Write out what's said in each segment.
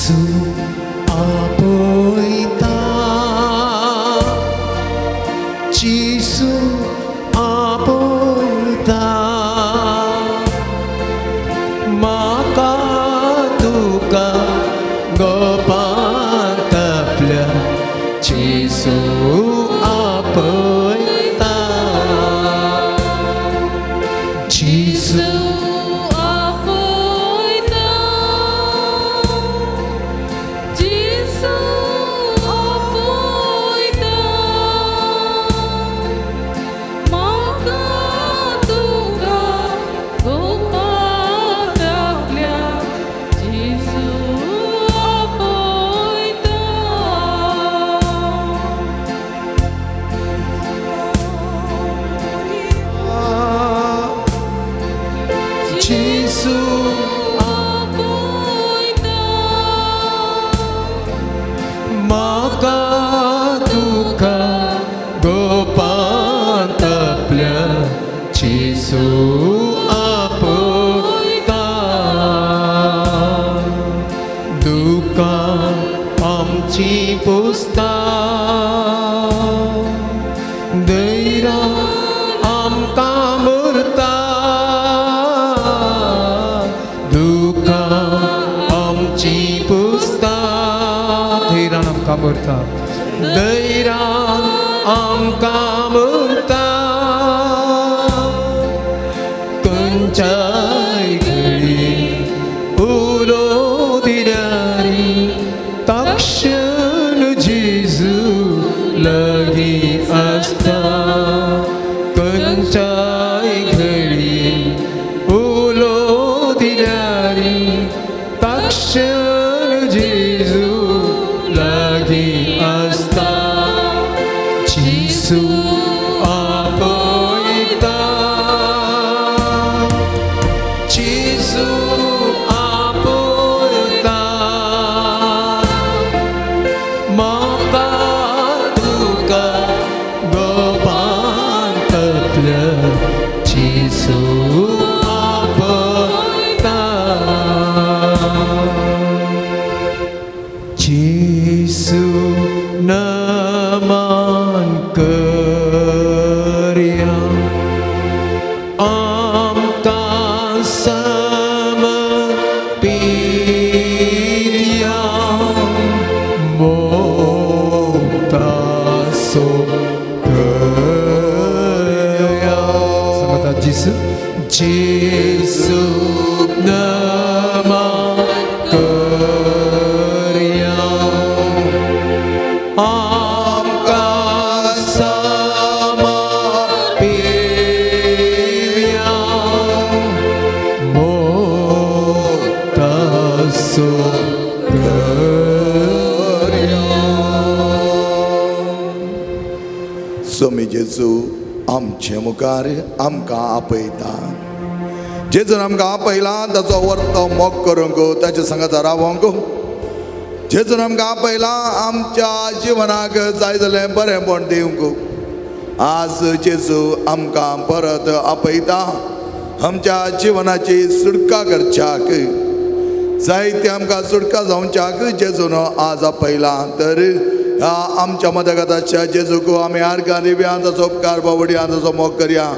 जेजू आपयता, जेजू आपयता, म्हाका तुका गोपांत आपल्या जेजू आपयता, जेजू आपयता, जेजू आपयता, म्हाका तुका गोपांत आपल्या जेजू आपयता. जेजू आपयता, म्हाका तुका गोपांत आपल्या जेजू आपयता, दुकां आमची पुसता, धैर्यान आमकां भरता, दुकां आमची पुसता, धैर्यान आमकां भरता, धैर्यान आमकां भरता, खंयच्याय घडये उलो दिल्यार तक्षण जेजू लागीं आसता, खंयच्याय घडये उलो दिल्यार तक्षण जेजू लागीं आसता, जेजू आपयता, जेजू आपयता, म्हाका तुका गोपांत आपल्या जेजू आपयता, जेजू नमन करया, आमकां समर्पिया, मोगतासो करया. सांगता जेजू, जेजू नमन करया, आमकां समर्पिया, मोगतासो करया. स्वामी जेजू आमचे मुखार आमकां आपयता. जेजून आमकां आपयला ताचो वर्तो मोग करूंक, ताच्या सांगाता रावोंक. जेजून आमकां आपयला आमच्या जिवनाक जाय जालें बरेंपण दिवंक. आज जेजू आमकां परत आपयता आमच्या जिवनाची सुटका करच्याक, जायते आमकां सुटका जावच्याक जेजून आज आपयला. तर ह्या आमच्या मदगताच्या जेजूक आमी आर्गां दिवया, ताचो उपकार बावडया, ताचो मोग करया.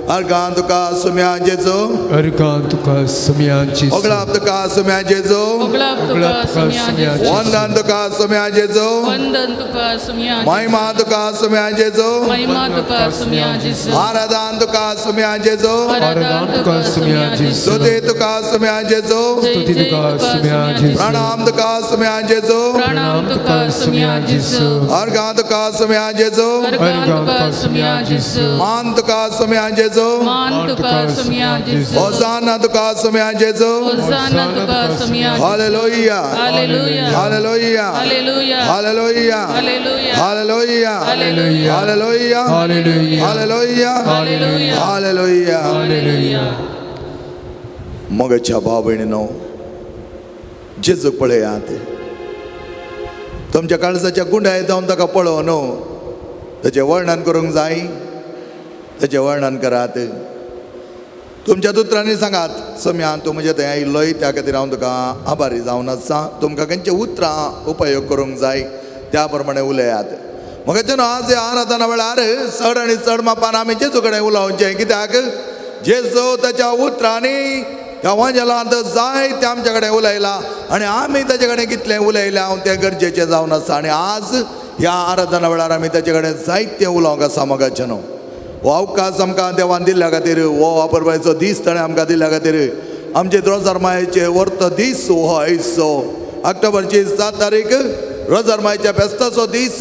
आर्गां तुका सुम्या जेजू, अर्गां तुका सुम्या जेजू, ओगळाप तुका सुम्या जेजू, ओगळाप तुका सुम्या जेजू, वंदन तुका सुम्या जेजू, वंदन तुका सुम्या, महिमा तुका सुम्या जेजू, महिमा तुका सुम्या जेजू, आराधन तुका सुम्या जेजू, आराधन तुका सुम्या जेजू, स्तुती तुका सुम्या जेजू, स्तुती तुका सुम्या जेजू, प्रणाम तुका सुम्या जेजू, प्रणाम तुका सुम्या जेजू, अर्गां तुका सुम्या जेजू, अर्गां तुका सुम्या जेजू, मान तुका सुम्या जेजू, मान तुका सुम्या जेजू, होसाना तुका सुम्या जेजू. होसाना तुका सुम्या. Hallelujah, hallelujah, hallelujah, hallelujah, hallelujah, hallelujah, hallelujah, hallelujah, hallelujah, hallelujah, hallelujah, hallelujah, hallelujah. Hallelujah. मोगाच्या भाव भयणीनो, जेजूक पळयात. तुमच्या काळजाच्या गुंडाय जावन ताका पळोव न्हू, ताचें वर्णन करूंक जाय, ताचें वर्णन करात. तुमच्या उतरांनी सांगात, सम्यान तूं म्हज्या थंय आयिल्लोय त्या खातीर हांव तुका आभारी जावन आसा. तुमकां खंयचे उतरां उपयोग करूंक जाय त्या प्रमाणे उलयात. म्हज्या आज आराधना वेळार चड आनी चड मापान आमी जेजू कडेन उलोवचें, कित्याक जेजू ताच्या उतरांनी त्या वांजेलांत जाय तें आमच्या कडेन उलयला आनी आमी ताचे कडेन कितलें उलयलें हांव तें गरजेचें जावन आसा. आनी आज ह्या आराधना वेळार आमी ताचे कडेन जायतें उलोवंक आसा. मोगाचें न्हू हो अवकाश आमकां देवान दिल्ल्या खातीर, हो वापरपाचो दीस ताणें आमकां दिल्ल्या खातीर, आमचे रोजार मायेचे वर्त दीस हो आयचो ऑक्टोबरची 7 तारीख रोजार मायेच्या फेस्ताचो दीस.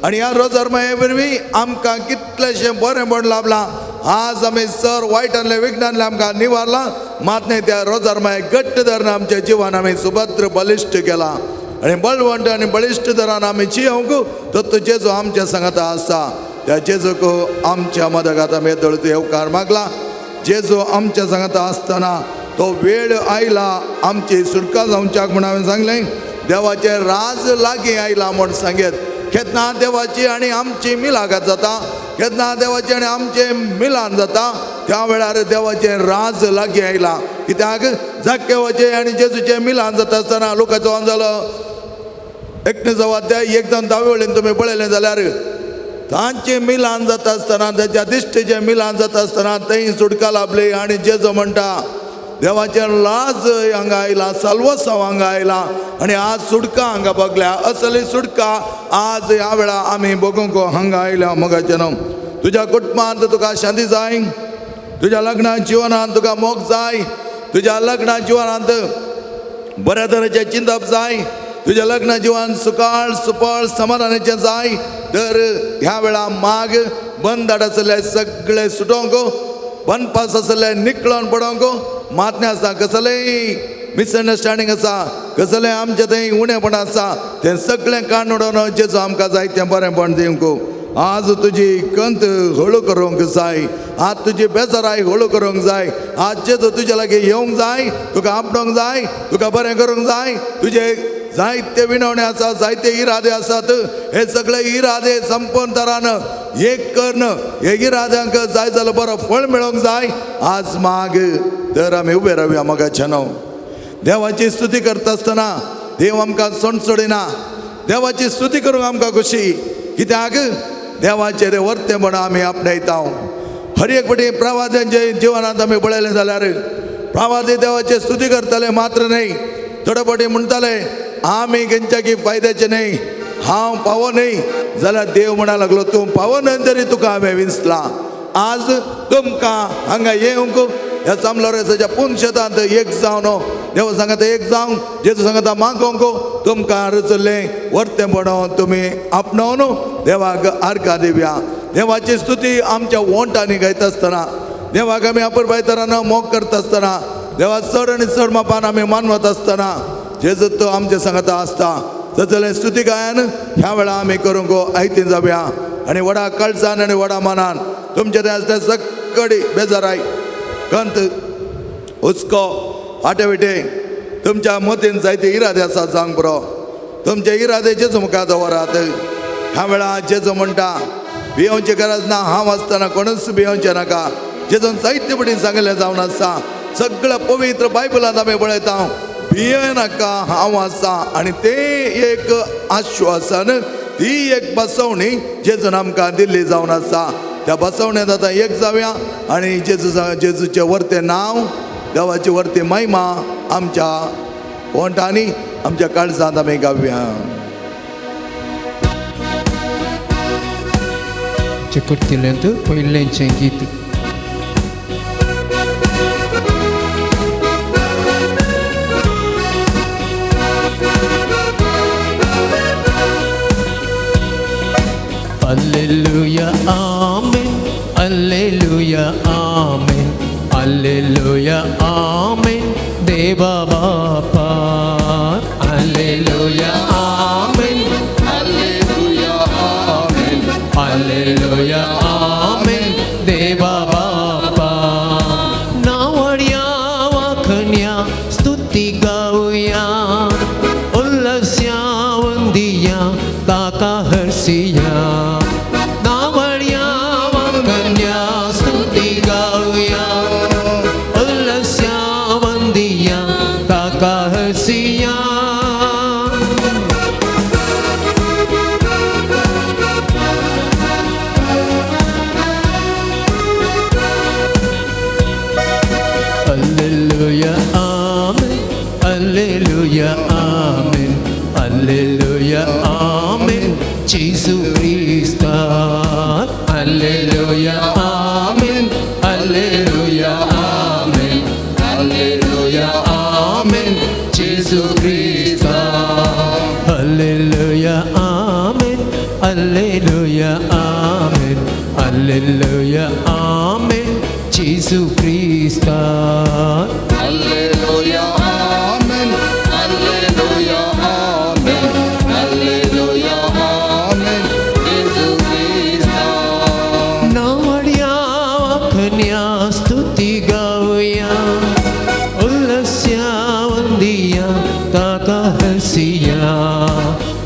आनी ह्या रोजार माये वरवीं आमकां कितलेशें बरेंपण लाभलां. आज आमी सर वायटांतलें विघ्नांतलें आमकां निवारलां, मात न्हय त्या रोजार माये घट्ट धरून आमच्या जिवान आमी सुभद्र बलिश्ट केलां आनी बळवंत आनी बळिश्ट दरान आमी जियोंक तो जेजू आमच्या सांगाता आसा. त्या जेजूक आमच्या मदगात आमी येदोळ येवकार मागला. जेजू आमच्या सांगाता आसतना तो वेळ आयला आमची सुटका जावच्याक म्हूण हांवें सांगलें. देवाचें राज लागीं आयला म्हूण सांगेत. केन्ना देवाची आनी आमची मिलागत जाता, केन्ना देवाचें आनी आमचें मिलान जाता, त्या वेळार देवाचें राज लागीं आयलां. कित्याक जाक्केवाचें आनी जेजूचें मिलान जाता आसतना लोकांचो जालो एकणे अध्याय एकदम दावे वळीन तुमी पळयलें जाल्यार तांचें मिलान जाता आसतना ताच्या दिश्टीचें मिलान जाता आसतना थंय सुटका लाभली. आनी जेजू म्हणटा देवाचें लाज हांगा आयलां, साल्वसांव हांगा आयलां आनी आज सुटका हांगा बगल्या. असली सुटका आज ह्या वेळा आमी बगूंक हांगा आयल्या. मोगाचें न्हू तुज्या कुटुंबांत तुका शांती जाय, तुज्या लग्ना जिवनांत तुका मोग जाय, तुज्या लग्ना जिवनांत बऱ्या तरेचें चिंतप जाय, तुज्या लग्न जिवन सुकाळ सुपळ समाधानाचें जाय, तर ह्या वेळा माग बंद आसले सगळे सुटोवंक, बनपास आसले निकळोन पडोवंक. मातणें आसा कसलेंय मिसअंडरस्टँडींग आसा, कसलें आमचें थंय उणेपण आसा तें सगळें काडून उडोवन जेजू आमकां जाय तें बरेंपण दिवंक. आज तुजी कंत हळू करूंक जाय, आज तुजी बेजाराय हळू करूंक जाय, आज जेजू तुज्या लागीं येवंक जाय, तुका आपणोवंक जाय, तुका बरें करूंक जाय. तुजे जायते विनवणे आसा, जायते इरादे आसात, हे सगळे इरादे संपूर्ण तरान एक करून हे इराद्यांक जाय जाल्यार बरो फळ मेळोवंक जाय. आज माग तर आमी उबे रावया. मोगाचें न्हू देवाची स्तुती करता आसतना देव आमकां सोडना. देवाची स्तुती करूंक आमकां खोशी, कित्याक देवाचें तें वर्तेपण आमी आपणायता. हर एक फावटी प्रवाद्यांच्या जिवनांत आमी पळयलें जाल्यार प्रवादी देवाची स्तुती करताले मात्र न्हय, थोडे फावटी म्हणटाले आमी खंयच्या फायद्याचें न्हय, हांव पावो न्हय, जाल्यार देव म्हणा लागलो तूं पावो न्हय तरी तुका हांवें विंचलां. आज तुमकां हांगा येवंक ह्या चामलोरेसाच्या पूर्ण शेतांत एक जावन देव सांगता एक जावंक, जेजू सांगता मागोवंक, तुमकां रचल्लें वर्तेपण तुमी आपणावन देवाक आर्गां दिवया. देवाची स्तुती आमच्या वोंटांनी गायता आसतना, देवाक आमी अपुरबायतरान मोग करता आसतना, देवा चड आनी चड मापान आमी मानवत आसतना जेजू तो आमच्या सांगता आसता. तसलें स्तुती गायन ह्या वेळा आमी करूंक आयतीन जावया आनी व्हडा कळसान आनी व्हडा मनान तुमच्या थंय आसता सगळी बेजाराय कंत हुस्को आटे विटे तुमच्या मतीन जायते इरादे आसा जावंक बरो. तुमचे इरादे जेजू मुखार दवरात. ह्या वेळा जेजू म्हणटा भियोवची गरज ना, हांव आसतना कोणूच भियोवचें नाका. जेजून जायते पटीन सांगिल्लें जावन आसा. सगळ्या पवित्र बायबलांत आमी पळयता भिये नाका, हांव आसा. आनी तें एक आश्वासन, ती एक बसवणी जेजून आमकां दिल्ली जावन आसा. त्या बसवण्यांत आतां एक जावया आनी जेजू जेजूचें वर्तें नांव, देवाची वर्ती महिमा आमच्या ओंठांनी आमच्या काळजांत आमी गावया. चकुर्तील्यांत पयलेंचें गीत. Alleluia, amen, alleluia, amen, alleluia, amen, Deva Bapa. Alleluia, amen, alleluia amen, alleluia, amen, Deva Bapa. नावड्या वाखण्या स्तुती गाऊया, उल्लस्या वंदिया ताका हर्षिया. नावड्या वाखण्या स्तुती गाऊया, ताका हसिया. Alleluia, amen. Alleluia, amen. Alleluia, amen. Jesu Krista. Alleluia, amen. Alleluia, amen. Alleluia, amen. Jesu Krista. Alleluia, amen. Alleluia, amen. Alleluia, amen. Jesu Krista. Hallelujah, amen. Hallelujah, amen. Hallelujah, amen. Jesu Krista. नावड्या वाखण्या स्तुती गावया, उल्लस्या वंदिया ताका हसिया.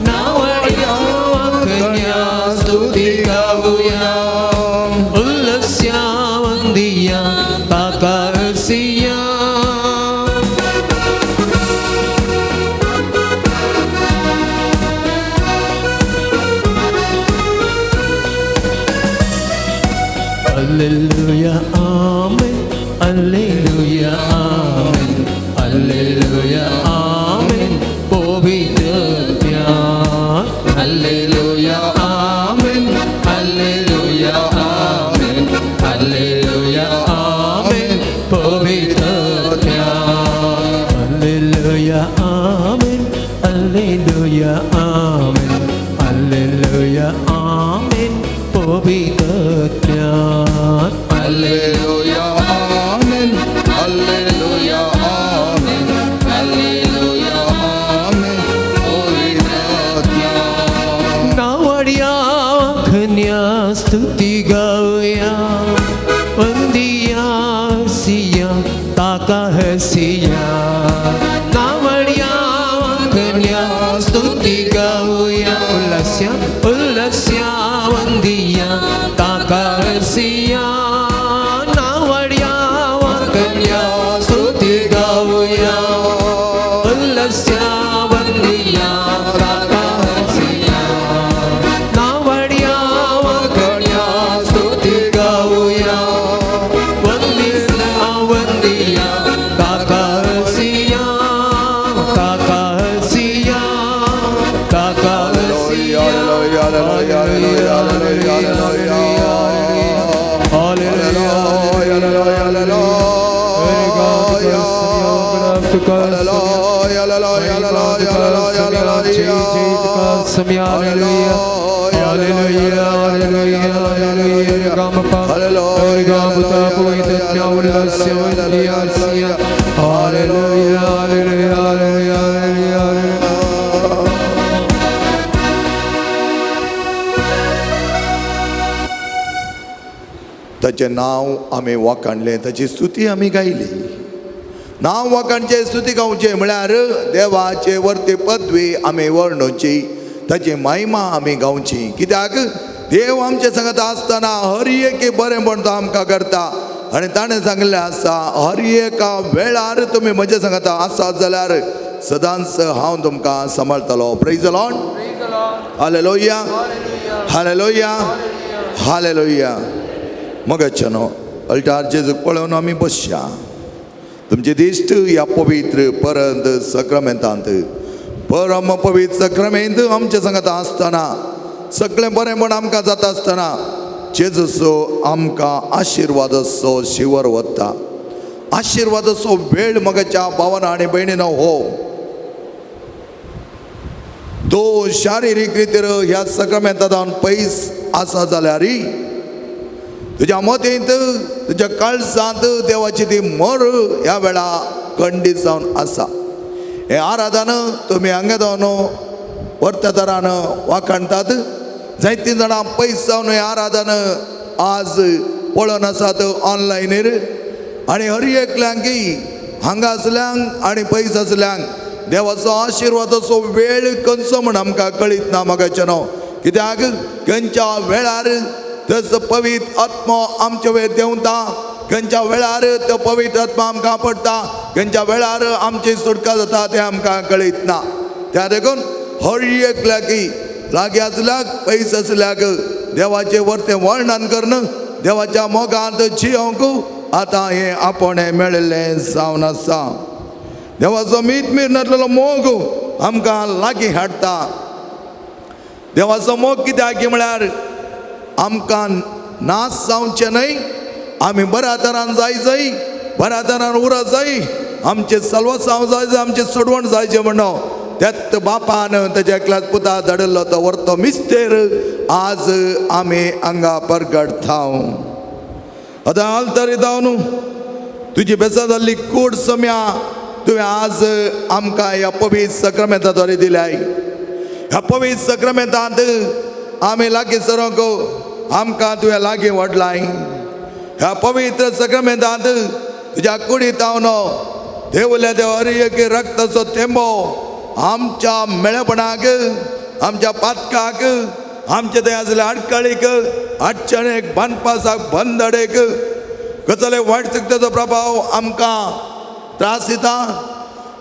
नावड्या वाखण्या स्तुती गावया, उल्लस्या वंदिया ताका हसिया. Alleluia, amen. Alleluia, amen. Alleluia, amen. पवित्र. Hallelujah, amen. Hallelujah, amen. Hallelujah, amen. पवित्र. Alleluia, amen. Alleluia, amen. Alleluia, amen. पवित्र. Hallelujah, amen. Hallelujah, amen. Hallelujah, amen. पवित्र. नावड्या वाखण्या स्तुती गावया, वंदिया सिया ताका हसिया. नावड्या वाखण्या स्तुती गावया, उल्लस्या उल्लस्या वंदिया ताका हसिया. नावड्या वाखण्या स्तुती गावया, उल्लस्या वंदिया ताका हसिया. नावड्या वाखण्या स्तुती गावया, वंदिया वंदिया ताका हसिया. ताका हसिया, ताका हसिया. Hallelujah, hallelujah, hallelujah, hallelujah, hallelujah. Hallelujah, hallelujah, hallelujah, hallelujah. ताचें नांव आमी वाखाणलें, ताची स्तुती आमी गायली. नांव वाखाणचें, स्तुती गावचें म्हळ्यार देवाचे वरती पदवी आमी वर्णुची, ताची महिमा आमी गावची. कित्याक देव आमचे सांगत आसतना हर एक बरें तो आमकां करता. आनी ताणें सांगलें आसा, हर एका वेळार तुमी म्हजे सांगता आसात जाल्यार सदांच हांव तुमकां सांबाळटलो. Praise the Lord. Hallelujah, hallelujah, hallelujah. मगाच्या न्हू अल्टार जेजूक पळोवन आमी बसया. तुमची दिश्ट ह्या पवित्र परंत सक्रमेंतांत, परम पवित्र सक्रमेंत आमचे सांगता आसतना, सगळें बरेंपण आमकां जाता आसतना जेजूचो आमकां आशिर्वादाचो शिवर वता. आशिर्वादाचो वेळ मगाच्या भावान आनी भयणीनो हो तो शारिरीक रितीर ह्या सक्रमेंतान पयस आसा जाल्यारय तुज्या मतींत, तुज्या काळजांत देवाची ती मर ह्या वेळा खंडीत जावन आसा. हें आराधन तुमी हांगा जावन वर्तदारान वाखाणतात. जायतीं जाणां पयस जावन हें आराधन आज पळोवन आसात ऑनलायनीर. आनी हर एकल्यांकी हांगा आसल्यांक आनी पयस आसल्यांक देवाचो आशिर्वादाचो वेळ खंयचो म्हण आमकां कळीत ना मगाचें न्हू. कित्याक खंयच्या वेळार तस पवित्र आत्मो आमचे वयर देंवता खंयच्या वेळार तो पवित्र आत्मा आमकां पडटा, खंयच्या वेळार आमची सुटका जाता तें आमकां कळीत ना. त्या देखून हर एक लागीं लागीं आसल्याक पयस आसल्याक देवाचें वरतें वर्णन करून देवाच्या मोगांत जियोंक आतां हें आपोवणें मेळिल्लें जावन आसा. देवाचो मीत मीर नासलेलो मोग आमकां लागीं हाडटा. देवाचो मोग कित्याक म्हळ्यार आमकां नाश जावचें न्हय, आमी बऱ्या तरान जाय जाय, बऱ्या तरान उरत जाय, आमचें सल्वसांव जाय जाय, आमचें सोडवण जायचें म्हणून त्याच बापान तेज्या एकल्याच पुता धाडिल्लो तो व्हरतो मिस्तेर आज आमी हांगा परगटता. आतां आल्तार येता न्हू तुजी बेसा जाल्ली कूड सम्या तुवें आज आमकां ह्या पवित्र सक्रामेंता द्वारे दिल्याय. ह्या पवित्र सक्रामेंतांत आमी लागीं सरोंक आमकां तुवें लागीं व्हडलाय. ह्या पवित्र सक्रामेंतांत तुज्या कुडीत हांव देवल्या देव हर एक रक्ताचो थेंबो आमच्या मेळपणाक, आमच्या पातकाक, आमचे थंय आसले आडखळीक, अडचणेक, बांदपासाक, बंदडेक, कसले वायट शक्तीचो प्रभाव आमकां त्रास दिता,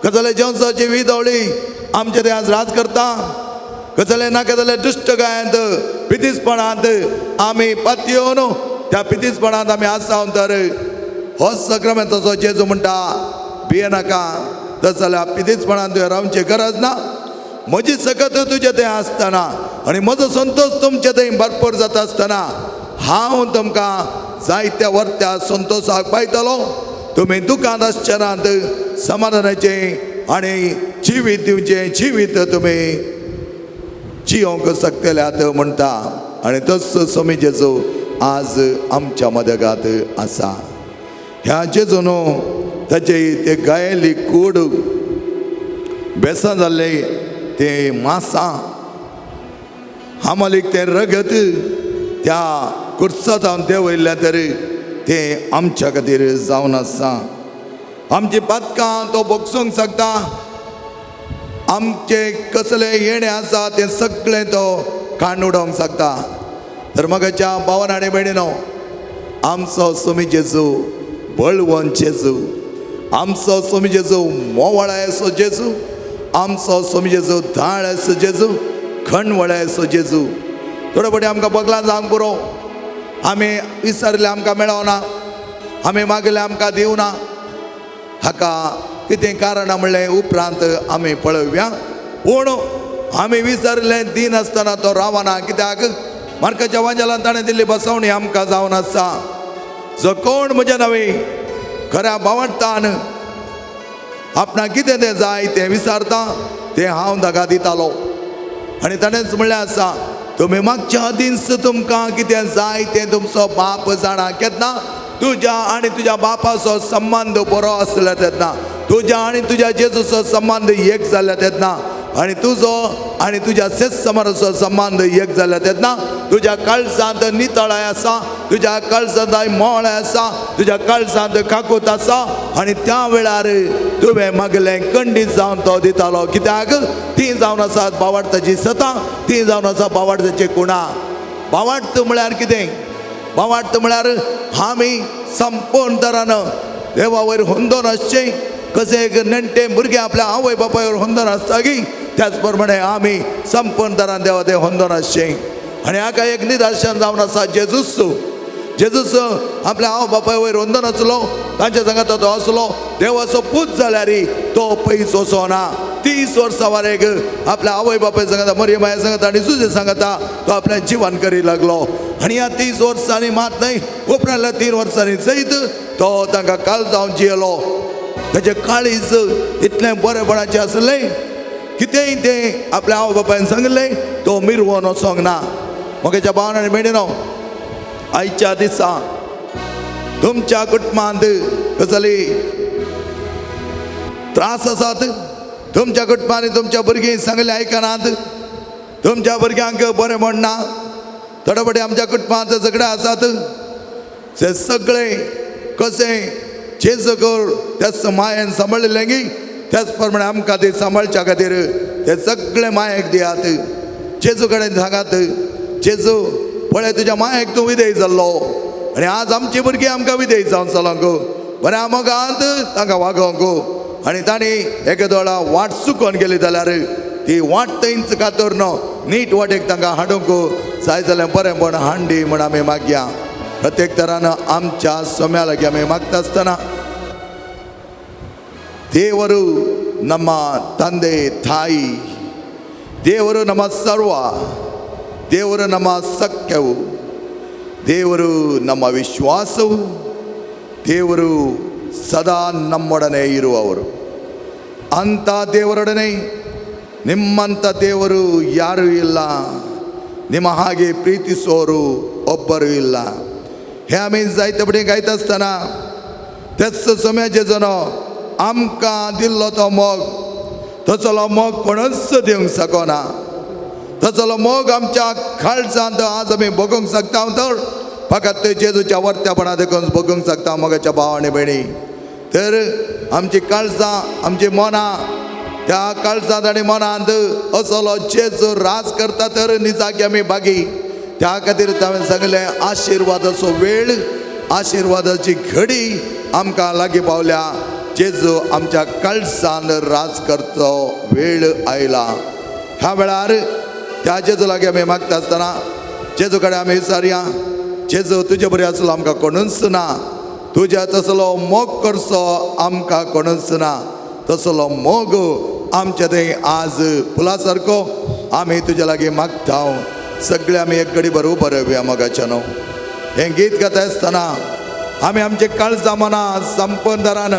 कसले जेवसाची विदवळी आमचे थंय आज राज करता, कसले नाका जाल्यार दुश्ट गायांत पितीसपणांत आमी पातयेवन त्या पितीसपणांत आमी आसा तर हो सक्रामेंताचो जेजू म्हणटा भिये नाका, तस जाल्यार पितीसपणांत तुवें रावची गरज ना. म्हजी सकत तुजे थंय आसतना आनी म्हजो संतोश तुमचे थंय भरपूर जाता आसतना हांव तुमकां जायत्या वर्त्या संतोशाक पायतलो. तुमी दुकान आसचे नात, समाधानाचें आनी जिवीत दिवचें जिवीत तुमी जियोंक शकतल्यात म्हणटा. आनी तस स्वामी जेजू आज आमच्या मदगात आसा. ह्या जेजू न्हू ताचे ते गायली कूड बेसां जाल्ले ते मासां हामालीक तें रगत त्या कुर्सा जावन देंवयल्लें तर तें आमच्या खातीर जावन आसा. आमची पातकां तो भोगसूंक शकता, आमचे कसले येणें आसा तें सगळें तो काण उडोवंक शकता. तर मगाच्या भावान आनी भयणीनो, आमचो स्वामी जेजू बळवंत जेजू, आमचो स्वामी जेजू मोवाळायचो जेजू, आमचो स्वामी जेजू धाळायचो जेजू, खणवळायचो जेजू. थोडे फावटी आमकां बगलां जावंक पुरो, आमी विसरले आमकां मेळोना, आमी मागले आमकां दिवना. हाका कितें कारणां म्हणलें उपरांत आमी पळोवया. पूण आमी विसरले दिनासतना तो रावना, कित्याक मार्काच्या वांजेलान ताणें दिल्ली बसवणी आमकां जावन आसा. जो कोण म्हज्या नवे खऱ्या भावार्थान आपणाक कितें तें जाय तें विसारता तें हांव ताका दितालो. आनी ताणेंच म्हणलें आसा, तुमी मागच्या दीस तुमकां कितें जाय तें तुमचो बाप जाणा. केन्ना तुज्या आनी तुज्या बापाचो संबंद बरो आसलो तेन्ना, तुज्या आनी तुज्या जेजूचो संबंद एक जाल्लो तेन्ना, आनी तुजो आनी तुज्या सेत समाराचो संबंद एक जाल्लो तेन्ना, तुज्या काळजांत नितळाय आसा, तुज्या काळजांत मोळ आसा, तुज्या काळजांत काकूत आसा. आनी त्या वेळार तुवें मागलें कंडीत जावन तो दितालो. कित्याक ती जावन आसात बावार्थाची सतां, ती जावन आसा बावार्थाची कुणां. बावार्थ म्हळ्यार कितें? बावार्थ म्हळ्यार आमी संपूर्ण तरान देवा वयर हुंदोन आसचें. कशें एक नेणटे भुरगें आपल्या आवय बापायर हुंदोन आसता की त्याच प्रमाणे आमी संपूर्ण तरान देवा ते हुंदोन आसचें. आनी हाका एक निदर्शन जावन आसा जेजूस. जेजूस आपल्या आवय बापाय वयर हुंदोन आसलो, तांच्या सांगात तो आसलो. देवाचो पूत जाल्यार तो पयस वचोना. 30 वर्सां वरेक आपल्या आवय बापाय सांगता, मरियम माया सांगता आनी जुजे सांगता तो आपल्या जिवन करी लागलो. आनी ह्या 30 वर्सांनी मात न्हय, उपरांतल्या 3 वर्सांनी सयत तो तांकां काल जावन जियेलो. ताचें काळीज इतलें बरेपणाचें आसलें, कितेंय तें आपल्या आवय बापायन सांगलें तो मिरवोन वचोंक ना. म्हज्या भावान आनी भयणीनो, आयच्या दिसा तुमच्या कुटुंबांत कसली त्रास आसात, तुमच्या कुटुंबांनी तुमच्या भुरगीं सांगलें आयकनात, तुमच्या भुरग्यांक बरें म्हणना, थोडे फावटी आमच्या कुटुंबांत झगडे आसात, ते सगळे कशें जेजू कर त्याच मायेन सांबाळिल्लें की त्याच प्रमाणे आमकां ते सांबाळच्या खातीर ते सगळे मायेक दियात. जेजू कडेन सांगात, जेजू पळय तुज्या मायेक तूं विधेय जाल्लो आनी आज आमची भुरगीं आमकां विदेश जावन चलोंक बऱ्या मोगांत तांकां वागोवंक आनी तांणी एका दोळा वाट चुकोन गेली जाल्यार ती वाट थंयच कातर न्हू नीट वाटेक तांकां हाडूंक जाय जाल्यार बरेंपण हांडी म्हण आमी मागया. प्रत्येक तरान आमच्या सोम्या लागीं आमी मागता आसतना ದೇವರು ನಮ್ಮ ತಂದೆ ತಾಯಿ, ದೇವರು ನಮ್ಮ ಸರ್ವ, ದೇವರು ನಮ್ಮ ಸಖ್ಯವು, ದೇವರು ನಮ್ಮ ವಿಶ್ವಾಸವು, ದೇವರು ಸದಾ ನಮ್ಮೊಡನೆ ಇರುವವರು. ಅಂಥ ದೇವರೊಡನೆ ನಿಮ್ಮಂಥ ದೇವರು ಯಾರೂ ಇಲ್ಲ, ನಿಮ್ಮ ಹಾಗೆ ಪ್ರೀತಿಸೋರು ಒಬ್ಬರು ಇಲ್ಲ. हे आमी जायते फुडें गायता आसतना तेच सोम्याचे जनो आमकां दिल्लो तो मोग, तसलो मोग कोणूच दिवंक शकना. तसलो मोग आमच्या काळजांत आज आमी भोगूंक शकता तर फकत जेजूच्या वर्त्यापणा देखून भोगूंक शकता मोगाच्या भाव आनी भयणी. तर आमची काळजां आमची मनां त्या काळजांत आनी मनांत असलो जेजू राज करता तर निजाकी आमी बागी. त्या खातीर हांवें सांगलें आशिर्वादाचो वेळ, आशिर्वादाची घडी आमकां लागीं पावल्या. जेजू आमच्या काळजान राज करचो वेळ आयला. ह्या वेळार त्या जेजू लागीं आमी मागता आसतना जेजू कडेन आमी विचारया, जेजू तुजे बरी आसलो आमकां कोणूच ना, तुज्या तसलो मोग करचो आमकां कोणूच ना, तसलो मोग आमच्या थंय आज फुला सारको आमी तुज्या लागीं मागता. सगळे आमी एक घडी बरोबर बरोवया मोगाच्या न्हू. हें गीत गाता आसतना आमी आमचे काळजा मनां संपदारान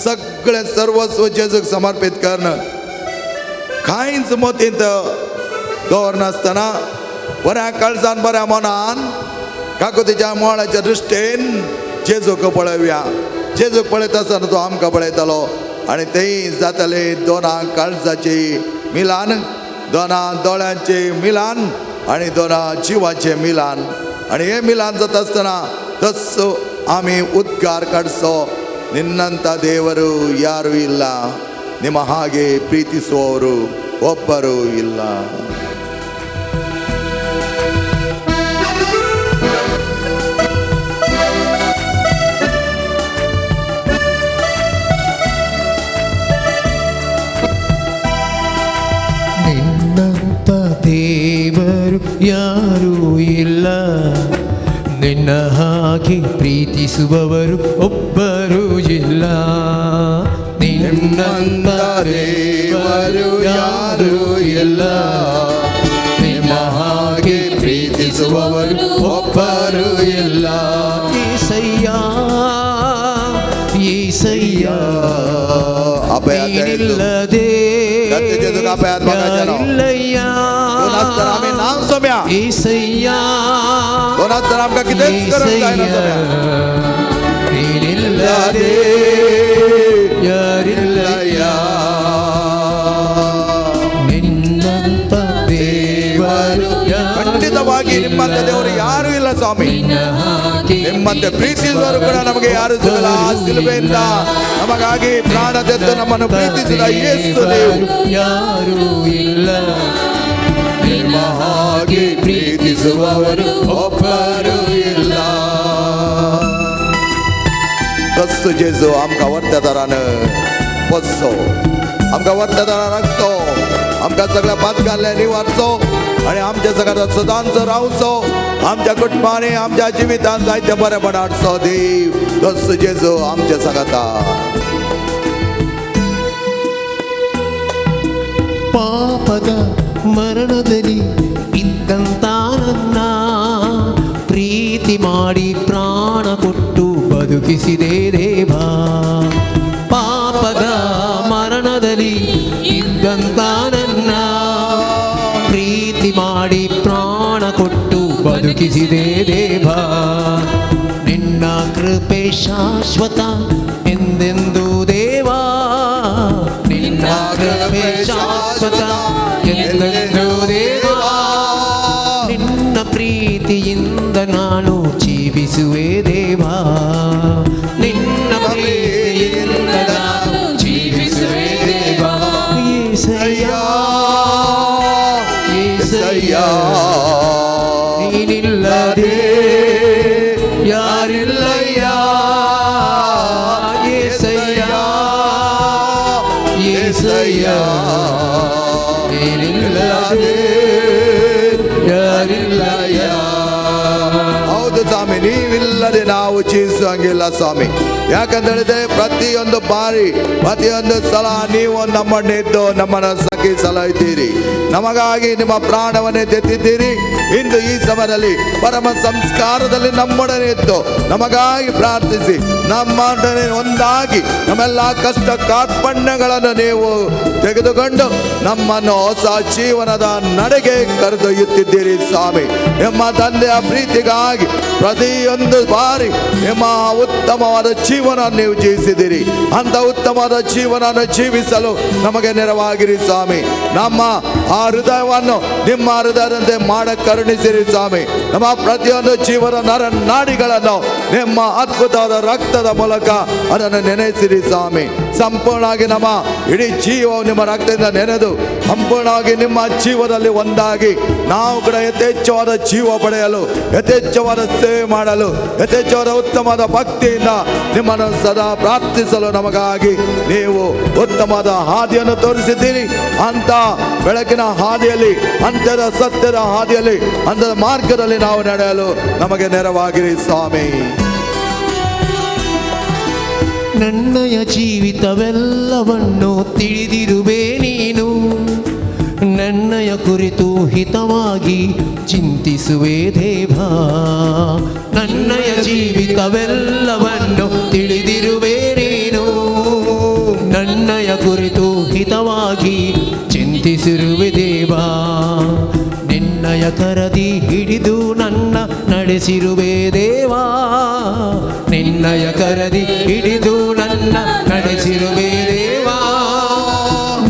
सगळें सर्वस्व जेजूक समर्पीत करून कांयच मतींत दवरनासतना बऱ्या काळजान बऱ्या मनान काकुतीच्या मोळाच्या दृश्टीन जेजूक पळोवया. जेजूक पळयता आसतना तो आमकां पळयतालो आनी थंय जाताले दोना काळजाचे मिलान, दोना दोळ्यांचे मिलान आनी दोना जिवाचें मिलान. आनी हें मिलान जाता आसतना तस्सो आमी उद्गार काडचो, ನಿನ್ನಂಥ ದೇವರು ಯಾರೂ ಇಲ್ಲ, ನಿಮ್ಮ ಹಾಗೆ ಪ್ರೀತಿಸುವವರು ಒಬ್ಬರೂ ಇಲ್ಲ. ನಿನ್ನಂಥ ದೇವರು ಯಾರೂ ಇಲ್ಲ, ನಿನ್ನ ಹಾಗೆ ಪ್ರೀತಿಸುವವರು ಒಬ್ಬರೂ ಇಲ್ಲ. ನಿನ್ನಂಥ ದೇವರು ಯಾರೂ ಇಲ್ಲ, ನಿನ್ನ ಹಾಗೆ ಪ್ರೀತಿಸುವವರು ಒಬ್ಬರೂ ಇಲ್ಲ. ಏಸಯ್ಯ ಏಸಯ್ಯ ನೀನಿಲ್ಲದೆ ಯಾರಿಲ್ಲಯ್ಯ. ಏಸಯ್ಯ ನೀನಿಲ್ಲದೆ ಯಾರಿಲ್ಲಯ್ಯ. ನಿನ್ನಂಥ ದೇವರು ಖಂಡಿತವಾಗಿ ನಿಮ್ಮಂಥ ದೇವರು ಯಾರೂ ಇಲ್ಲ ಸ್ವಾಮಿ. ನಿಮ್ಮಂತೆ ಪ್ರೀತಿಸುವವರು ಕೂಡ ನಮಗೆ ಯಾರು ಸಿಗಲ್ಲ. ಆ ಸಿಲುಬೆಯಿಂದ ನಮಗಾಗಿ ಪ್ರಾಣ ತೆತ್ತು ನಮ್ಮನ್ನು ಪ್ರೀತಿಸಿದ ಯೇಸು ನೀವು ಯಾರೂ ಇಲ್ಲ, ನಿಮ್ಮ ಹಾಗೆ ಪ್ರೀತಿಸುವವರು ಒಬ್ಬರೂ ಇಲ್ಲ. तस्सो जेजू आमकां वर्तेदारान पोसचो, आमकां वर्तेदारान राखचो, आमकां सगळ्या पातकांतल्यान निवारचो आनी आमच्या सगळ्या सदांचो रावचो. आमच्या कुटुंबांनी आमच्या जिवितांत जायते बरेपण हाडचो देव. तस्सो जेजू आमच्या सांगाता. ಪಾಪದ ಮರಣದಲ್ಲಿ ಇದ್ದಂತ ನನ್ನ ಪ್ರೀತಿ ಮಾಡಿ ಪ್ರಾಣ ಕೊಟ್ಟು ಬದುಕಿಸಿದೆ ದೇವ. ಪಾಪದ ಮರಣದಲ್ಲಿ ಇದ್ದಂತ ನನ್ನ ಪ್ರೀತಿ ಮಾಡಿ ಪ್ರಾಣ ಕೊಟ್ಟು ಬದುಕಿಸಿದೆ ದೇವ. ನಿನ್ನ ಕೃಪೆ ಶಾಶ್ವತ ಎಂದೆಂದು ದೇವಾ, ನಿನ್ನ ಕೃಪೆ ಶಾಶ್ವತ ಎಂದೆಂದು ದೇವಾ. ನಿನ್ನ ಪ್ರೀತಿಯಿಂದ ನಾನು ಜೀವಿಸುವೆ ದೇವಾ, ನಿನ್ನ ಪ್ರೀತಿಯಿಂದ ನಾನು ಜೀವಿಸುವೆ ದೇವಾ. ಏಸಯ್ಯ ಏಸಯ್ಯ ನೀನಿಲ್ಲದೆ ಯಾರಿಲ್ಲಯ್ಯ. ಏಸಯ್ಯ, ನೀನಿಲ್ಲದೆ ಯಾರಿಲ್ಲಯ್ಯ. ಹೌದು ಸ್ವಾಮಿ, ನೀವಿಲ್ಲದೆ ನಾವು ಜೀವಿಸುವಂಗಿಲ್ಲ ಸ್ವಾಮಿ. ಯಾಕಂತ ಹೇಳಿದ್ರೆ ಪ್ರತಿಯೊಂದು ಬಾರಿ, ಪ್ರತಿಯೊಂದು ಸಲ ನೀವು ನಮ್ಮನ್ನಿದ್ದು ನಮ್ಮನ್ನು ಸಖಿ ಸಲಹುತ್ತೀರಿ. ನಮಗಾಗಿ ನಿಮ್ಮ ಪ್ರಾಣವನ್ನೇ ತೆತ್ತಿದ್ದೀರಿ. ಇಂದು ಈ ಸಮಯದಲ್ಲಿ ಪರಮ ಸಂಸ್ಕಾರದಲ್ಲಿ ನಮ್ಮೊಡನೆ ಇದ್ದು ನಮಗಾಗಿ ಪ್ರಾರ್ಥಿಸಿ ನಮ್ಮೊಡನೆ ಒಂದಾಗಿ ನಮ್ಮೆಲ್ಲ ಕಷ್ಟ ಕಾರ್ಪಣ್ಯಗಳನ್ನು ನೀವು ತೆಗೆದುಕೊಂಡು ನಮ್ಮನ್ನು ಹೊಸ ಜೀವನದ ನಡೆಗೆ ಕರೆದೊಯ್ಯುತ್ತಿದ್ದೀರಿ ಸ್ವಾಮಿ. ನಿಮ್ಮ ತಂದೆಯ ಪ್ರೀತಿಗಾಗಿ ಪ್ರತಿಯೊಂದು ಬಾರಿ ನಿಮ್ಮ ಉತ್ತಮವಾದ ಜೀವನ ನೀವು ಜೀವಿಸಿದ್ದೀರಿ. ಅಂತ ಉತ್ತಮವಾದ ಜೀವನವನ್ನು ಜೀವಿಸಲು ನಮಗೆ ನೆರವಾಗಿರಿ ಸ್ವಾಮಿ. ನಮ್ಮ ಆ ಹೃದಯವನ್ನು ನಿಮ್ಮ ಹೃದಯದಂತೆ ಮಾಡ ಕರುಣಿಸಿರಿ ಸ್ವಾಮಿ. ನಮ್ಮ ಪ್ರತಿಯೊಂದು ಜೀವನ ನರ ನಾಡಿಗಳನ್ನು ನಿಮ್ಮ ಅದ್ಭುತವಾದ ರಕ್ತದ ಮೂಲಕ ಅದನ್ನು ನೆನೆಸಿರಿ ಸ್ವಾಮಿ. ಸಂಪೂರ್ಣವಾಗಿ ನಮ್ಮ ಇಡೀ ಜೀವ ನಿಮ್ಮ ರಕ್ತದಿಂದ ನೆನೆದು ಸಂಪೂರ್ಣವಾಗಿ ನಿಮ್ಮ ಜೀವದಲ್ಲಿ ಒಂದಾಗಿ ನಾವು ಕೂಡ ಯಥೇಚ್ಛವಾದ ಜೀವ ಪಡೆಯಲು, ಯಥೇಚ್ಛವಾದ ಸೇವೆ ಮಾಡಲು, ಯಥೇಚ್ಛವಾದ ಉತ್ತಮವಾದ ಭಕ್ತಿಯಿಂದ ನಿಮ್ಮನ್ನು ಸದಾ ಪ್ರಾರ್ಥಿಸಲು ನಮಗಾಗಿ ನೀವು ಉತ್ತಮವಾದ ಹಾದಿಯನ್ನು ತೋರಿಸಿದ್ದೀರಿ. ಅಂತ ಬೆಳಕಿನ ಹಾದಿಯಲ್ಲಿ, ಅಂತ್ಯದ ಸತ್ಯದ ಹಾದಿಯಲ್ಲಿ, ಅಂತ್ಯದ ಮಾರ್ಗದಲ್ಲಿ ನಾವು ನಡೆಯಲು ನಮಗೆ ನೆರವಾಗಿರಿ ಸ್ವಾಮಿ. ನನ್ನಯ ಜೀವಿತವೆಲ್ಲವನ್ನು ತಿಳಿದಿರುವೆ ನೀನು, ನನ್ನಯ ಕುರಿತು ಹಿತವಾಗಿ ಚಿಂತಿಸುವೆ ದೇವ. ನನ್ನಯ ಜೀವಿತವೆಲ್ಲವನ್ನು ತಿಳಿದಿರುವೆ ನೀನು, ನನ್ನಯ ಕುರಿತು ಹಿತವಾಗಿ ಚಿಂತಿಸಿರುವೆ ದೇವ. ನಿನ್ನಯ ಕರದಿ ಹಿಡಿದು ನನ್ನ ನಡೆಸಿರುವೆ ದೇವಾ, ನಿನ್ನಯ ಕರದಿ ಹಿಡಿದು ನನ್ನ ನಡೆಸಿರುವೆ ದೇವಾ.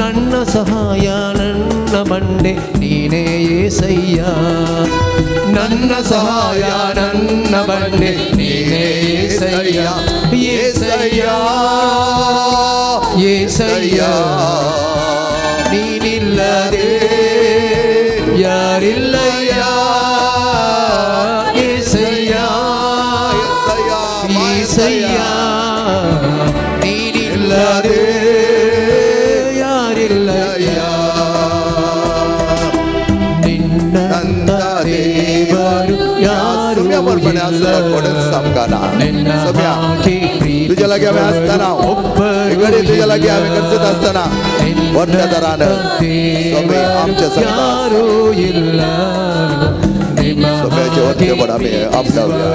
ನನ್ನ ಸಹಾಯ ನನ್ನ ಬಂಡೆ ನೀನೇ ಏಸಯ್ಯ, ನನ್ನ ಸಹಾಯ ನನ್ನ ಬಂಡೆ ನೀನೇ ಏಸಯ್ಯ. ಏಸಯ್ಯ, ಏಸಯ್ಯ, ನೀನಿಲ್ಲದೆ ಯಾರಿಲ್ಲಯ್ಯ. ಏಸಯ್ಯ, ಏಸಯ್ಯ, ನೀನಿಲ್ಲದೆ ಯಾರಿಲ್ಲಯ್ಯ. ನಿನ್ನಂತ ದೇವರು ಯಾರು ನಿನ್ನ ಹಾಗೆ तुज्या लागीं आमी आसतना, घडी तुज्या लागीं आमी गरजेत आसतना वरत्या दरान स्वामी आमच्या संगता. ಯಾರೂ ಇಲ್ಲ ನಿಮ್ಮ ಸಭೆಯ ಒತ್ತಿಗೆ ಆಮಿ आपणावया.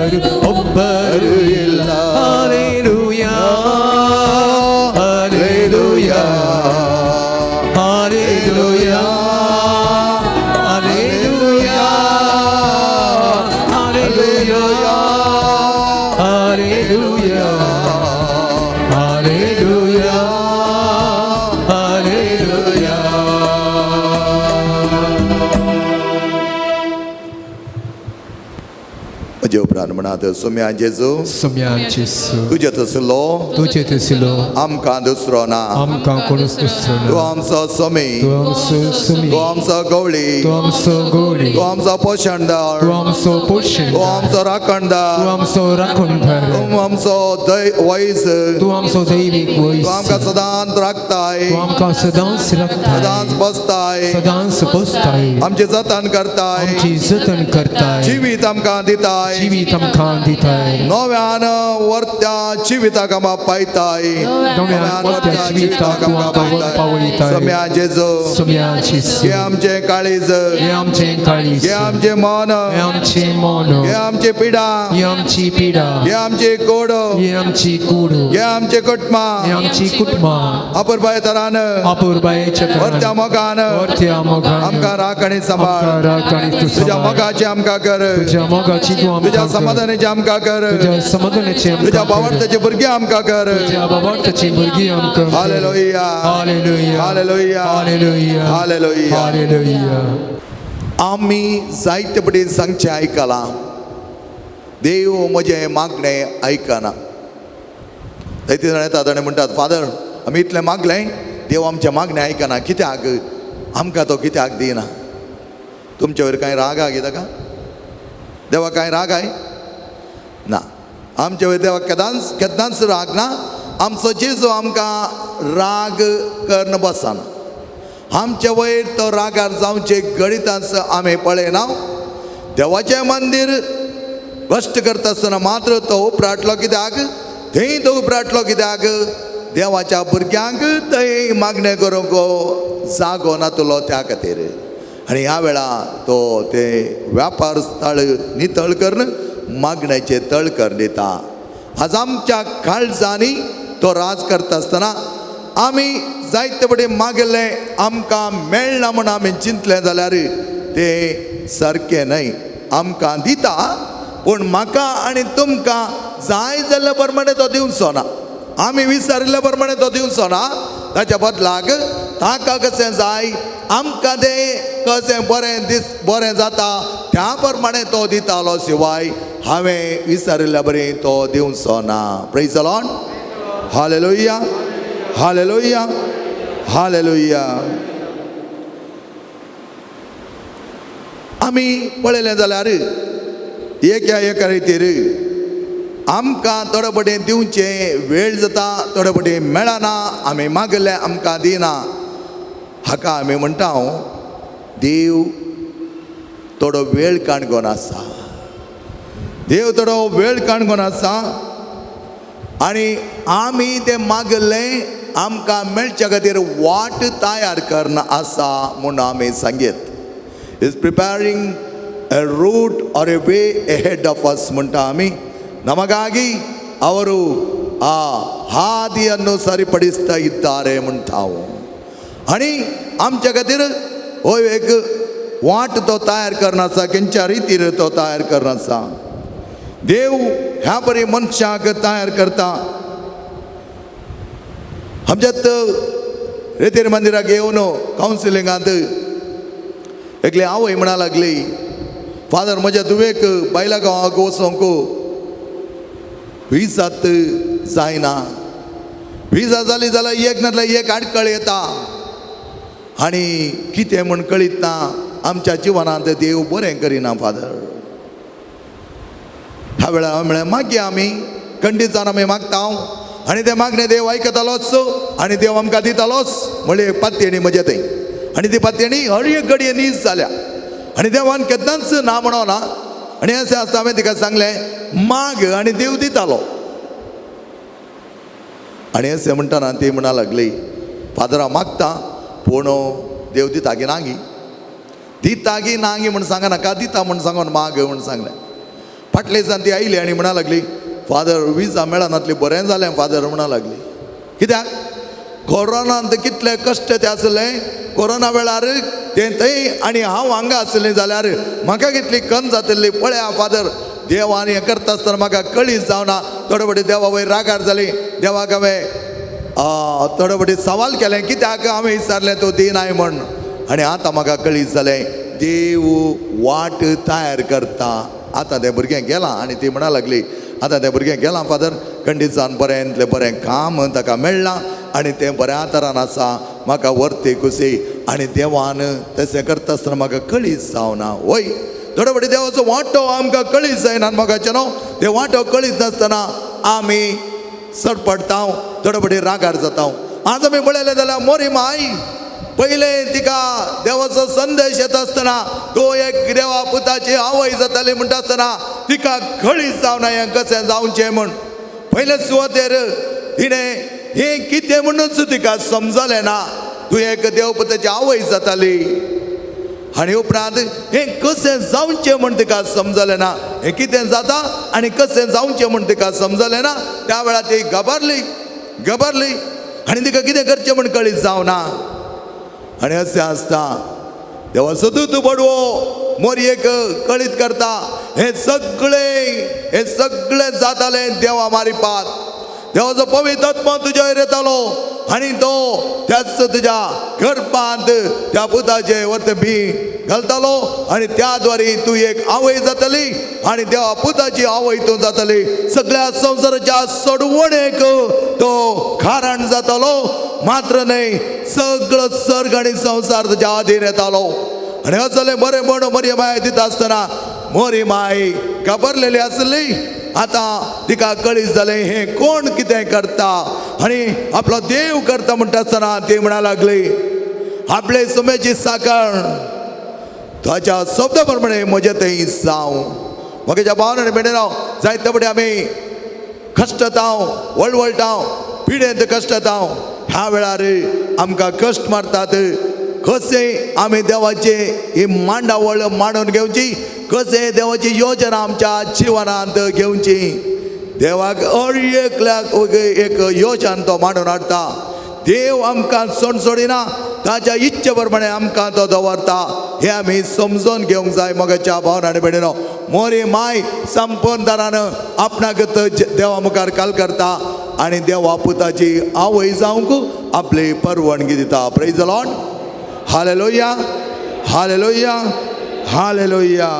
ಒಬ್ಬರು ಇಲ್ಲ. Hallelujah, hallelujah, hallelujah, hallelujah, hallelujah, hallelujah, hallelujah, hallelujah. म्हजे उपरांत म्हणात, सोम्या जेजू, सोम्या जेसू, तुजे तसलो तुजे तसलो आमकां दुसरो ना. आमकां कोणूच दुसरो तूं ना. आमचो सोमी, तूं आमचो सुमी, तूं आमचो गवळी, तूं आमचो गोडी, तूं आमचो पोशणदार, तूं आमचो पोशण, तूं आमचो राखणदार, तूं आमचो राखणदार, तूं आमचो वैज, तूं आमचो दैवीक वैज, तूं आमकां सदांच राखताय, तूं आमकां सदांच राखताय, सदांच बसताय, सदांच पोसताय, आमचें जतन करताय, आमची जतन करताय, जिवीत आमकां दिताय, जिवीत आमकां दिताय, नव्यान वर्त्या जिविताक आमकां पायताय, नव्यान वर्त्या जिविताक तूं आमकां पावयताय. सोम्या जेजू, सोम्या जेजू, हे आमचें काळीज, हें आमचें काळीज, हे आमचें मन, हें आमचें मन, हे आमची पिडा, ही आमची पिडा, हे आमची कोड, ही आमची कूड, हे आमचें कुटुंबां, ही आमची कुटुंबां, अपुरबाय तरान, अपुरबायेच्या वर्त्या मोगान, वर्त्या मोगान आमकां राख आनी सांबाळ. आमकां राख आनी तूं तुज्या सांबाळ. मोगाची आमकां कर, तुज्या मोगाची तूं तुज्या आमकां कर, समाधानाची आमकां कर, तुज्या समाधानाची तुज्या आमकां कर, भावार्थाची भुरगीं आमकां कर. तुज्या बाबार्थाची भुरगीं आमकां कर. Hallelujah, hallelujah, hallelujah, hallelujah, hallelujah. Hallelujah. आमी जायते पटी सांगचें आयकलां, देव म्हजें मागणें आयकना. जायते जाण येतात आनी म्हणटात, फादर आमी इतलें मागलें, देव आमचें मागणें आयकना, कित्याक आमकां तो कित्याक दिना? तुमचे वयर कांय राग आहा ताका? देवाक कांय राग आहे ना? आमचे वयर देवाक केदांच केन्नाच राग ना. आमचो जेजू आमकां राग करून बसना. आमचे वयर तो रागार जावचे गणितांच आमी पळयना. देवाचें मंदीर भश्ट करता आसतना मात्र तो उपराटलो कित्याक, थंय तो उपराटलो कित्याक, देवाच्या भुरग्यांक थंय मागणें करूंक जागो नातलो त्या खातीर. आनी ह्या वेळा तो ते व्यापार स्थळ नितळ करून मागण्याचें तळ करून दिता. आज आमच्या काळजांनी तो राज करता आसतना आमी जायते फटी मागिल्लें आमकां मेळना म्हूण आमी चिंतलें जाल्यार तें सारकें न्हय. आमकां दिता पूण म्हाका आनी तुमकां जाय जाल्ल्या प्रमाणे तो दिवचो ना, आमी विचारिल्ल्या प्रमाणे तो दिवचो ना. ताच्या बदलाक ताका कशें जाय आमकां तें कशें बरें दीस बरें जाता त्या प्रमाणे तो दितालो शिवाय हांवें विचारिल्ल्या बरें तो दिवचो ना. Praise the Lord. Hallelujah, hallelujah, hallelujah. आमी पळयलें जाल्यार एका एका रितीर आमकां थोडे पटी दिवचें वेळ जाता, थोडे पटी मेळना, आमी मागलें आमकां दिना. हाका आमी म्हणटा देव थोडो वेळ काणकोण आसा, देव थोडो वेळ काणकोण आसा आनी आमी तें मागलें आमकां मेळच्या खातीर वाट तयार करून आसा म्हूण आमी सांगीत. Is preparing a route or a way ahead of us म्हणटा आमी. ನಮಗಾಗಿ ಅವರು ಆ ಹಾದಿಯನ್ನು ಸರಿಪಡಿಸ್ತಾ ಇದ್ದಾರೆ म्हणटाव. आनी आमच्या खातीर हो एक वाट तो तयार करून आसा, खंयच्या रितीर तो तयार करून आसा. देव ह्या बरी मनशाक तयार करता. आमच्यात रेतीर मंदिराक येवन कावन्सिलिंगांत एकली आवय म्हणा लागली, फादर म्हज्या धुवेक बायला गांवाक वचोंक विजात जायना, विजा जाली जाल्यार एक नासल्यार एक आडखळ येता आनी कितें म्हूण कळीत ना. आमच्या जिवनांत देव बरें करिना फादर. ह्या वेळार हांवें म्हळें मागीर आमी खंडीत आमी मागता आनी तें मागणें देव आयकतालोच आनी देव आमकां दितालोच म्हणली एक पातयेणी म्हजे थंय. आनी ती पातयेणी हर एक घडये नीज जाल्या आनी देवान केन्नाच ना म्हणो ना. आनी अशें आसता हांवें तिका सांगलें माग आनी देव दितालो. आनी अशें म्हणटना ती म्हणा लागली, फादरा मागता पूण देव दिता की नागी, दिता की नागी म्हूण सांगनाका, दिता म्हूण सांगून माग म्हूण सांगलें. फाटले दिसान ती आयली आनी म्हणा लागली, फादर विजा मेळनातली बरें जालें फादर म्हणा लागली. कित्याक कोरोनांत कितले कश्ट ते आसले, कोरोना वेळार तें थंय आनी हांव हांगा आसलें जाल्यार म्हाका कितली कन जातली पळया फादर, देवान हें करता आसतना म्हाका कळीत जावना. थोडे फावटी देवा वयर रागार जाली, देवाक हांवें थोडे फावटी सवाल केलें कित्याक हांवें विचारलें तो दिनाय म्हण. आनी आतां म्हाका कळीत जालें देव वाट तयार करता. आतां तें भुरगें गेलां आनी ती म्हणा लागली, आतां तें भुरगें गेलां फादर, खंडीत जावन बरें बरें काम ताका मेळ्ळां आनी तें बऱ्या तरान आसा, म्हाका व्हरते खुशी. आनी देवान तशें करता आसतना म्हाका कळीत जावना. वय थोडे फावटी देवाचो वांटो आमकां कळीत जायना मोगाचें न्हू, ते वांटो कळीत नासतना आमी सरपडटा, थोडे फावटी रागार जाता. आज आमी पळयलें जाल्यार मोरी माय पयलें तिका देवाचो संदेश येता आसतना तो एक देवा पुताची आवय जाताली म्हणटा आसतना तिका कळीत जावना हें कशें जावचें म्हूण. पयले सुवातेर तिणें हें कितें म्हणूच तिका समजलें ना, तूं एक देवपुताची आवय जाताली. आनी उपरांत हें कशें जावचें म्हूण तिका समजलें ना, हें कितें जाता आनी कशें जावचें म्हूण तिका समजलें ना. त्या वेळार ती घाबरली घाबरली आनी तिका कितें करचें म्हूण कळीत जावना. आनी अशें आसता देवाचो दूत बडवो मोरयेक कळीत करता, हें सगळें हें सगळें जातालें देवा मारिपात. देवाचो पवित्र आत्मा तुज्या वयर येतालो आनी तो त्याच तुज्या गर्भांत त्या पुताचे वरतें बी घालतालो आनी त्या द्वारे तूं एक आवय जातली आनी देवा पुताची आवय तूं जातली. सगळ्या संवसाराच्या सोडवणेक तो कारण जातालो, मात्र न्हय सगळो सर्ग आनी संवसार तुज्या अधीन येतालो. आनी असलें बरें म्हण मोरी माय दिता आसतना मोरी माय घाबरलेली आसली. आतां तिका कळीत जालें हें कोण कितें करता आनी आपलो देव करता म्हणटा आसतना ती म्हणा लागली. आपले सुमेची साकण ताच्या शब्दा प्रमाणे म्हजे थंय जावं. म्हज्या भावन आनी भयणीनो, जायते फुडें आमी कश्टताव वळवळटाव, पिडेंत कश्टताव. ह्या वेळार आमकां कश्ट मारतात. कशें आमी देवाचे ही मांडावळ मांडून घेवची, कशें देवाची योजना आमच्या जिवनांत घेवची. देवाक हर एकल्याक एक योजन तो मांडून हाडटा. देव आमकां सोडसोडिना, ताच्या इच्छे प्रमाणे आमकां तो दवरता. हें आमी समजून घेवंक जाय. मोगाच्या भावन आनी भयणीनो, मोरी माय संपूर्ण आपणाक देवा मुखार काल करता आनी देवा पुताची आवय जावंक आपली परवानगी दिता. Praise the Lord. Hallelujah, hallelujah, hallelujah.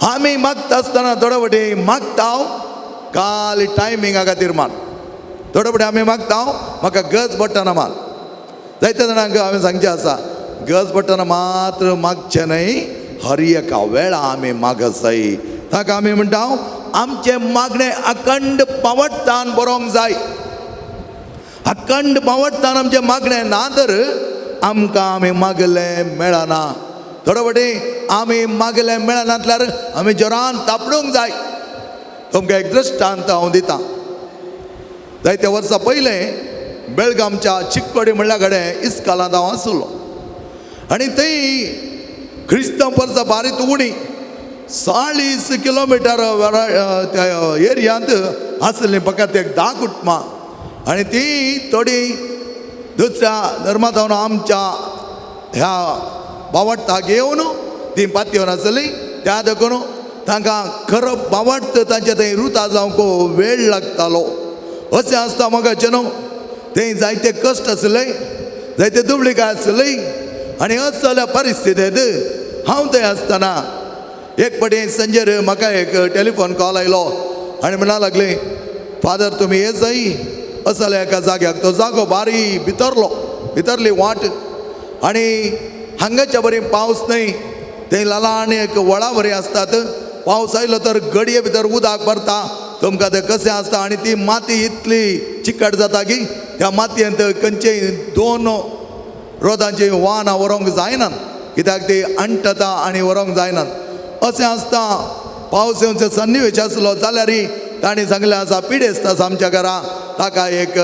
आमी मागता आसतना थोडे फावटी मागता काल टायमिंगा खातीर मान, थोडे फावटी आमी मागता म्हाका गज पडटना मान. जायते जाणांक हांवें सांगचें आसा, गज पडटना मात्र मागचें न्हय, हर एका वेळा आमी मागत जाय. ताका आमी म्हणटा आमचें मागणें अखंड पावटतान बरोवंक जाय. अखंड पावटतान आमचें मागणें ना तर आमकां आमी मागलें मेळना. थोडे फावटी आमी मागलें मेळनातल्यार आमी जोरान तापडूंक जाय. तुमकां एक दृश्टांत हांव दितां. जायते वर्सां पयलें बेळगांवच्या चिक्कोडी म्हणल्या कडेन इस्कालांत हांव आसलो आनी थंय क्रिस्तांव परसा बारीक उणी 40 किलोमिटर त्या एरियांत आसलीं फकत एक 10 कुटुंबां आनी ती थोडी दुसऱ्या धर्मांत आमच्या ह्या बावडटाक येवन ती पातयेवन आसली. त्या देखून तांकां खरो बावडट तांचे थंय रुता जावंक वेळ लागतालो. अशें आसता मोगाचें न्हू, थंय जायते कश्ट आसले, जायते दुबळिकाय आसली आनी असल्या परिस्थितींत हांव थंय आसतना एक फावटी संजेर म्हाका एक टेलिफोन कॉल आयलो आनी म्हणा लागले, फादर तुमी ये जाय असल्या एका जाग्याक. तो जागो बारी भितरलो, भितरली वाट आनी हांगाच्या बरी पावस न्हय, थंय लालान एक वळा बरी आसतात. पावस आयलो तर गडये भितर उदक भरता. तुमकां तें कशें आसता आनी ती माती इतली चिकट जाता की त्या मातयेंत खंयचेय 2 रोदांची वाहनां व्हरूंक जायनात, कित्याक ती अंटता आनी व्हरूंक जायनात. अशें आसता पावस येवचो सन्निवेश आसलो जाल्यार तांणी सांगलें आसा पिडेस्त आसा आमच्या घरा, ताका एक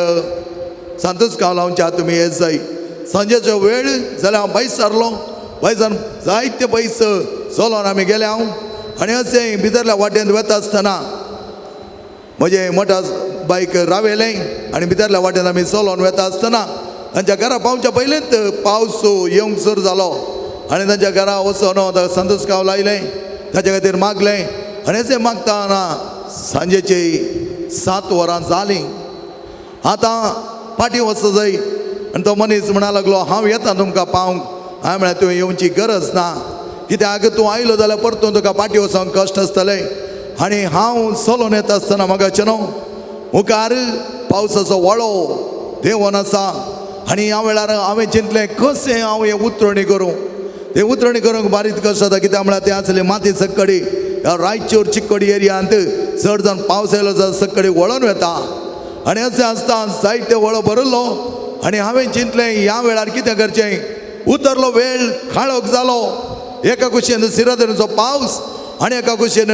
सांतोस गांव लावच्या तुमी येत जाय. सांजेचो वेळ जाल्यार हांव पयस सारलो, पयसान जायते पयस चलोन आमी गेले हांव आनी अशें भितरल्या वाटेंत वता आसतना म्हजें मोटार बायक रावयलें आनी भितरल्या वाटेन आमी चलोन वता आसतना तांच्या घरा पावच्या पयलींच पावस येवंक सुरू जालो आनी तांच्या घरा वचोन संतोष गांव लायलें, ताच्या खातीर मागलें आनी अशें मागतना सांजेची 7 वरां जालीं. आतां फाटीं वचो जाय आनी तो मनीस म्हणा लागलो, हांव येता तुमकां पावंक. हांवें म्हळ्यार तुवें येवची गरज ना, कित्याक तूं आयलो जाल्यार परतून तुका फाटीं वचोंक कश्ट आसतलें. आनी हांव चलोन येता आसतना म्हाका न्हू मुखार पावसाचो वळो देंवोन आसा आनी ह्या वेळार हांवें चिंतलें कशें हांव हें उतरणी करूं. तें उतरणी करूंक बारीक कश्ट जाता, कित्याक म्हळ्यार तें आसली माती सक्कडी. ह्या रायचूर चिक्कोडी एरियांत चड जावन पावस आयलो जाल्यार सक्कडी वळोन वता आनी अशें आसता जायते वळो भरलो आनी हांवें चिंतलें ह्या वेळार कितें करचें. उतरलो वेळ काळोख जालो, एका कुशेन सिरादरीचो पावस आनी एका कुशेन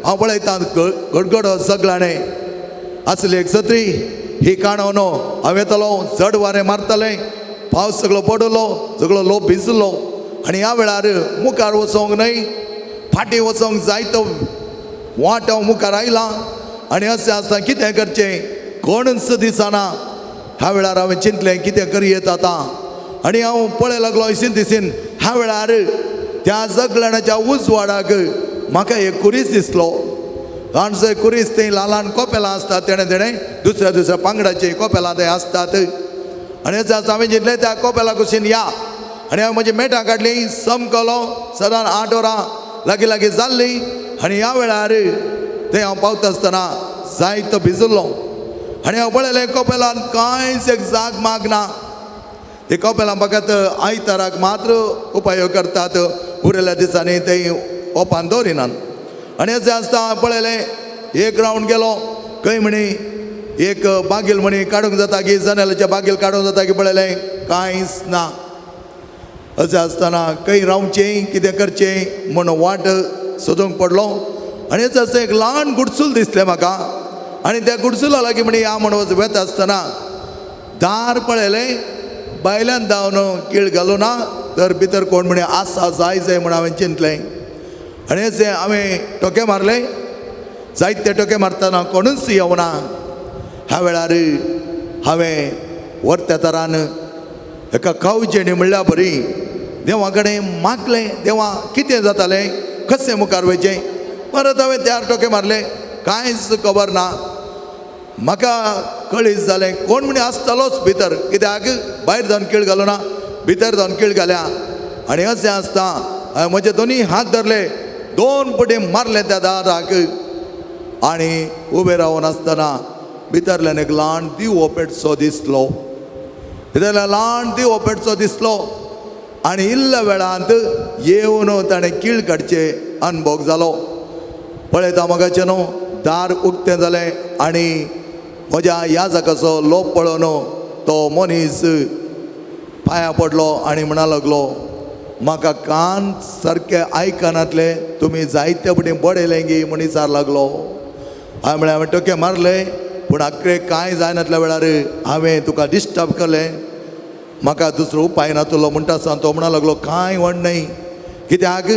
हांव पळयतां गडगडो सगळाणें आसली एक सत्री ही काणो न्हू. हांव येतलो चड वारें मारतलें, पावस सगळो पडलो, सगळो लोक भिजलो आनी ह्या वेळार मुखार वचोंक न्हय फाटीं वचोंक जायतो वाट हांव मुखार आयला आनी अशें आसता कितें करचें कोणूच दिसना. ह्या वेळार हांवें चिंतलें कितें करयेत आतां आनी हांव पळय लागलो इसीन दिसीन. ह्या वेळार त्या जगलाणाच्या उजवाडाक म्हाका एक कुरीस दिसलो. ल्हानसो कुरीस, थंय ल्हान ल्हान कोपेलां आसतात, तेणें तेणें दुसऱ्या दुसऱ्या पांगडाचीं कोपेलां थंय आसतात आनी अशें आसता हांवें चिंतलें त्या कोपेला कुशीन या आनी हांवें म्हजी मेटां काडलीं, समकलो सदां 8 वरां लागीं लागीं जाल्लीं आनी ह्या वेळार थंय हांव पावता आसतना जायतो भिजलो आनी हांव पळयलें कोपेलान कांयच एक जाग माग ना. ते कोपेलां फकत आयताराक मात्र उपाय करतात, उरिल्ल्या दिसांनी थंय ओपान दवरिनात. आनी अशें आसता हांवें पळयलें एक रावंड गेलो, खंय म्हणी एक बागील म्हणी काडूंक जाता की जनेलाच्या बागील काडूंक जाता की पळयलें कांयच ना. अशें आसतना खंय रावचें कितें करचें म्हूण वाट सोदूंक पडलो आनी अशें एक ल्हान गुडसूल दिसलें म्हाका आनी त्या गुडसुला लागीं म्हणी या म्हण वता आसतना दार पळयलें, भायल्यान धांवन किळ घालूं ना तर भितर कोण म्हणे आसा जाय जाय म्हण हांवें चिंतलें आनी अशें हांवें टोके मारले. जायते टोके मारतना कोणूच येवना. ह्या वेळार हांवें वर्त्या तरान एका खावजेणी म्हणल्या बरी देवा कडेन मागलें, देवा कितें जातालें कशें मुखार वयचें. परत हांवें त्यार टोके मारले, कांयच खबर ना. म्हाका कळीत जालें कोण म्हणे आसतालोच भितर, कित्याक भायर जावन किळ घालूं ना, भितर जावन किळ घाल्या. आनी अशें आसता हांवें म्हजे दोनी हात धरले, दोन पटी मारले त्या दाराक आनी उबे रावन आसतना भितरल्यान एक ल्हान दिवो पेटचो दिसलो. भितरल्यान ल्हान दिवो पेटचो दिसलो आनी इल्ल्या वेळांत येवन ताणें किळ काडचे अनभोग जालो. पळयता मगाचें न्हू दार उक्तें जालें आनी म्हज्या ह्या जाकाचो लोप पळोवन तो मनीस पांयां पडलो आनी म्हणा लागलो, म्हाका कान सारके आयकनातले, तुमी जायते फावटी बडयलें गी म्हण विचार लागलो. हांवें म्हळें हांवें टोके मारले पूण आखरे कांय जायनातल्या वेळार हांवें तुका डिस्टर्ब केलें, म्हाका दुसरो उपाय नातलो म्हणटा आसतना तो म्हणा लागलो कांय व्हड न्हय, कित्याक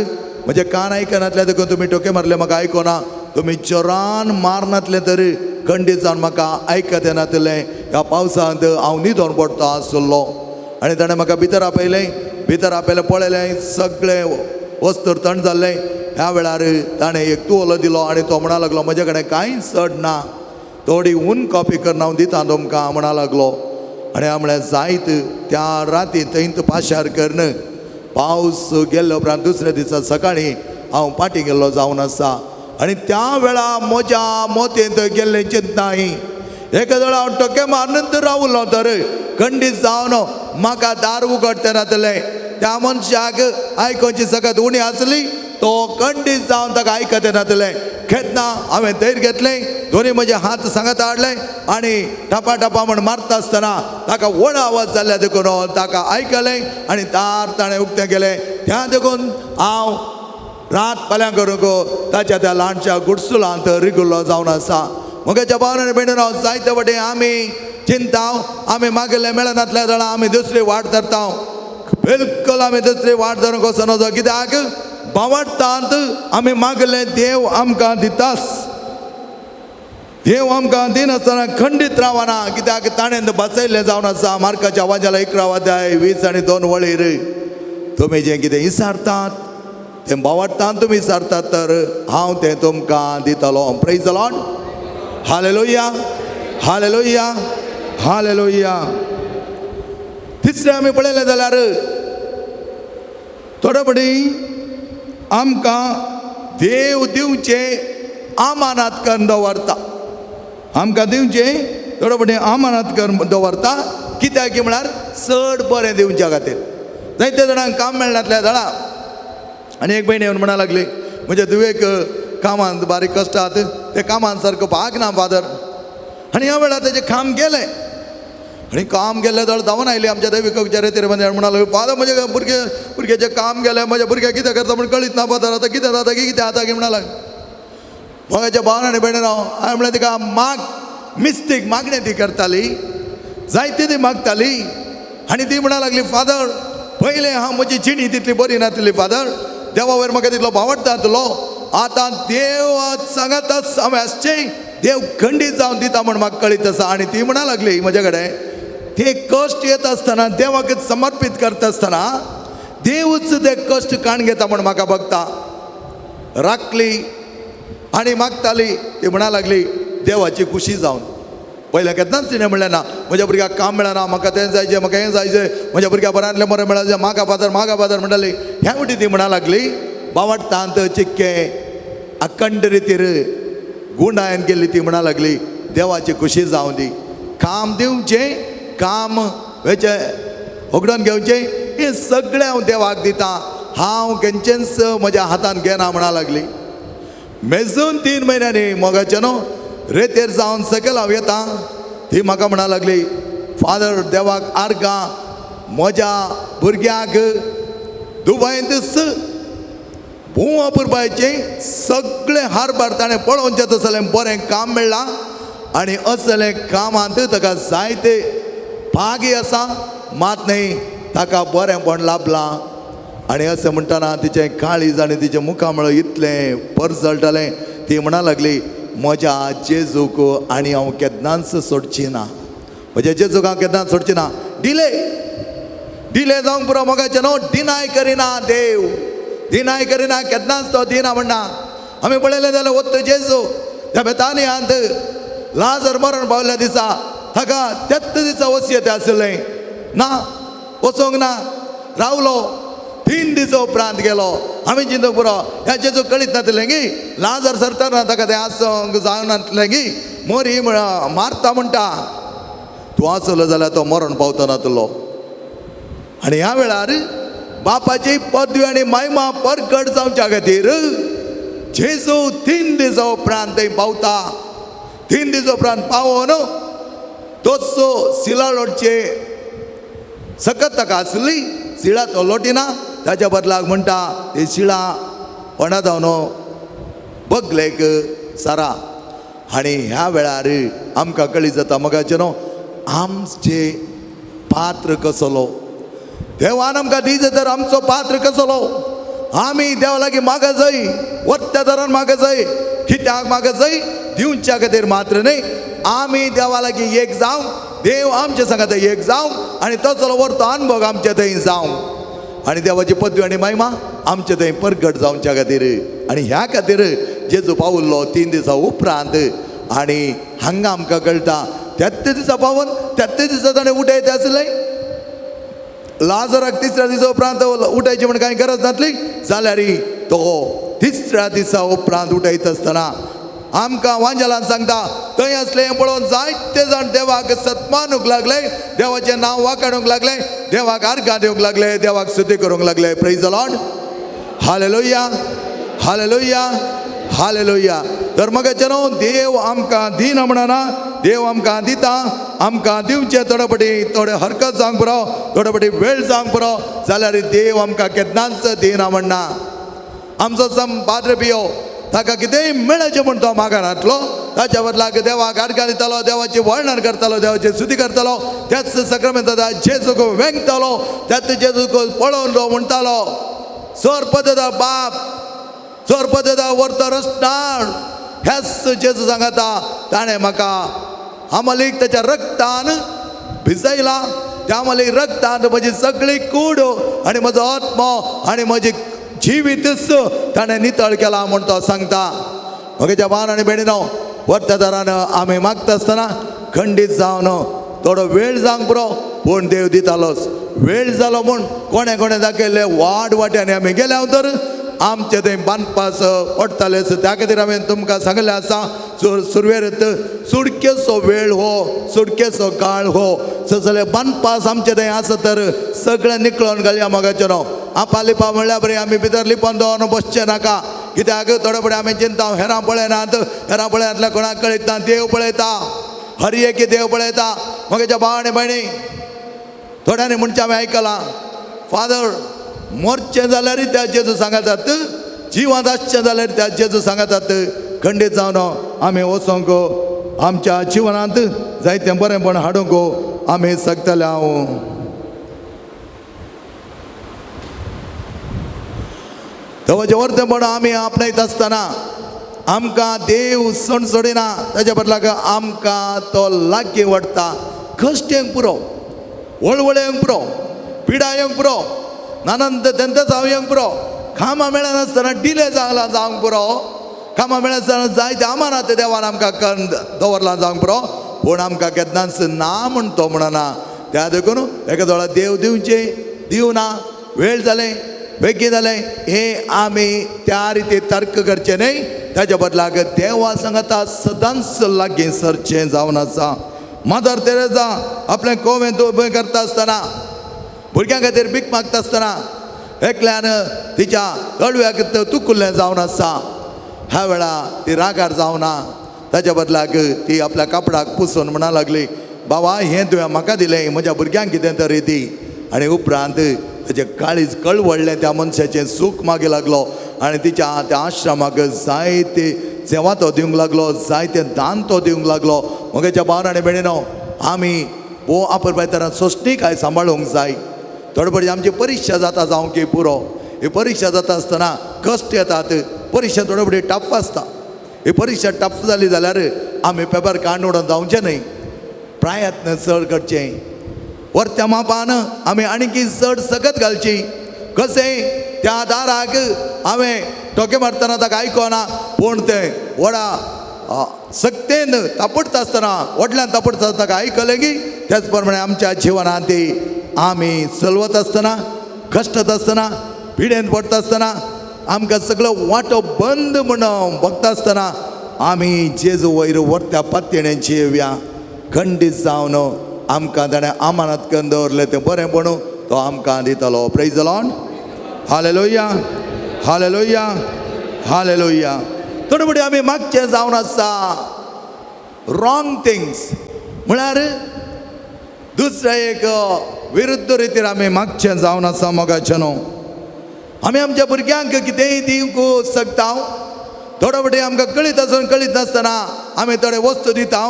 म्हजे कान आयकनातले देखून तुमी टोके मारले म्हाका आयकोना, तुमी जोरान मारनातले तर खंडीत जावन म्हाका आयकत येनातलें, ह्या पावसांत हांव न्हिदोन पडटा आसलो. आनी ताणें म्हाका भितर आपयलें, भितर आपयलें पळयलें सगळें वस्तूर थंड जाल्लें. ह्या वेळार ताणें एक तुवलो दिलो आनी तो म्हणा लागलो म्हजे कडेन कांय चड ना, थोडी ऊन कॉपी करून हांव दिता तुमकां म्हणा लागलो. आनी हांव म्हळें जायत त्या राती थंयत पाशार करून पावस गेल्ले उपरांत दुसऱ्या दिसा सकाळीं हांव पाटी गेल्लो जावन आसा. आनी त्या वेळा म्हज्या मोतेंत गेल्लें चिंतनाय एका वेळा हांव टोके मारून तर रावलो तर खंडीत जावन म्हाका दार उगडटे नातलें. त्या मनशाक आयकोची सगळ्यात उणी आसली, तो खंडीत जावन ताका आयकत नातलें. खेतना हांवें धैर्य घेतलें, दोनी म्हजे हात सांगात हाडले आनी टपा टपा म्हण मारता आसतना ताका व्हड आवाज जाल्ल्या देखून ताका आयकलें आनी दार ताणें उक्तें केलें. त्या देखून हांव रात फाल्यां करूंक ताच्या त्या ल्हानशा गुडसुलांत रिगुल्लो जावन आसा. म्हज्या भावान आनी भयणीन हांव जायते वाटे आमी चिंता, आमी मागिल्लें मेळनातल्या जाल्यार आमी दुसरी वाट धरता, बिलकुल आमी दुसरी वाट धरूंक वचना, कित्याक बावडटांत आमी मागले देव आमकां दितास, देव आमकां दिनासतना खंडीत रावना, कित्याक ताणें बसयल्लें जावन आसा. मार्काच्या आवाजाला 11 अध्याय 20 आनी 2 वळीर तुमी जें कितें विचारतात तें बावडटान तुमी विचारतात तर हांव तें तुमकां दितलो. Praise the Lord, hallelujah, hallelujah, hallelujah. तिसरें आमी पळयलें जाल्यार थोडे फावटी आमकां देव दिवचें आमानात करून दवरता, आमकां दिवचें थोडे फावटी आमानात करून दवरता, कित्याक की म्हळ्यार चड बरें दिवच्या खातीर. जायते जाणांक काम मेळनातल्या जाणां. आनी एक भयण येवन म्हणा लागली, म्हज्या धुवेक कामांत बारीक कश्टात, ते कामान सारको भाग ना फादर. आनी ह्या वेळार तेजें काम गेलें आनी काम गेल्लें जाल्यार धांवन आयली आमच्या देवीक चरित्र म्हणा लागली, फादर म्हजे भुरगे भुरग्याचें काम गेलें, म्हज्या भुरग्याक कितें करता म्हण कळीत ना फादर, आतां कितें जाता की कितें जाता की म्हणा लागली. म्हज्या भावान आनी भयणीन हांवें म्हणलें तिका माग मिस्तीक मागणें ती करताली, जायती ती मागताली. आनी ती म्हणा लागली, फादर पयलें हांव म्हजी जिणी तितली बरी नासली फादर, देवा वयर म्हाका तितलो भावडटा तुलो, आतां देव सांगाताच हांवें आसचें, देव खंडीत जावन दिता म्हण म्हाका कळीत आसा. आनी ती म्हणा लागली म्हजे कडेन ते कश्ट येत आसतना देवाक समर्पीत करता आसतना देवूच ते कश्ट काण घेता म्हण म्हाका बघता. राखली आनी मागताली, ती म्हणा लागली देवाची खुशी जावन. पयलें केन्नाच तिणें म्हणलें ना म्हज्या भुरग्याक काम मेळना, म्हाका तें जायचें, म्हाका हें जायचें, म्हज्या भुरग्याक बरांतलें बरें मेळाचें, म्हाका फादर म्हाका फादर म्हणटाली. ह्या वटी ती म्हणा लागली बावडटांत चिक्के अखंड रितीर गुंडायन केल्ली. ती म्हणा लागली देवाची खुशी जावं दी, काम दिवचें, काम वेचें उगडून घेवचें, हें सगळें हांव देवाक दितां, हांव खंयचेंच म्हज्या हातान घेना म्हणा लागली. मेजून 3 म्हयन्यांनी मोगाचें न्हू रेतेर जावन सकयल हांव येता. ती म्हाका म्हणा लागली, फादर देवाक आर्गां, म्हज्या भुरग्याक दुबयंतच भूंव पुरपायचें सगळें हारभार ताणें पळोवचें तसलें बरें काम मेळ्ळां आनी असलें कामांत ताका जायते भागी आसा, मात न्हय ताका बरेंपण लाभलां. आनी अशें म्हणटना तिचें काळीज आनी तिचें मुखामळ इतलें परजळटालें. ती म्हणा लागली, म्हज्या जेजूक आनी हांव केन्नाच सोडची ना, म्हज्या जेजूक हांव केन्नाच सोडची ना. डिले डिले जावंक पुरो मोगाचें न्हू, डिनाय करिना देव, डिनाय करिना केन्नाच तो दिना म्हणना. आमी पळयलें जाल्यार वत्त जेजू त्या बेतानियांत लाजर मरण पावल्या दिसा ताका त्याच दिसा वचयें आशिल्लें ना, वचोंक ना, रावलो. 3 दिसा उपरांत गेलो. आमी चिंतूंक पुरो ह्या जेजू कळीत नासलें की लाजर सरतना ताका तें आसूंक जायनासलें की मोरी मारता म्हणटा, तूं आसलो जाल्यार तो मरण पावता नातलो. आनी ह्या वेळार बापाची पदवी आनी महिमा परगट जावच्या खातीर जेजू 3 दिसा उपरांत थंय पावता. 3 दिसा उपरांत पावोन तोच शिला लोटचे सकत ताका आसली, शिळा तो लोटिना, ताच्या बदलाक म्हणटा ती शिळा कोणा जावन बगलेक सारा. आनी ह्या वेळार आमकां कळी जाता मोगाचें न्हू आमचे पात्र कसलो, देवान आमकां दीज तर आमचो पात्र कसलो. आमी देवा लागीं मागा जाय, वत्या दरान मागा जाय, कित्याक मागा जाय, दिवच्या खातीर मात्र न्हय, आमी देवा लागीं एक जावं, देव आमचे सांगात एक जावं आनी तसलो वरतो अनुभव आमचे थंय जावं आनी देवाची पदवी आनी महिमा आमचे थंय परगट जावच्या खातीर. आनी ह्या खातीर जेजू पावल्लो 3 दिसा उपरांत. आनी हांगा आमकां कळटा त्याच दिसा पावून त्याच दिसा ताणें उठयत आसलें. लाजराक 3ऱ्या दिसा उपरांत उठायची म्हण कांय गरज नासली, जाल्यार तो 3ऱ्या दिसा उपरांत उठयत आसतना आमकां वांजेलान सांगता थंय आसलें पळोवन जायते जाण देवाक सत्मानूंक लागले, देवाचें नांव वाखाणूंक लागले, देवाक आर्गां दिवंक लागले, देवाक स्तुती करूंक लागले. Praise the Lord, hallelujah, hallelujah, hallelujah. तर मगाचें न्हू देव आमकां दिना म्हणना, देव आमकां दिता, आमकां दिवचें थोडे फावटी थोडे हरकत जावंक पुरो, थोडे फावटी वेळ जावंक पुरो, जाल्यार देव आमकां केन्नाच दिना म्हणना. आमचो सम पाद्र पियो ताका कितेंय मेळचें म्हूण तो मागानातलो, ताच्या बदलाक देवाक आर्गां दितालो, देवाचें वर्णन करतालो, देवाची स्तुती करतालो, त्याच सक्रामेंतांत जेजूक वेंगतालो, त्याच जेजूक पळोवन तो म्हणटालो, सर पददा बाप, सर पददा व्हरता रस्ताळ. ह्याच जेजू सांगता ताणें म्हाका आमलीक ताच्या रक्तान भिजयला, त्या आमलीक रक्तान म्हजी सगळी कूड आनी म्हजो आत्मो आनी म्हजी जिवीतच ताणें नितळ केला म्हूण तो सांगता. म्हगेच्या भावान आनी भयणीनो, वरत्या दारान आमी मागता आसतना खंडीत जावन थोडो वेळ जावंक पुरो, पूण देव दितालोच. वेळ जालो म्हूण कोणें कोणें दाखयल्ले वाड वाट्यांनी आमी गेल्या तर आमचें थंय बांदपास पडटालेच. त्या खातीर हांवें तुमकां सांगिल्लें आसा, सुरवेर सुडकेचो वेळ हो, सुडकेचो काळ हो, जाल्यार बांदपास आमचें थंय आसा तर सगळें निकळोन घालया मोगाचें न्हू. आपा लिपा म्हणल्यार बरें आमी भितर लिपोन दवरून बसचें नाका, कित्याक थोडे फुडें आमी चिंता हेरां पळयनात, हेरां पळयनातल्यार कोणाक कळयत ना, देव पळयता, हर एक देव पळयता. म्हगेच्या भाव आनी भयणी, थोड्यांनी म्हणचें हांवें आयकलां, फादर मरचें जाल्यार त्या जेजू सांगतात, जिवांत आसचें जाल्यार त्या जेजू सांगतात. खंडीत जावन आमी वचोंक आमच्या जिवनांत जायतें बरेंपण हाडूंक आमी शकतले. हांव देवाचें वर्तेपण आमी आपणायत आसतना आमकां देव सणसणिना, ताच्या बदलाक आमकां तो लागीं वाडटा. कश्ट येवंक पुरो, वळवळ येवंक पुरो, पिडा येवंक पुरो, नानंद तेंच हांव येवंक पुरो, कामां मेळनासतना डिले जालां जावंक पुरो, कामां मेळनासतना जायते आमानात देवान आमकां करून दवरलां जावंक पुरो, पूण आमकां केन्नाच ना म्हण तो म्हणना. त्या देखून एका दोळा देव दिवचें दिवना, वेळ जालें बेगीन जालें हें आमी त्या रिती तर्क करचें न्हय. ताच्या बदलाक देवा सांगता सदांच लागीं सरचें जावन आसा. मदर तेरेजा आपलें कोवेंत उबें करता आसतना, भुरग्यां खातीर भीक मागता आसतना एकल्यान तिच्या गळव्याक तुकुल्लें जावन आसा. ह्या वेळार ती रागार जावना, ताच्या बदलाक ती आपल्या कापडाक पुसून म्हणा लागली, बाबा हें तुवें म्हाका दिलें, म्हज्या भुरग्यांक कितें तरी दी. आनी उपरांत ताचें काळीज कळवळ्ळें, त्या मनशाचें सूख मागीर लागलो आनी तिच्या त्या आश्रमाक जायते सेवा तो दिवंक लागलो, जायते दान तो दिवंक लागलो. म्हगेच्या भावान आनी भयणीनो, आमी वो आपरपायताना सोंसणीकाय सांबाळूंक जाय. थोडे फावटी आमची परिक्षा जाता जावं की पुरो, ही परिक्षा जाता आसतना कश्ट येतात, परिक्षा थोडे फावटी टफ आसता. ही परिक्षा टफ जाली जाल्यार आमी पेपर काडून उडोवन जावचें न्हय, प्रयत्न चड करचे. वरत्या मापान आमी आणकी चड सगत घालची. कशें त्या दाराक हांवें ठोके मारतना ताका आयकना, पूण तें व्हडा सक्तेन तापडटा आसतना, व्हडल्यान तापडटा आसतना ताका आयकलें की. त्याच प्रमाणे आमच्या जिवनांत ती आमी चलवत आसतना, कश्टत आसतना, पिडेन पडटा आसतना, आमकां सगळो वांटो बंद म्हणून बगता आसतना आमी जेजू वयर वरत्या पातयेण्याची येवया. खंडीत जावन आमकां ताणें अमानत करून दवरलें तें बरें म्हणून तो आमकां दितलो. Praise the Lord, hallelujah, hallelujah, hallelujah. थोडे फावटी आमी मागचें जावन आसा रॉंग थिंग्स, म्हळ्यार दुसऱ्या एक विरुद्ध रितीर आमी मागचें जावन आसा. मोगाचें न्हू, आमी आमच्या भुरग्यांक कितेंय दिवंक शकता. थोडे फावटी आमकां कळीत आसून कळीत नासतना आमी थोडे वस्तू दिता.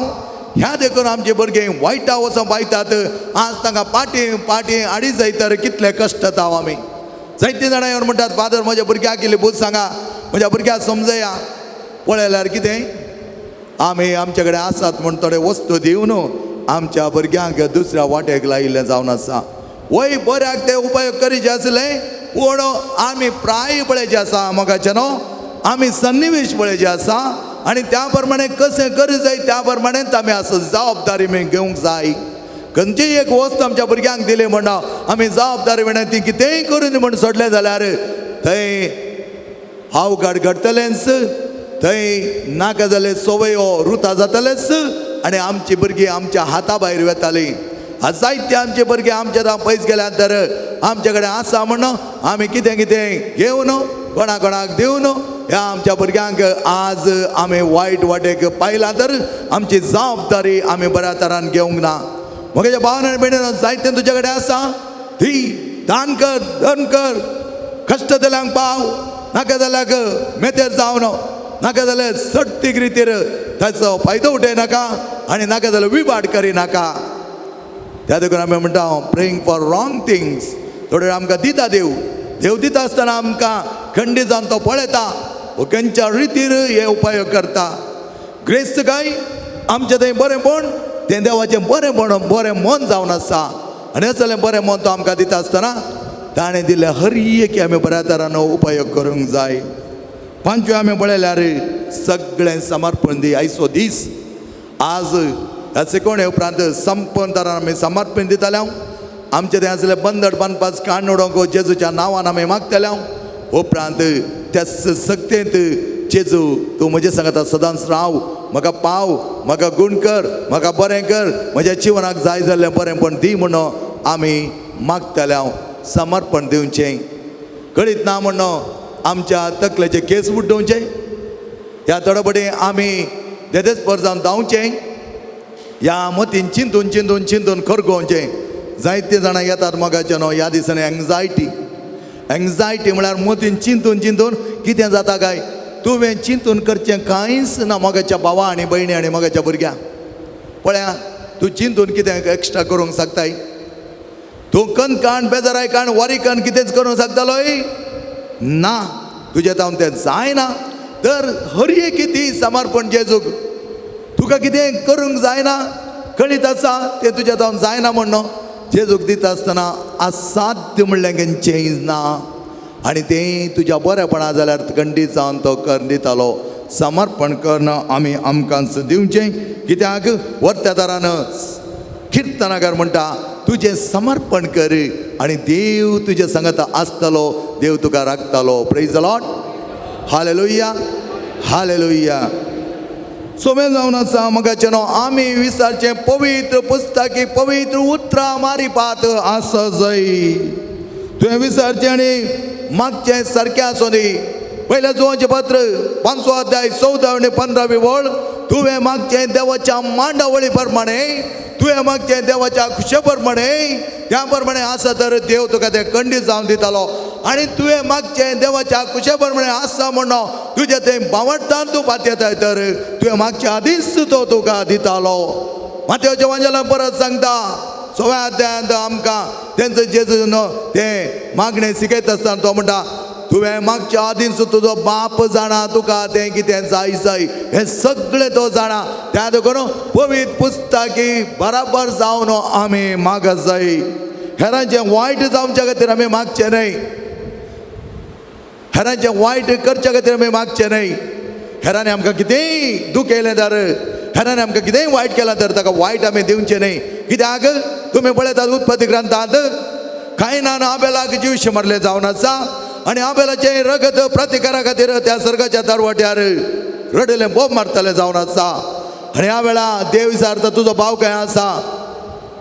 ह्या देखून आमचे भुरगे वायटा वचोन पायतात. आज तांकां पाटी पाटी आडी जायतर कितले कश्ट जाता. आमी जायतीं जाणां येवन म्हणटात, फादर म्हज्या भुरग्याक इल्ली बूद सांगा, म्हज्या भुरग्याक समजया. पळयल्यार कितें आमी आमचे कडेन आसात म्हूण थोडे वस्तू दिवन आमच्या भुरग्यांक दुसऱ्या वाटेक लायिल्लें जावन आसा. वय बऱ्याक ते उपयोग करीचे आसले, पूण आमी प्राय पळयचें आसा मोगाचें न्हू, आमी सन्निवेश पळयचें आसा आनी त्या प्रमाणे कशें करूं जाय त्या प्रमाणेच आमी आसा जबाबदारी आमी घेवंक जाय. खंयचीय एक वस्त आमच्या भुरग्यांक दिली म्हण आमी जबाबदारी म्हणून ती कितेंय करून म्हण सोडलें जाल्यार थंय अवघड घडटलेंच, थंय नाका जाल्ले संवयो रुता जातलेच आनी आमची भुरगीं आमच्या हाता भायर वेतालीं. आज जायते आमचे भुरगे आमच्या जावं पयस गेल्या तर आमचे कडेन आसा म्हण आमी कितें कितें घेवन कोणा कोणाक दिवन ह्या आमच्या भुरग्यांक आज आमी वायट वाटेक पायला तर आमची जबाबदारी आमी बऱ्या तरान घेवंक ना. म्हगेल्या भावान आनी भयणीन, जायतें तुजे कडेन आसा ती दान कर, धन कर, कश्ट जाल्यांक पाव, नाका जाल्यार मेतेर जावन, नाका जाल्यार सडतीक रितीर ताचो फायदो उठयनाका आनी नाका जाल्यार विवाड करिनाका. त्या देखून आमी म्हणटा प्रेईंग फॉर रॉंग थिंग्स. थोडे आमकां दिता देव, देव दिता आसतना आमकां खंडीत जावन तो पळयता खंयच्या रितीर हे उपयोग करता. ग्रेस्त काय आमचें थंय बरेंपण तें देवाचें बरेंपण बरें मन जावन आसा आनी असलें बरें मन तो आमकां दिता आसतना ताणें दिल्लें हर एक आमी बऱ्या तरान उपयोग करूंक जाय. पांचवें आमी पळयल्यार सगळें समर्पण दी. आयचो दीस आज ह्या शिकवणे उपरांत संपन्न तरान आमी समर्पण दितले. आमचें थंय आसलें बंदड बांदपास काण उडोवंक जेजूच्या नांवान आमी मागतले. उपरांत त्या सक्तेंत जेजू तूं म्हजे सांगता सदांच राव, म्हाका पाव, म्हाका गूण कर, म्हाका बरें कर, म्हज्या जिवनाक जाय जाल्लें बरेंपण दी म्हणून आमी मागतले. समर्पण दिवचें. कळीत ना म्हणून आमच्या तकलेचे केस बुड्डोवचे, ह्या थोडे आमी देदेच पर जावन धांवचें, ह्या मतीन चिंतून चिंतून चिंतून खरगोवचें. जायते जाणां येतात मोगाचे न्हू ह्या दिसांनी एंग्जायटी. एंग्जायटी म्हळ्यार मतीन चिंतून चिंतून कितें जाता काय. तुवें चिंतून करचें कांयच ना मोगाच्या भावा आनी भयणी आनी मोगाच्या भुरग्यां. पळया तूं चिंतून कितें एक्स्ट्रा करूंक शकताय? तूं कनकान बेजाराय काण वरीकान कितेंच करूंक शकतालोय ना, तुजें जावन तें जायना. तर हर एक ती समर्पण जेजूक. तुका कितें करूंक जायना कळीत आसा तें तुज्या जावन जायना म्हण जेजूक दिता आसतना असाध्य म्हणलें खंयचेंय ना आनी तें तुज्या बरेपणा जाल्यार खंडीत जावन तो कर दितालो. समर्पण करून आमी आमकांच दिवचें. कित्याक वरत्या दारान किर्तनाकार म्हणटा तुजें समर्पण कर आनी देव तुजें सांगता आसतलो, देव तुका राखतलो. Praise the Lord, hallelujah, hallelujah. सोमें जावन आसा मोगाचें न्हू आमी विचारचें पवित्र पुस्तकी पवित्र उतरां मारिपात आसा जाय. तुवें विचारचें आनी मागचें सारकें आसूं दी. पयल्या जुवांचें पत्र 5 अध्याय 14 आनी 15 वळ. तुवें मागचें देवाच्या मांडावळी प्रमाणे, तुवें मागचें देवाच्या खुशे प्रमाणे, त्या प्रमाणे आसा तर देव तुका तें खंडीत जावन दितालो. आनी तुवें मागचें देवाच्या खुशे प्रमाणे आसा म्हणून तुजें तें बावडटान तूं पातयेताय तर तुवें मागचे आदींच तो तुका दितालो. मातयेच्या वांजेला परत सांगता सव्या अध्यायांत आमकां तेंचो जेजू न्हू तें मागणें शिकयता आसतना तो म्हणटा तुवें मागच्या आदींच तुजो बाप जाणा तुका तें कितें जाय जाय हें सगळें तो जाणा. त्या देखून पवित्र पुस्तकी बराबर जावन आमी मागत जाय. हेरांचें वायट जावच्या खातीर आमी मागचें न्हय, हेरांचें वायट करच्या खातीर आमी मागचें न्हय. हेरांनी आमकां कितेंय दुखयलें तर, हेरांनी आमकां कितेंय वायट केलां तर ताका वायट आमी दिवचें न्हय. कित्याक तुमी पळयतात उत्पत्ती ग्रंथांत कायनान आबेलाक जिवशें मारलें जावन आसा आनी आबेलाचें रगत प्रतिकारा खातीर त्या सर्गाच्या दरवाट्यार रडलें बोब मारतलें जावन आसा. आनी ह्या वेळा देव विचारता तुजो भाव खंय आसा?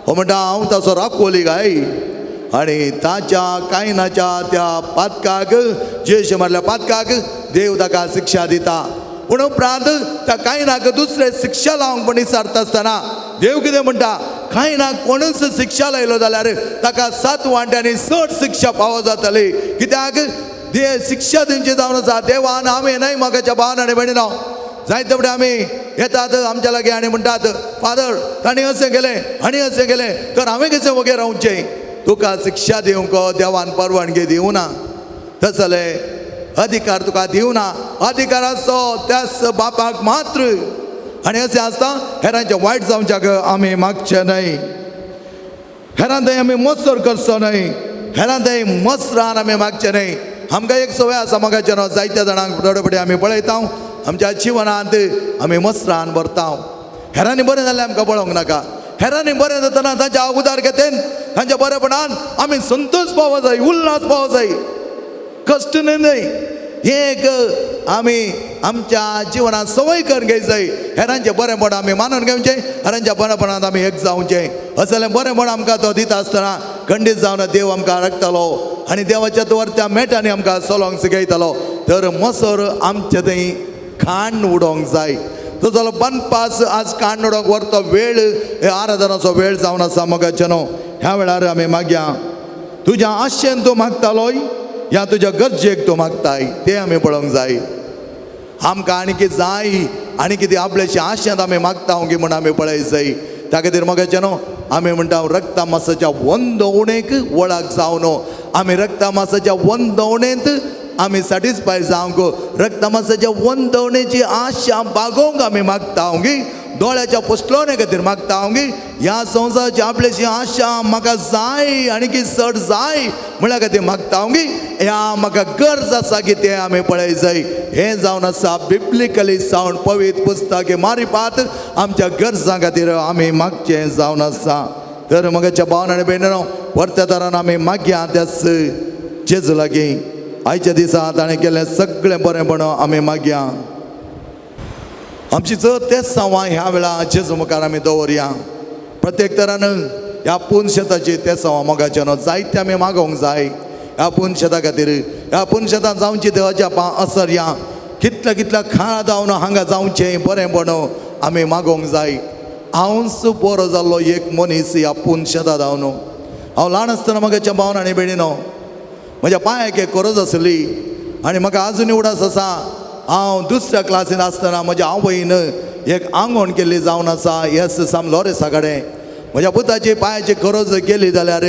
हो म्हणटा हांव ताचो राखोली काय. आनी ताच्या कायनाच्या त्या पातकाक जेश मारल्या पातकाक देव ताका शिक्षा दिता. पूण उपरांत त्या कायनाक दुसरे शिक्षा लावंक म्हण विचारता आसतना देव कितें म्हणटा, कायनाक कोणूच शिक्षा लायलो जाल्यार ताका 7 वांट्यांनी चड शिक्षा फावो जातली. कित्याक शिक्षा दिवची जावन आसा देवान आमी न्हय मोगाच्या भावान आनी भयणीनो. जायते फुडें आमी येतात आमच्या लागीं आनी म्हणटात फादर तांणी अशें केलें आनी अशें केलें तर हांवें कशें वगैरे रावचें? तुका शिक्षा दिवंक देवान परवानगी दिवना, तसले अधिकार तुका दिवना. अधिकार आसो त्याच बापाक मात्र. आनी अशें आसता हेरांचें वायट जावच्याक आमी मागचें न्हय, हेरां थंय आमी मत्सर करचो न्हय, हेरां थंय मत्सरान आमी मागचें न्हय. आमकां एक संवय आसा मोगाचें न्हू, जायत्या जाणांक थोडे फावटी आमी पळयता आमच्या जिवनांत आमी मत्सरान भरता. हेरांनी बरें जाल्यार आमकां पळोवंक नाका, हेरांनी बरें जातना तांच्या उदार घेतेन तांच्या बरेपणान आमी संतोश पावो जाय, उल्हास पावो जाय, कश्ट न्हय. हें एक आमी आमच्या जिवनांत संवय करून घेय जाय. हेरांचें बरेंपण आमी मानून घेवचें, हेरांच्या बरेपणांत आमी एक जावचें. असलें बरेंपण आमकां तो दिता आसतना खंडीत जावन देव आमकां राखतलो आनी देवाच्या द्वार त्या मेटांनी आमकां चलोवंक शिकयतलो. तर मसर आमचे थंय खाण उडोवंक जाय. तो जालो बनपास आज खाण उडोवंक व्हरतो वेळ हे आराधनाचो वेळ जावन आसा मोगाचें न्हू. ह्या वेळार आमी मागया तुज्या आशेन तूं मागतालोय ह्या तुज्या गरजेक तूं मागताय तें आमी पळोवंक जाय. आमकां आनी कितें जाय आनी कितें आपल्याच्या आशेंत आमी मागता की म्हूण आमी पळय जाय. त्या खातीर मोगाचें न्हू आमी म्हणटा रक्ता मासाच्या वंदवणेक वळख जावन आमी रक्ता मासाच्या वंदवणेंत आमी सॅटिस्फाय जावंक, रक्ता मासाच्या वंदवणेची आशा बागोवंक आमी मागता की दोळ्याच्या पोसलोने खातीर मागता की ह्या संवसाराची आपल्याची आशा म्हाका जाय आनी की चड जाय म्हणल्या खातीर मागता की ह्या म्हाका गरज आसा की तें आमी पळय जाय. हें जावन आसा बिब्लिकली सावंड पवित्र पुस्तक मारिपात आमच्या गरजां खातीर आमी मागचें जावन आसा. तर म्हज्या भावन आनी भयणीनो परत्या तरान आमी मागया त्याच जेजू लागीं. आयच्या दिसा ताणें केल्लें सगळें बरेंपण आमी मागया. आमची जर तेच सांवां ह्या वेळा जेजू मुखार आमी दवरया. प्रत्येक तरान ह्या पून शेताची ते सांवां मोगाचें न्हू जायते आमी मागोवंक जाय. ह्या पून शेता खातीर ह्या पून शेतान जावची ते अजापां असरया कितल्या कितल्या खाळा जावन हांगा जावचें बरेंपण आमी मागोवंक जाय. हांवच बरो जाल्लो एक मनीस ह्या पून शेतां जावन. हांव ल्हान आसतना म्हज्या भावन आनी भयणीनो म्हज्या पांयाक एक गरज आसली आनी म्हाका आजून उडास आसा हांव दुसऱ्या क्लासीन आसतना म्हज्या आवयन एक आंगवण केल्ली जावन आसा एस साम लॉरेसा कडेन. म्हज्या पुताची पांयाची गरज केली जाल्यार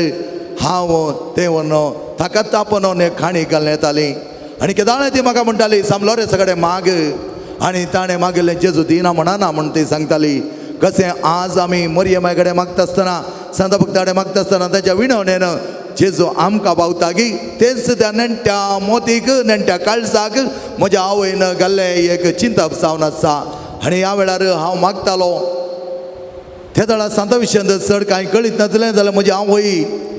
हांव तें व्हरून ताका तापोवन एक खाणी घालून येताली आनी केदाळें ती म्हाका म्हणटाली साम लॉरेसा कडेन माग. आनी ताणें मागिल्लें जेजू दिना म्हणना म्हूण ती सांगताली. कशें आज आमी मरियमाय कडेन मागता आसतना सांता भक्ता कडेन मागता आसतना ताच्या विणवणेन जेजू आमकां पावता की तेच त्या नेण्ट्या मोतीक नेण्ट्या काळजाक म्हज्या आवयन घाल्लें एक चिंतप जावन आसा. आनी ह्या वेळार हांव मागतालो त्या वेळार सांता विशयान चड कांय कळीत नासलें जाल्यार म्हजी आवय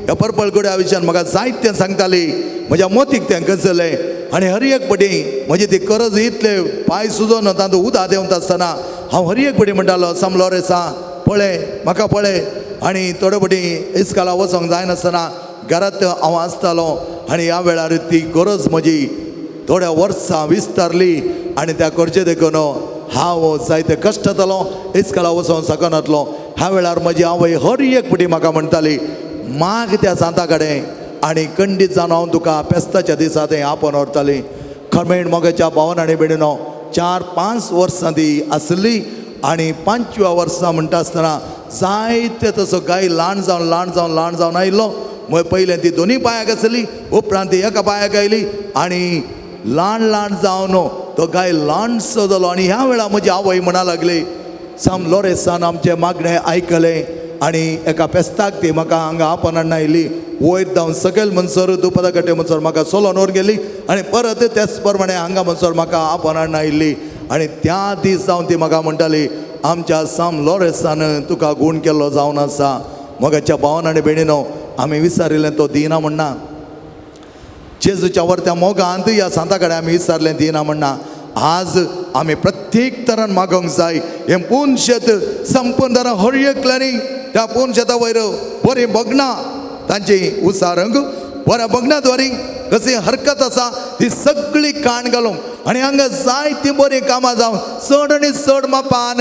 ह्या पर्पल गोड्या विशयान म्हाका जायतें सांगताली. म्हज्या मोतीक तें गजलें आनी हर एक पटी म्हजी ती करज इतले पांय सुजोवन तातूंत उदक देंवता आसतना हांव हर एक पटी म्हणटालो सामलो रेसा पळय म्हाका पळय. आनी थोडे पटी इस्काला वचोंक जायनासतना घरांत हांव आसतालो आनी ह्या वेळार ती गरज म्हजी थोड्या वर्सां विस्तारली आनी त्या गरजे देखून हांव जायते कश्ट जालो, इस्कोला वचोंक शकनातलो. ह्या वेळार म्हजी आवय हर एक पटी म्हाका म्हणटाली, माग त्या सांता कडेन आनी खंडीत जावन हांव तुका पेस्ताच्या दिसा तें आपोवन व्हरताली. खमेण मोगाच्या भावन आनी भयणीनो, 4-5 वर्सां ती आसली आनी 5व्या वर्सा म्हणटा आसतना जायते तसो गाय ल्हान जावन ल्हान जावन ल्हान जावन आयिल्लो. मागीर पयलें ती दोनूय पांयाक आसली, उपरांत ती एका पांयाक आयली आनी ल्हान ल्हान जावन तो गाय ल्हानसो जालो. आनी ह्या वेळार म्हजी आवय म्हणा लागली, साम लोरेसान आमचें मागणें आयकलें आनी एका पेस्ताक ती म्हाका हांगा आपोवन हाडून आयली. वयर धांवन सकयल म्हणसर दुपदा कट्टे म्हणसर म्हाका चलोवन व्हरून गेली आनी परत तेच प्रमाणे हांगा म्हणसर म्हाका आपोवन हाडून आयिल्ली. आनी त्या दीस जावन ती म्हाका म्हणटाली, आमच्या साम लोरेसान तुका गूण केल्लो जावन आसा. मोगाच्या भावन आनी भयणीनो, आमी विचारिल्लें तो दिना म्हणना. जेजूच्या वरत्या मोगांत ह्या सांता कडेन आमी विचारलें दिना म्हणना. आज आमी प्रत्येक तरान मागोंक जाय. हें पूर्ण शेत संपूर्ण तरान हर एकल्यांनी त्या पूर्ण शेता वयर बरीं भगणां तांची उसारंग बऱ्या भगणां द्वारी कशी हरकत आसा ती सगळी काण घालूंक आनी हांगा जायतीं बरीं कामां जावन चड आनी चड मापान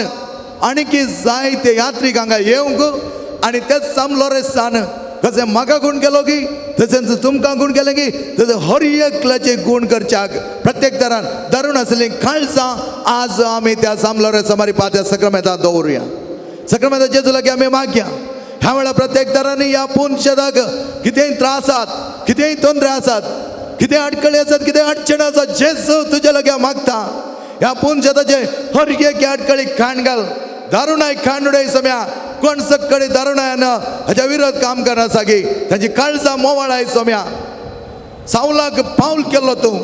आनीकी जायते यात्रीक हांगा येवंक आनी तेच साम लोरेसान कशें म्हाका गूण केलो की तशेंच तुमकां गूण केलें की तशें हर एकल्याचे गूण करच्याक प्रत्येक तरान धरून आसलीं काळजां आज आमी त्या साम लोरेसा मारी पात्या सक्रामेंतां दवरुया. सक्रामेंता जेजू लागीं आमी मागया. ह्या वेळार प्रत्येक तरांनी ह्या पूर्ण शेताक कितेंय त्रास आसात, कितेंय तोंदरे आसात, कितें अडकळी आसात, कितें अडचण आसात, जेजू तुज्या लागीं मागता. ह्या पूर्ण शेताचे हर एक अडकळी खाण घाल, दारुणाय खाण उडय सम्या. कोण सगळे दारुणायन हाच्या विरोध काम करना सागी तांची काळजां मोवाळाय सोम्या. सावलाक पावल केलो तूं,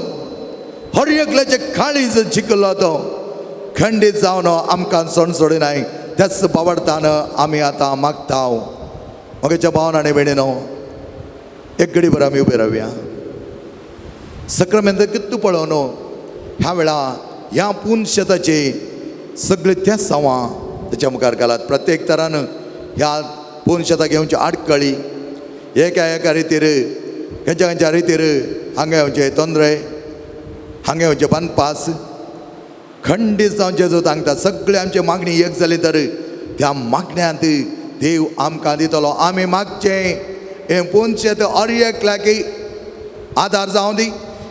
हर एकल्याचे काळीज जिखलो तो. खंडीत जावन आमकां सोडसोडिनाय. त्याच बावडतान आमी आतां मागता. म्हगेच्या भावन आनी भयणीनो, एक घडी भर आमी उबे रावया. सक्रामेंत कितू पळोवन ह्या वेळा ह्या पूर्ण शेताचे सगळे त्या सवां ताच्या मुखार घालात. प्रत्येक तरान ह्या पूर्ण शेताक येवची आडकळी एका एका रितीर खंयच्या खंयच्या रितीर हांगा येवचे तोंदरे, हांगा येवचे बांदपास खंडीत जावन जेजू सांगता. सगळे आमची मागणी एक जाली तर त्या मागण्यांत देव आमकां दितलो. आमी मागचें हें पूर्ण शेत हर एकल्याक आदार जावं दी,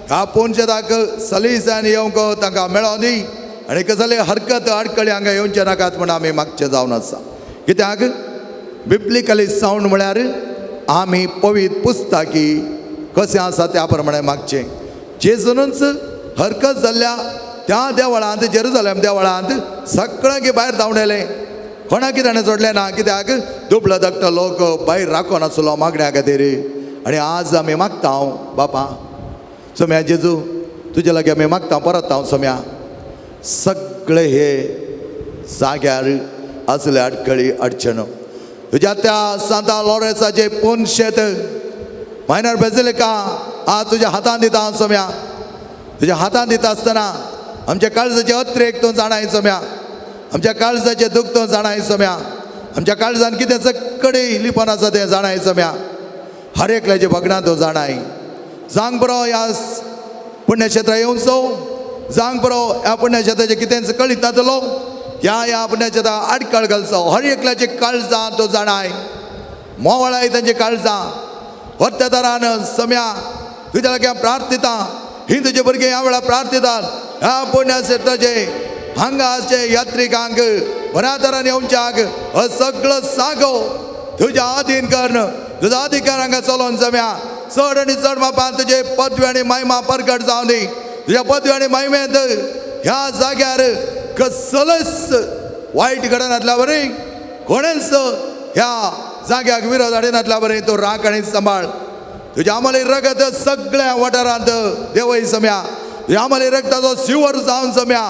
ह्या पूर्ण शेताक सलीसान येवंक तांकां मेळों दी आनी कसले हरकत आडकळी हांगा येवचे नाकात म्हूण आमी मागचें जावन आसा. कित्याक बिब्लिकली सावंड म्हळ्यार आमी पवित्र पुस्तकी कशें आसा त्या प्रमाणे मागचें. जेजूनच हरकत जाल्ल्या त्या देवळांत, जेरुजलेम देवळांत सगळ्यांक भायर धांवडयलें. कोणाक ताणें सोडलें ना. कित्याक दुबळो धाकटो लोक भायर राखून आसलो मागण्या खातीर. आनी आज आमी मागता हांव बापा सोम्या जेजू तुज्या लागीं आमी मागता परत हांव सोम्या सगळे हे जाग्यार आसले आडकळी अडचण तुज्या त्या सांता लोरेसाचे पूर्ण शेत मायनर बेजिलिका आज तुज्या हातान दिता हांव सोम्या. तुज्या हातान दिता आसतना आमच्या काळजाचे अत्रेक तूं जाणाय सोम्या, आमच्या काळजाचें दुख तूं जाणाय सोम्या, आमच्या काळजान कितें सगळे लिपोन आसा तें जाणाय सोम्या. हर एकल्याचे भगणां तूं जाणाय. जांग बरो ह्या पुण्यक्षेत्रा येवचो, जांग बरो ह्या पुण्यक्षेत्राचें कितेंच कळीत नातलो, ह्या ह्या पुण्यक्षेत्रा आडकळ घालचो. हर एकल्याचे काळजां तूं जाणाय, मोवळाय तांची काळजां. अत्याचारान सम्या तुज्या लागीं प्रार्थिता, ही तुजे भुरगे ह्या वेळार प्रार्थितात. ह्या पुण्यक्षेत्राचे हांगा आसचे यात्रिकांक बऱ्या तरान येवच्याक हो सगळो सागो तुज्या अधीन कर, तुजो अधिकार हांगा चलोवन जम्या. चड आनी चड मापान तुजे पदवी आनी महिमा परगट जावं दी. तुज्या पदवी आनी महिमेंत ह्या जाग्यार कसलोच वायट घडनातल्या बरी, कोणेंच ह्या जाग्याक विरोध हाडिनातल्या बरी तूं राख आनी सांबाळ. तुज्या आमले रगत सगळ्या वाठारांत देवय सम्या. तुज्या आमले रगताचो शिवर जावन सम्या.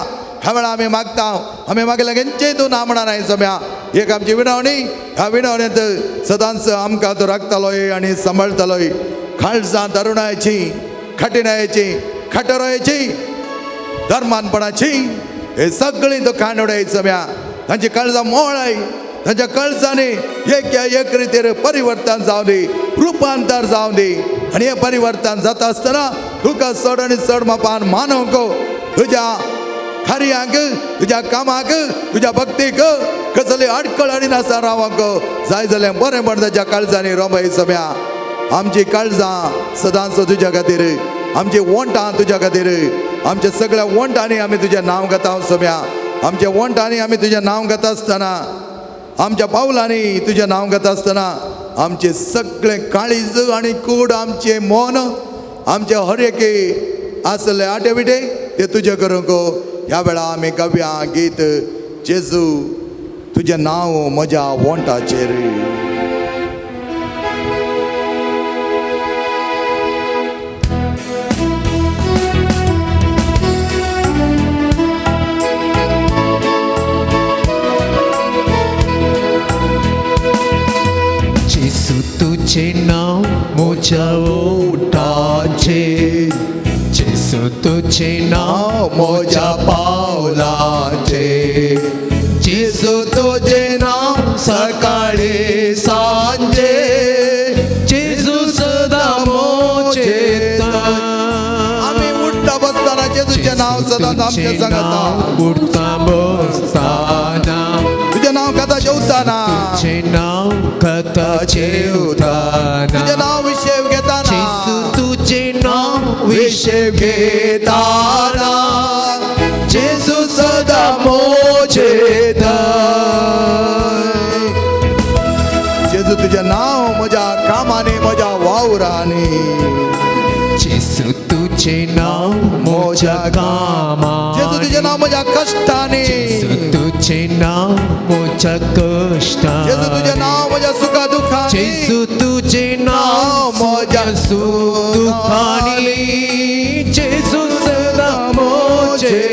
ह्या वेळार आमी मागता, आमी मागल्या खंयचेय तूं ना म्हणा नाय सम्या. एक आमची विनवणी, ह्या विनवणेंत सदांच आमकां तूं राखतालोय आनी सांबाळटालोय. काळजां तरुणायची, कठिणायची, खटरायची, धर्मानपणाची हे सगळीं दुखान उडय सम्या. तांची काळजां मोळाय, तांच्या काळजांनी एक एक रितीर परिवर्तन जावं दी, रुपांतर जावं दी. आनी हें परिवर्तन जाता आसतना तुका चड आनी चड मापान मानवंक तुज्या कार्यांक, तुज्या कामाक, तुज्या भक्तीक कसली अडकळ हाडिनासतना रावंक जाय जाल्यार बरें पण ताच्या काळजांनी रोमय सम्या. आमची काळजां सदांच तुज्या खातीर, आमची वंटां तुज्या खातीर, आमच्या सगळ्या वंटांनी आमी तुजें नांव घेता सम्या. आमच्या वंटांनी आमी तुजें नांव घेता आसतना, आमच्या पावलांनी तुजें नांव घेता आसतना आमचें सगळें काळीज आनी कूड, आमचें मन, आमचें हर एके आसले आटे बिटे ते तुजें करूंक ह्या वेळा आमी गावया गीत जेजू तुजें नांव म्हज्या वंटाचेर. जेसू तुझे नाव म्हज्या ओठाचेर, जेसू तुझे नाव म्हज्या पावलाचेर, जेसू तुझे नाव सकाळी सांजे, जेसू सदां म्हजें. आमी उठता बसतना जेजूचें नांव सदांच आमच्या सांगता. उठता बसतना तुजें नांव कथा जेवताना, तुझे नाव कथा जेवताना, तुजें नांव विशेव घेताना, जेसू तुझे नाव विशेव घेताना, जेसू सदां म्हजें. जेजू तुजें नांव म्हज्या कामांनी, म्हज्या वावरांनी, जेसू तुझे नाव म्हज्या कामांनी, जेजू तुजें नांव म्हज्या कश्टांनी, जेसू तुझे नाव म्हज्या कश्टांनी, जेजू तुजें नांव म्हज्या सुखा दुखांनी, जेसू तुझे नाव म्हज्या सुख दुखांनी, जेसू सदां म्हजें.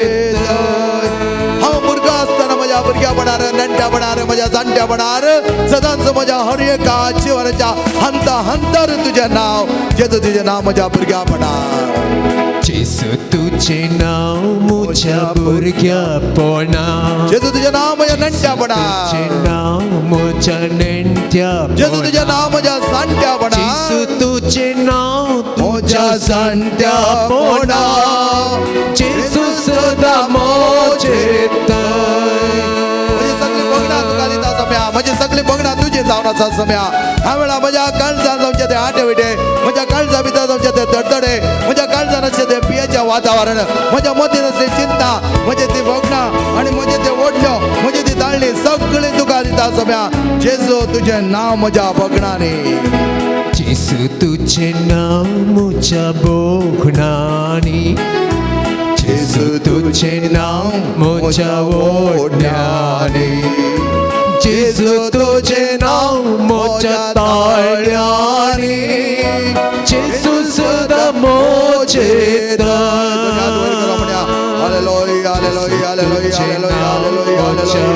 हांव भुरगो आसतना म्हज्या भुरग्यापणार, नेण्ट्यापणार, म्हज्या जाणट्यापणार सदांच म्हज्या हर एका जिवनाच्या हंता हंतर तुजें नांव जेजू तुजें नांव म्हज्या भुरग्यापणार. जेसू तुझे नाव म्हज्या भुरग्यापणार, जेजू तुजें नांव म्हज्या नेण्ट्यापणार, तुझे नाव म्हज्या नेण्ट्यापणार, जेजू तुजें नांव म्हज्या जाणट्यापणार, जेसू तुझे नाव म्हज्या जाणट्यापणार, जेसू सदां म्हजें. म्हजी सगळीं भोगणां तुका दिता सम्या, म्हजी सगळीं भोगणां तुजी जावन आसा सम्या. ह्या वेळार म्हज्या काळजान जावचें ते आटे विटे, म्हज्या काळजा भितर जावचें ते धडधडे, म्हज्या काळजान आसचें तें पियेचें वातावरण, म्हज्या मतीन आसली चिंता, म्हजें ती भोगणां आनी म्हजें तें ओडण्यो, म्हजी ती ताळणी सगळीं तुका दिता सम्या. जेजू तुजें नांव म्हज्या भोगणांनी, जेसू तुझे नाव म्हज्या भोगणांनी, जेसू तुझे नाव म्हज्या ओडण्यांनी, जेसू तुझे नाव म्हज्या ताळ्यांनी, जेसू सदां म्हजें. Hallelujah, hallelujah, hallelujah, hallelujah, hallelujah, hallelujah,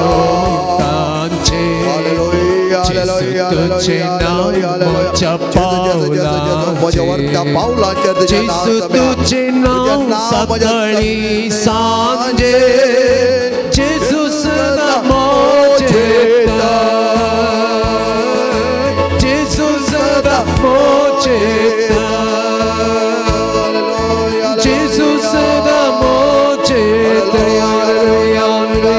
hallelujah, hallelujah, hallelujah. जेजू, जेजू, जेजू, म्हज्या वरत्या पावलाचेर तुजें नांव जेसू सम्या. तुझे नाव सकाळी सांजे, जेसू सदां म्हजें, जेसू सदां म्हजें, जेसू सदां म्हजें. Hallelujah, hallelujah, hallelujah.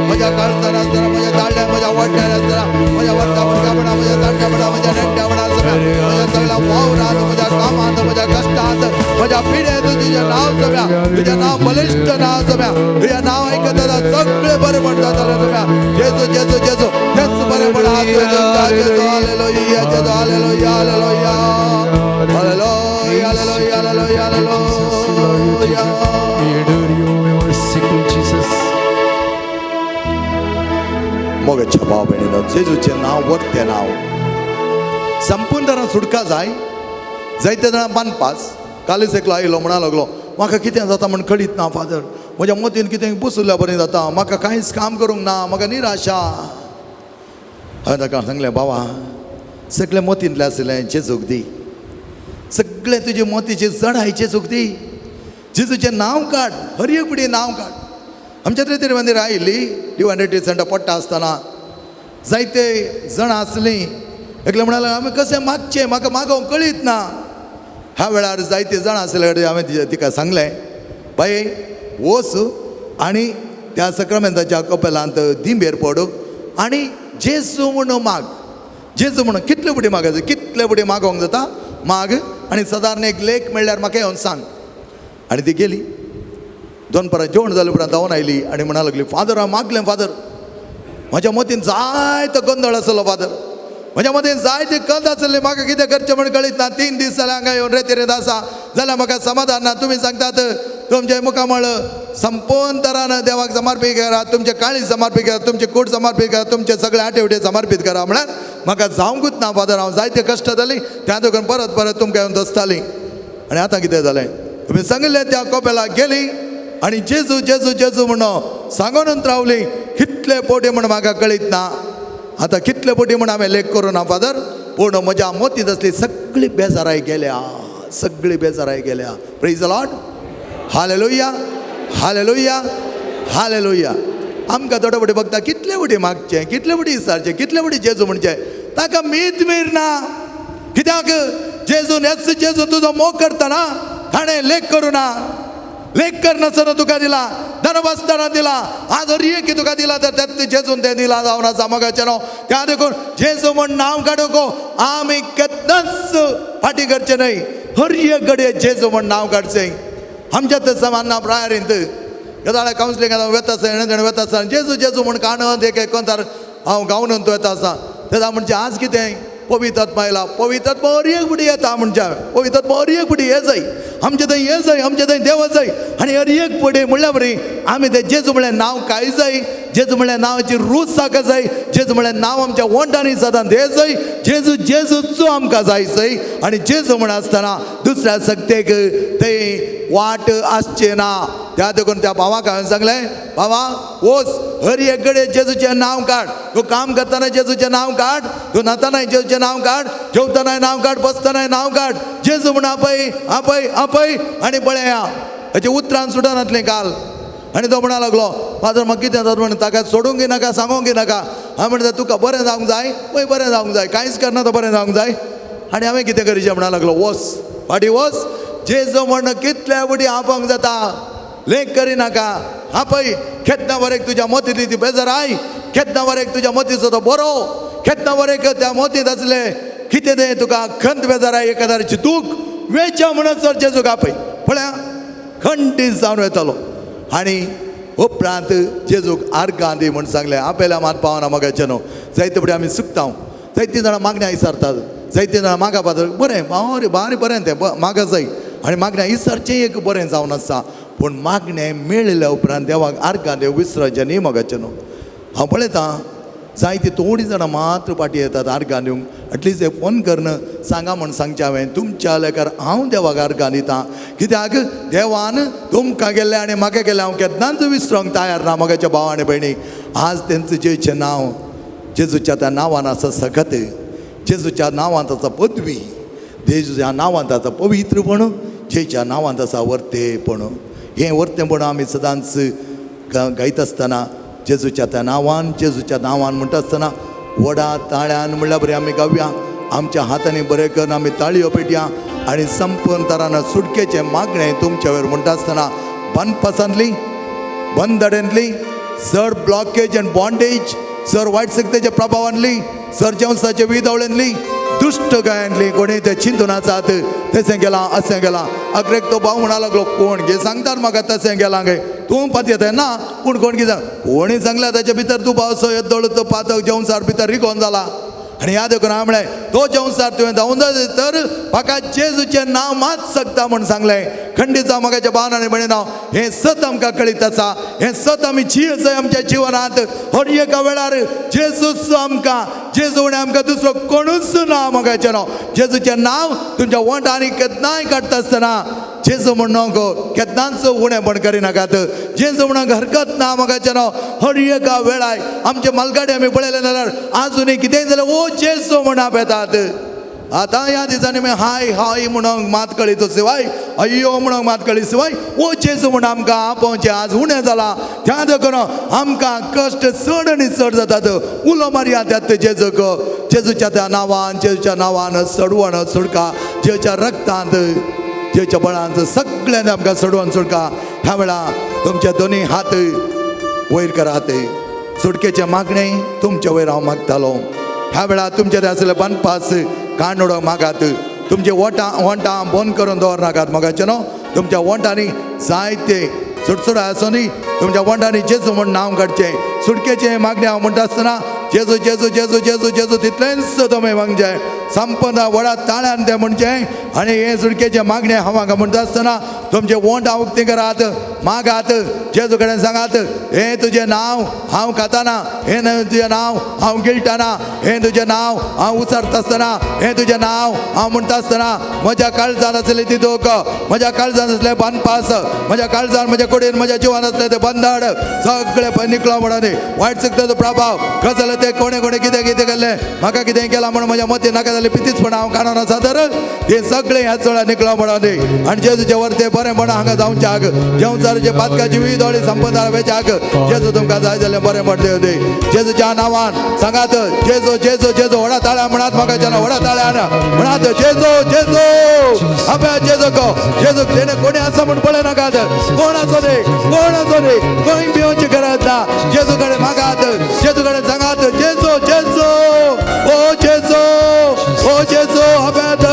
म्हज्या काळजान आसतना, म्हज्या ताळ्यान, म्हज्या वडल्यान आसतना, म्हज्या वरत्या भुरग्यापणा, म्हज्या जाणट्यापणा, म्हज्या नेण्ट्यापणा आसतना, म्हज्या सगळ्या वावरांत, म्हज्या कामांत, म्हज्या कश्टांत, म्हज्या पिढेंत तुजें नांव सम्या. तुजें नांव बलिश्ट नांव सम्या. तुजें नांव आयकतना सगळें बरें पडटा सम्या. जेजू, जेजू, जेजू तेच बरें पडा. जेजू, हालेलुया, जेजू, hallelujah, hallelujah, hallelujah, hallelujah, hallelujah, hallelujah. We adore you, we worship you, Jesus. मोगाच्या भाव भयणीनो, जेजूचें नांव वरतें नांव संपूर्ण जाणां सुटका जाय. जायते जाणां बांदपास कालीच एकलो आयलो म्हणा लागलो, म्हाका कितें जाता म्हण कळीत ना फादर, म्हज्या मतीन कितें बसुल्ल्या बरें जाता, म्हाका कांयच काम करूंक ना, म्हाका निराशा. हांवें ताका सांगलें, बाबा सगळें मतींतलें आसलें जेजूक दी, सगळें तुजे मतीचे जडाय जेजूक दी, जेजूचें नांव काड, हर एक पिढी नांव काड. आमच्या त्रितेर मंदिर आयिल्ली डिवायन रिट्रीट सेंटर पडटा आसतना जायते जाणां आसलीं. एकले म्हणाले आमी कशें मागचें, म्हाका मागोवंक कळीत ना. ह्या वेळार जायते जाणां आसले कडेन हांवें तिका सांगलें, बाये वच आनी त्या सक्रामेंताच्या कपेलांत दिंबेर पड आनी जेजू म्हूण माग. जेजू म्हणून कितले फुडें मागायचें, कितले फुडें मागोवंक जाता माग, आनी सादारण एक लेख मेळ्ळ्यार म्हाका येवन सांग. आनी ती गेली. दनपारां जेवण जालें उपरांत धांवन आयली आनी म्हणा लागली, फादर हांव मागलें फादर, म्हज्या मतीन जायतो गोंदळ आसलो फादर, म्हज्या मतीन जायती कद आसली, म्हाका कितें करचें म्हण कळीत ना. 3 दीस जाले हांगा येवन रेती रेत आसा जाल्यार म्हाका समाधान ना. तुमी सांगतात तुमचें मुखामळ संपूर्ण तरान देवाक समर्पीत करा, तुमचें काळीज समर्पीत करा, तुमचें कूड समर्पीत करा, तुमचें सगळे आठवडे समर्पीत करा. म्हळ्यार म्हाका जावंकूच ना फादर, हांव जायते कश्ट जाली त्या देखून परत परत तुमकां येवन दसतालीं. आनी आतां कितें जालें, तुमी सांगिल्लें त्या कोपेलाक गेली आनी जेजू जेजू जेजू म्हणून सांगून रावली. कितले पोटी म्हण म्हाका कळीत ना, आतां कितले पोटी म्हण हांवें लेख करूं ना फादर, पूण म्हज्या मोतींत आसली सगळी बेजाराय गेल्या, सगळी बेजाराय गेल्या. Praise the Lord, hallelujah, hallelujah, hallelujah. आमकां थोडे फुडें बघता कितले फुडें मागचें, कितले फुडें विचारचें, कितले फुडें जेजू म्हणचें, ताका मीत मीर ना. कित्याक जेजून येस जेजू तुजो मोग करतना ताणें लेख करूं ना, लेख करनासतना तुका दिला, धनवासतना दिला, आज हर एक तुका दिला तर त्यात जेजून तें दिला जावन आसा मोगाचें न्हू. त्या देखून जेजू म्हण नांव काडूंक आमी केन्नाच फाटीं करचें न्हय. हर एक घडये जेजू म्हण नांव काडचें. आमच्या ते समाना प्रायरींत गजाळ कावन्सिलिंग वता आसा, हेणें तेणें वता आसा, जेजू जेजू म्हण काणत एक एक कोंतार हांव गावन तो येता आसा. तेन्ना म्हणजे आज कितें पवित्र आत्मा आयला, पवित्र आत्मा हर एक फुडें येता म्हणजे पवित्र आत्मा हर एक फुडें हे जाय, आमचे थंय हे जाय, आमचे थंय देव जाय. आनी हर एक फुडें म्हणल्या बरी आमी ते जेजू म्हणल्यार नांव काय जाय, जेजू म्हणल्यार नांवाची रूच साका जाय, जेजू म्हणल्यार नांव आमच्या वंठांनी सदां ते जाय, जेजू जेजूचो आमकां जाय जाय. आनी जेजू म्हण आसतना दुसऱ्या सक्तेक थंय वाट आसचें ना. त्या देखून त्या भावाक हांवें सांगलें, भावा वच हर एक कडेन जेजूचें नांव काड, तूं काम करतना जेजूचें नांव काड, तूं न्हातनाय जेजूचें नांव काड, जेवतनाय नांव काड, बसतनाय नांव काड, जेजू म्हण आपय आपय आपय आनी पळया हेचे उतरान सुटनातलें काल. आनी तो म्हणा लागलो, फादर म्हाका कितें जाता म्हण ताका सोडूंक नाका, सांगूंक नाका. हांव म्हणटा तुका बरें जावंक जाय, पळय बरें जावंक जाय, कांयच करना तो बरें जावंक जाय. आनी हांवें कितें करचें म्हणा लागलो, वच फाटीं वच, जेजू म्हण कितल्या फुडें आपोवंक जाता, लेख करिनाका, आपय केन्ना वरेक तुज्या मोतींतली ती बेजाराय, केन्ना वरेक तुज्या मोतीचो तो बरो, केन्ना वरेक त्या मोतींत आसले कितें तें तुका खंत बेजाराय, एकादाराची दूख वेच्या म्हणत सर जेजूक आपय. पळया खंडीत जावन वेतालो. आनी उपरांत जेजूक आर्गां दी म्हूण सांगलें. आपयल्या मात पावना मोगाचें न्हू. जायते फुडें आमी सुकता, जायतीं जाणां मागण्या विचारतात, जायतीं जाणां मागा पात्र बरें बारी बारी बरें तें मागा जाय आनी मागण्या विचारचें एक बरें जावन आसा, पूण मागणें मेळिल्ल्या उपरांत देवाक आर्गां देव विसराचें न्ही मोगाचें न्हू. हांव पळयतां जायतीं थोडीं जाणां मात्र फाटीं येतात आर्गां दिवंक, एटलिस्ट एक फोन करून सांगा म्हूण सांगचें हांवें, तुमच्या लेखार हांव देवाक आर्गां दितां, कित्याक देवान तुमकां गेल्लें आनी म्हाका गेल्लें हांव केन्नाच विसरोंक तयार ना. मोगाच्या भाव आनी भयणी, आज तेंचें जेजूचें नांव, जेजूच्या त्या नांवान आसा सगत, जेजूच्या नांवांत आसा पदवी, जेजूच्या नांवांत आसा पवित्रपण, जेजूच्या नांवांत आसा वर्तेपण. हें वर्तेपण आमी सदांच गायता आसतना जेजूच्या त्या नांवान, जेजूच्या नांवान म्हणटा आसतना व्हडा ताळ्यान म्हणल्यार बरें आमी गावया, आमच्या हातांनी बरें करून आमी ताळयो पेटया आनी संपूर्ण तरान सुटकेचें मागणें तुमच्या वयर म्हणटा आसतना बंदपासांतली, बंदडेंतली, सर ब्लॉकेज आनी बॉन्डेज, सर वायट शक्तीच्या प्रभावांतली, सर जेवसाचे विदवळेंतली, दुश्ट गायांतली कोणी ते चिंतून आसात तशें गेलां अशें गेलां. अग्रेक तो भाव म्हणा लागलो, कोण गे सांगतात म्हाका तशें गेलां गे, तूं पातयेता ना, पूण कोण कितें कोणी सांगल्या ताच्या भितर तूं पावसो येदोळ तो पातक जेवसार भितर रिगोन जाला. आनी ह्या देखून हांवें म्हणलें तो जेवसार तुवें धांवून जाय तर म्हाका जेजूचें नांव मात शकता म्हूण सांगलें. खंडीत जावं म्हाका भावन आनी भयणी नांव हें सत आमकां कळीत आसा, हें सत आमी जियेत आमच्या जिवनांत हर एका वेळार जेजूच आमकां, जेजू म्हळ्यार आमकां दुसरो कोणूच ना मोगाचें नांव. जेजूचें नांव तुमच्या वंठांनी केन्नाय काडटा आसतना जेजू म्हण नको केन्नाच उणेपण करिनाकात, जेजू म्हणूंक हरकत ना मोगाचें नांव. हर एका वेळार आमचे मालगाडे आमी पळयले जाल्यार आजुनूय कितेंय जाल्यार ओ जेजू म्हण आपयतात. आतां ह्या दिसांनी आमी हाय हाय म्हणूंक मात कळीत शिवाय, अय्यो म्हणूंक मात कळीत शिवाय ओ जेजू म्हण आमकां आपोवचें आज उणें जालां. त्या देखून आमकां कश्ट चड आनी चड जातात. उलो मारया त्या जेजूक, जेजूच्या त्या नांवान, जेजूच्या नांवान चडवण सोडका, जेजूच्या रक्तांत, जेजूच्या बळांत सगळ्यांनी आमकां चडवण सोडका. ह्या वेळा तुमचे दोनी हात वयर करात. सुटकेचें मागणें तुमचे वयर हांव मागतालो. ह्या वेळार तुमचे आसले बांदपास काण उडोवंक मागात. तुमचे वोटां वोंटां बंद करून दवरनाकात मोगाचें न्हू. तुमच्या वोंटांनी जायते सुटसुट आसूं न्ही, तुमच्या वोंटांनी जेजू म्हूण नांव काडचें. सुटकेचें मागणें हांव म्हणटा आसतना जेजू जेजू जेजू जेजू जेजू तितलेंच तुमी मागचें. संपदा व्हडा ताळ्यान तें म्हणचें. आनी हें सुटकेचें मागणें हांव हांगा म्हणटा आसतना तुमचे वोंट हांव उक्ती करात, मागात, जेजू कडेन सांगात, हें तुजें नांव हांव खाताना, हें तुजें नांव हांव गिळटाना, हें तुजें नांव हांव उचारता आसतना, हें तुजें नांव हांव म्हणटा आसतना म्हज्या काळजान आसलें ती दुख, म्हज्या काळजान आसलें बांदपास, म्हज्या काळजान, म्हज्या कुडीन, म्हज्या जिवान आसलें तें बंधन सगळें पळय निकलो म्हणून वायट शक्तीचो प्रभाव कसलें तें कोणें कोणें कितें कितें केल्लें म्हाका कितें केलां म्हणून म्हज्या मतीन नाका जालें पितीचपण हांव काडून आसा तर हें सगळें ह्या चोळ्या निकलो म्हणून. आनी जेजूचें वरतें बरें म्हणून हांगा जावच्याक जेवचाराचे पातकाची विदोळी संपदा वेच्याक जेजू तुमकां जाय जाल्यार बरें म्हण देव दी. जेजूच्या नांवान सांगात जेजू जेजू जेजू. व्हडा ताळ्या म्हणात म्हाका व्हडा ताळ्यान म्हणात जेजू जेजू. अभ्या जेजू को जेजू तेणे कोणी आसा म्हूण पळय नाकात. कोण आसो रे, कोण आसो रे, कोणी भिवची गरज ना. जेजू कडेन मागात, जेजू कडेन सांगात जेजू जेजू ओ जेजू ओ जेजू. अभ्यात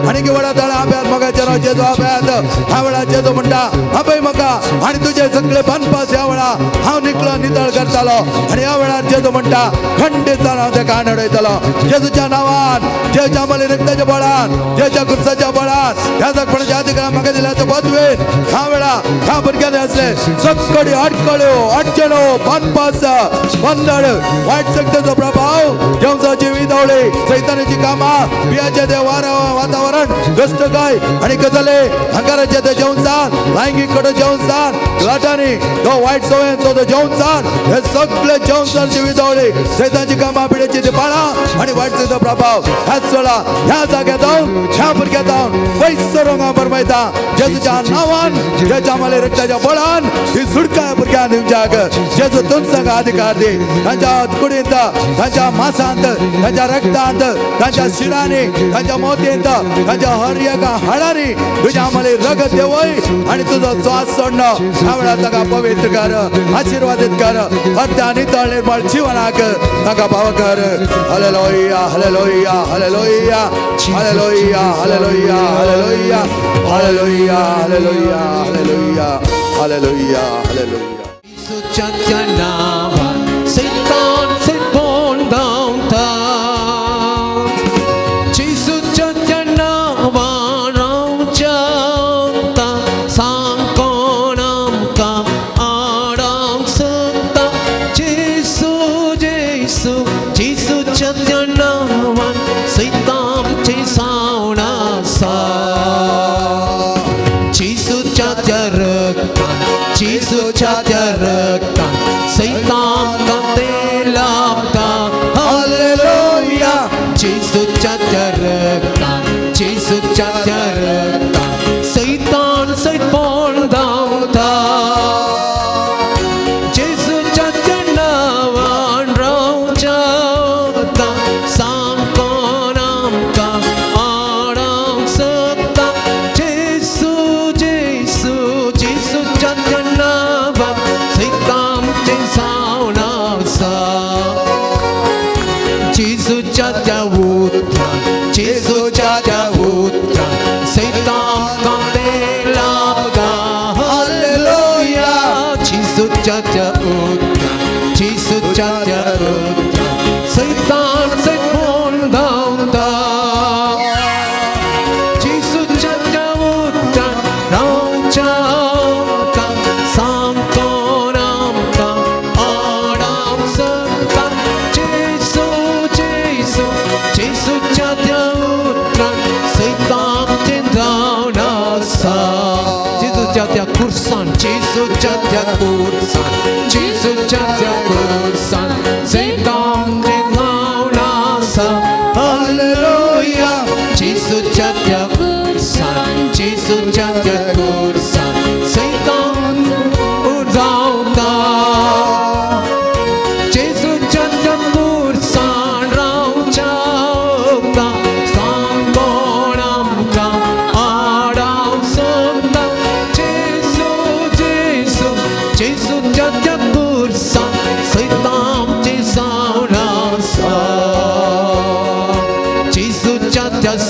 आनी व्हडा ताळ्या अभ्यात म्हाका जेजू अभ्यात. ह्या वेळार जेजू म्हणटा अभय म्हाका आनी तुजे सगळे बांदपास ह्या वेळा हांव निकलो नितळ करतालो. आनी ह्या वेळार जेजू म्हणटा खंडीत हांव तेका कान उडयतलो. जेजूच्या नांवान, जेजूच्या मले रक्ताच्या बळान, जेजूच्या कुर्साच्या बळान, ह्या जगपणाच्या अधिकारान म्हाका दिल्या तो पदवेन ह्या वेळा ह्या भुरग्यांनी आसले सगळी अडकळ्यो, अडचणो, बांदपास, बंधन, वायट शक्तीचो प्रभाव, जेवणाची विदवळी, सैतानाची कामां, बियाचे ते वातावरण, दुश्ट काय आनी गजाले, हंगाराचे ते जेवणसान, लैंगिक कडे जेवणसान, लाटांनी तो वायट सवयांचो तो जेवणसान, हे सगळे जेवणसानची विदवळी, सैतानाची कामां, पिड्याची ती पाळां आनी वायट शक्तीचो प्रभाव ह्याच वेळा ह्या जाग्यात जावन ह्या भुरग्यात जावन पयसो रोंगा बरमायता. जेजूच्या नांवान, जेजूच्या मले रक्ताच्या बळान ही सुटकाय भुरग्यांक दिवच्याक जेजू तुमचा अधिकार दी. तांच्या कुडींत, तांच्या मासांत, तांच्या रक्तांत, तांच्या शिरांनी, तांच्या मोतयेंत, तांच्या हर एका हाडांनी तुज्या आम्हाला रगत देवय आनी तुजो श्वास सोडणं ह्या वेळार ताका पवित्र कर, आशिर्वादीत कर, हत्या नितळ निर्मळ जिवनाक ताका पाव कर. Hallelujah, hallelujah, hallelujah, hallelujah, hallelujah, hallelujah, hallelujah, hallelujah, hallelujah, hallelujah, hallelujah. जेजूच्या नांवान सैतान सैपोण धांवता, जेजूच्या नांवान रावच्या सांगकोण आमकां आडावंक सोदता. जेजू जेजू जेजूच्या नांवान सैतानचें सावण आसा, जेजूच्या त्या रक्तान, जेजूच्या त्या रक्तान सैतान ते लाभता. हालेलुया. जेजूच्या त्या रक्तान, जेजूच्या त्या रक्तान सैतान सैतपोण धांवता, जेजूच्या त्या नांवान रावच्या सांगकोण आमकां आडावंक सोदता. जेजू जेजू जेजूच्या त्या नांवान सैतानचें सावण आसा, जेजूच्या त्या उतरान, जेजूच्या त्या उतरान सैतान ते लाभता. हालेलुया. जेजूच्या त्या उतरान, जेजूच्या त्या उतरान सैतान सैतपोण धांवता, जेजूच्या त्या उतरान रावच्या सांगकोण आमकां आडावंक सोदता. जेजू जेजू जेजूच्या त्या उतरान सैतानचें धांवण आसा, जेजूच्या त्या कुर्सान, जेजूच्या त्या कुर्सान, जेजूच्या त्या कुर्सान सैतानचें धांवण आसा. हालेलुया.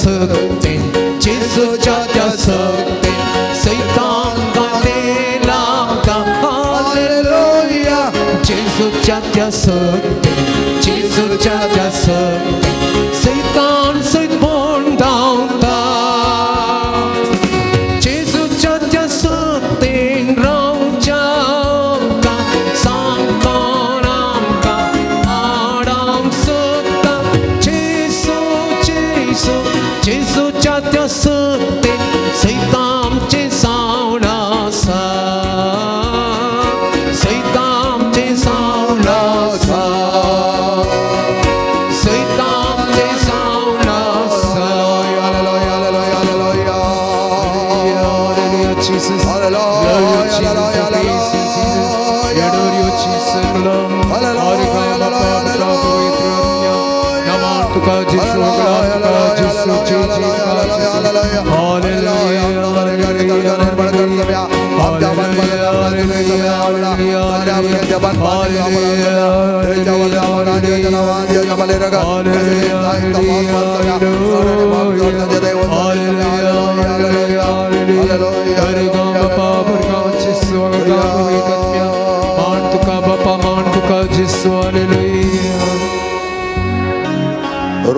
सक्तेन, जेजूच्या त्या सक्तेन सैतान गाले लागता. हालेलुया. जेजूच्या त्या सक्तेन, जेजूच्या त्या सक्तेन सैतान सैत पण धांवता. जेजूच्या त्या सक्तेन रावच्या आमकां, सांगतान आमकां आडावंक सोदता. जेजू जेजू जेजूच्या त्या सक्तेन सैतान आमचें जावन आसा, सैतान आमचें जावन आसा, सैतान आमचें जावन आसा. Hallelujah, hallelujah, hallelujah. Hallelujah, Jesus. Hallelujah, Love you, Jesus. hallelujah, Praise you, Jesus. We adore you, Jesus. Love. Hallelujah,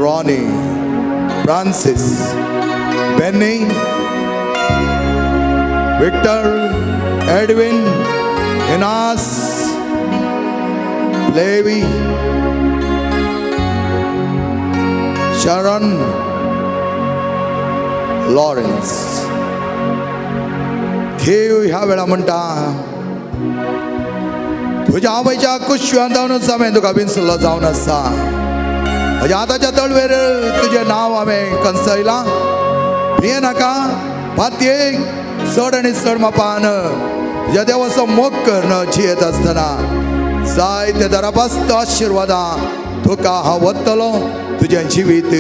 Ronnie, Francis, Benny, Victor, Edwin, Inas, Levi, Sharon, Lawrence. देव ह्या वेळा म्हणटा, तुज्या आवयच्या कुशव्यान जावनच हांवें तुका विंचलो जावन आसा. म्हज्या हाताच्या तळवेर तुजें नांव हांवें कंसयलां. भिये नाका, पातये चड आनी चड मापान तुज्या देवाचो मोग करून जियेत आसतना जायते दरापास्त आशिर्वादां तुका हांव वतलो, तुजें जिवीत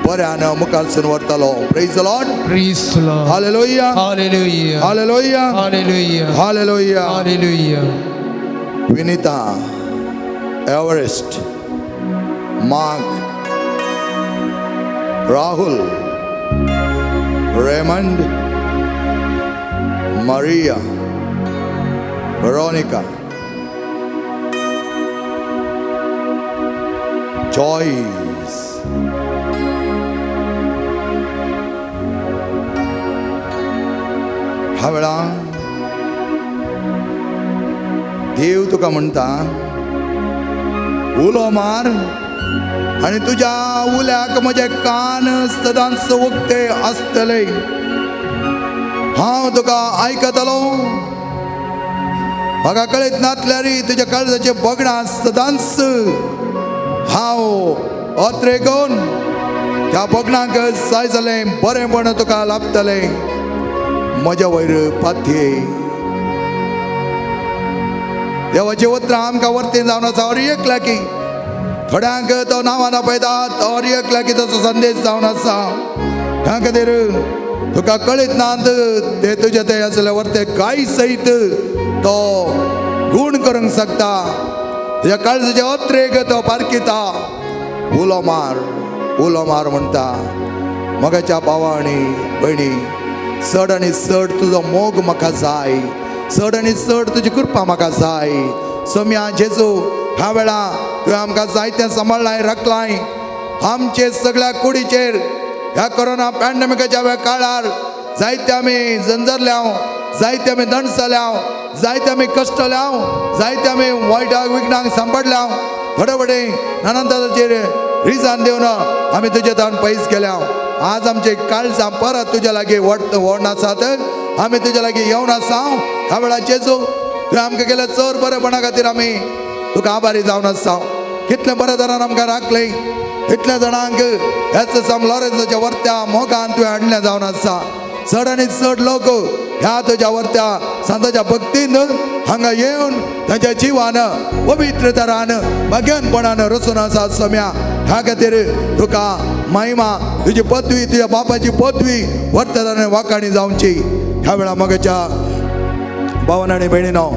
बऱ्यान मुखारसून व्हरतलो. Praise the Lord. Praise the Lord. Hallelujah. Hallelujah. Hallelujah. Hallelujah. Hallelujah. Hallelujah. Vinita, Everest, Mark, Rahul, Raymond, Maria, Veronica, Joyce, ह्या वेळा देव तुका म्हणटा, उलो मार आनी तुज्या उल्याक म्हजे कान सदांच उक्ते आसतले. हांव तुका आयकतलो. म्हाका कळयत नासल्यार तुज्या काळजाचे बगडां सदांच हांव अत्रेगून त्या बगणांक जाय जालें बरेंपण तुका लाभतलें. म्हज्या वयर पातये देवाची उतरां आमकां वर्ती जावन आसा. और एक लागीं थोड्यांक तो नांवान आपयतात, और एक लागीं ताचो संदेश जावन आसा. ह्या खातीर तुका कळीत ना ते तुजे ते आसले वर्ते गाय सयत तो गूण करूंक शकता. तुज्या काळजाचे अत्रेक तो पारखिता. उलो मार, उलो मार म्हणटा. म्हज्या भावा आनी भयणी, चड आनी चड तुजो मोग म्हाका जाय, चड आनी चड तुजी कृपा म्हाका जाय. सोम्या जेजू, ह्या वेळा तुवें आमकां जायतें सांबाळ्ळाय, राखलाय. आमचे सगळ्या कुडीचेर ह्या कोरोना पॅन्डेमिकाच्या काळार जायते आमी जंजरल्या, जायते आमी दणसल्या, जायते आमी कश्टल्या, जायते आमी वायट विघ्नांक सांपडल्या. थोडे फटे नानांताचेर रिजान दिवन आमी तुजे तावन पयस गेल्या. आज आमचे काळजां परत तुज्या लागीं व्हड आसात. आमी तुज्या लागीं येवन आसा. ह्या वेळार जेजू, तुवें आमकां केल्या चड बरेपणा खातीर आमी तुका आभारी जावन आसा. कितले बऱ्या तरान आमकां राखलें, इतल्या जाणांक ह्याच साम लॉरेन्साच्या वर्त्या मोगान तुवें हाडलें जावन आसा. चड आनी चड लोक ह्या तुज्या वर्त्या सांताच्या भक्तीन हांगा येवन तांच्या जिवान पवित्र तरान भाग्यानपणान रचून आसा. सम्या, ह्या खातीर तुका महिमा, तुजी पदवी, तुज्या बापाची पदवी वर्तताने वाखाणी जावची. ह्या वेळा मगाच्या भावान आनी भयणीनो,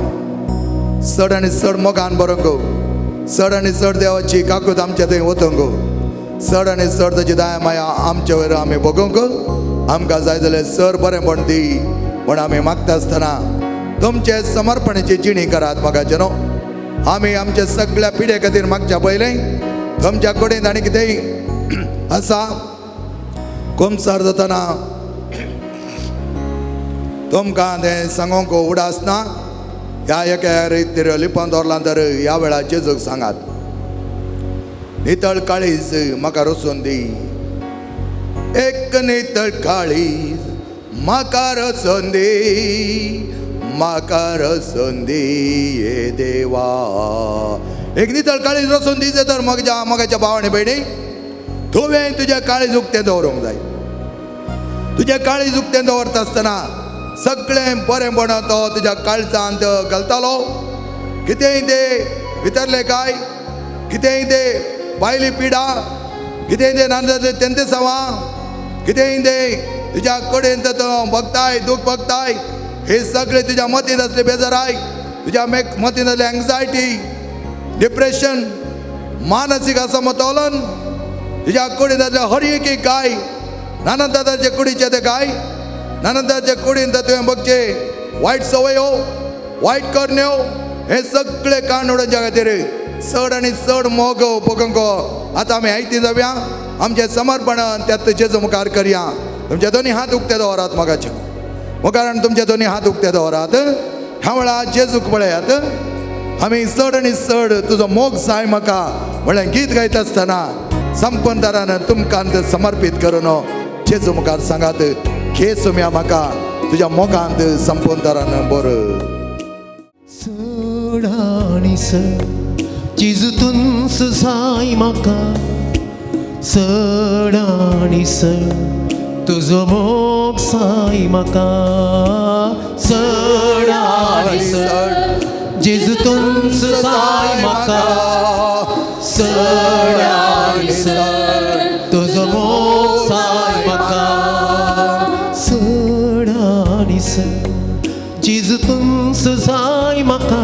चड आनी चड मोगान बरोवंक, चड आनी चड देवाची काकूत आमच्या थंय वतूंक. चड आनी चड ताची दया माया आमचे वयर आमी बगोवंक आमकां जाय जाल्यार सर बरेंपण दी म्हण आमी मागता आसतना तुमचे समर्पणाची जिणी करात मोगाचे न्हू. आमी आमच्या सगळ्या पिढे खातीर मागच्या पयलें तुमच्या कडेन आनी कितेंय आसा कुमसार जातना तुमकां तें सांगूंक उडास ना ह्या एका रितीर लिपोवन दवरलां तर ह्या वेळार जेजूक सांगात नितळ काळीज म्हाका रचून दी एक नितळ काळीज म्हाका रचून दी म्हाका रचून दी हे देवा. एक नितळ काळीज रचून दी तर म्हज्या मोगाच्या भाव आनी भयणी तुवें तुजें काळीज उक्तें दवरूंक जाय. तुजें काळीज उक्तें दवरता आसतना सगळें बरेंपण तो तुज्या काळजांत घालतालो. कितेंय ते भितरलें काय कितेंय ते बायली पिडा कितेंय ते नांदा तेंते सवा कितेंय ते तुज्या कडेन तो बगताय दूख बगताय हे सगळे तुज्या मतींत आसले बेजाराय तुज्या मतींत आसले एंग्जायटी डिप्रेशन मानसीक असमतोलन तुज्या कुडींत आसले हर एक गाय नानंदाचे कुडीचे ते गाय नानंदाचे कुडींत तुवें बगचे वायट सवयो वायट करण्यो हे सगळे काण उडोवच्या खातीर चड आनी चड मोग बगोवंक आतां आमी आयती जावया. आमचें समर्पण त्या जेजू मुखार करया. तुमचे दोनी हात उक्ते दवरात मोगाचे मुखार आनी तुमचे दोनी हात उक्ते दवरात. ह्या वेळार जेजूक पळयात आमी चड आनी चड तुजो मोग जाय म्हाका म्हणल्यार गीत गायता आसतना संपंदारान तुमकां समर्पीत करून जेजू मुखार सांगात घे सुम्या म्हाका तुज्या मोगांत संपंदारान बरो. चड आनी चड जेजू तूंच जाय म्हाका चड आनी चड तुजो मोग जाय म्हाका चड आनी चड जेजू तूंच जाय म्हाका चड आनी चड तुजो मोग जाय म्हाका चड आनी चड जेजू तूंच जाय म्हाका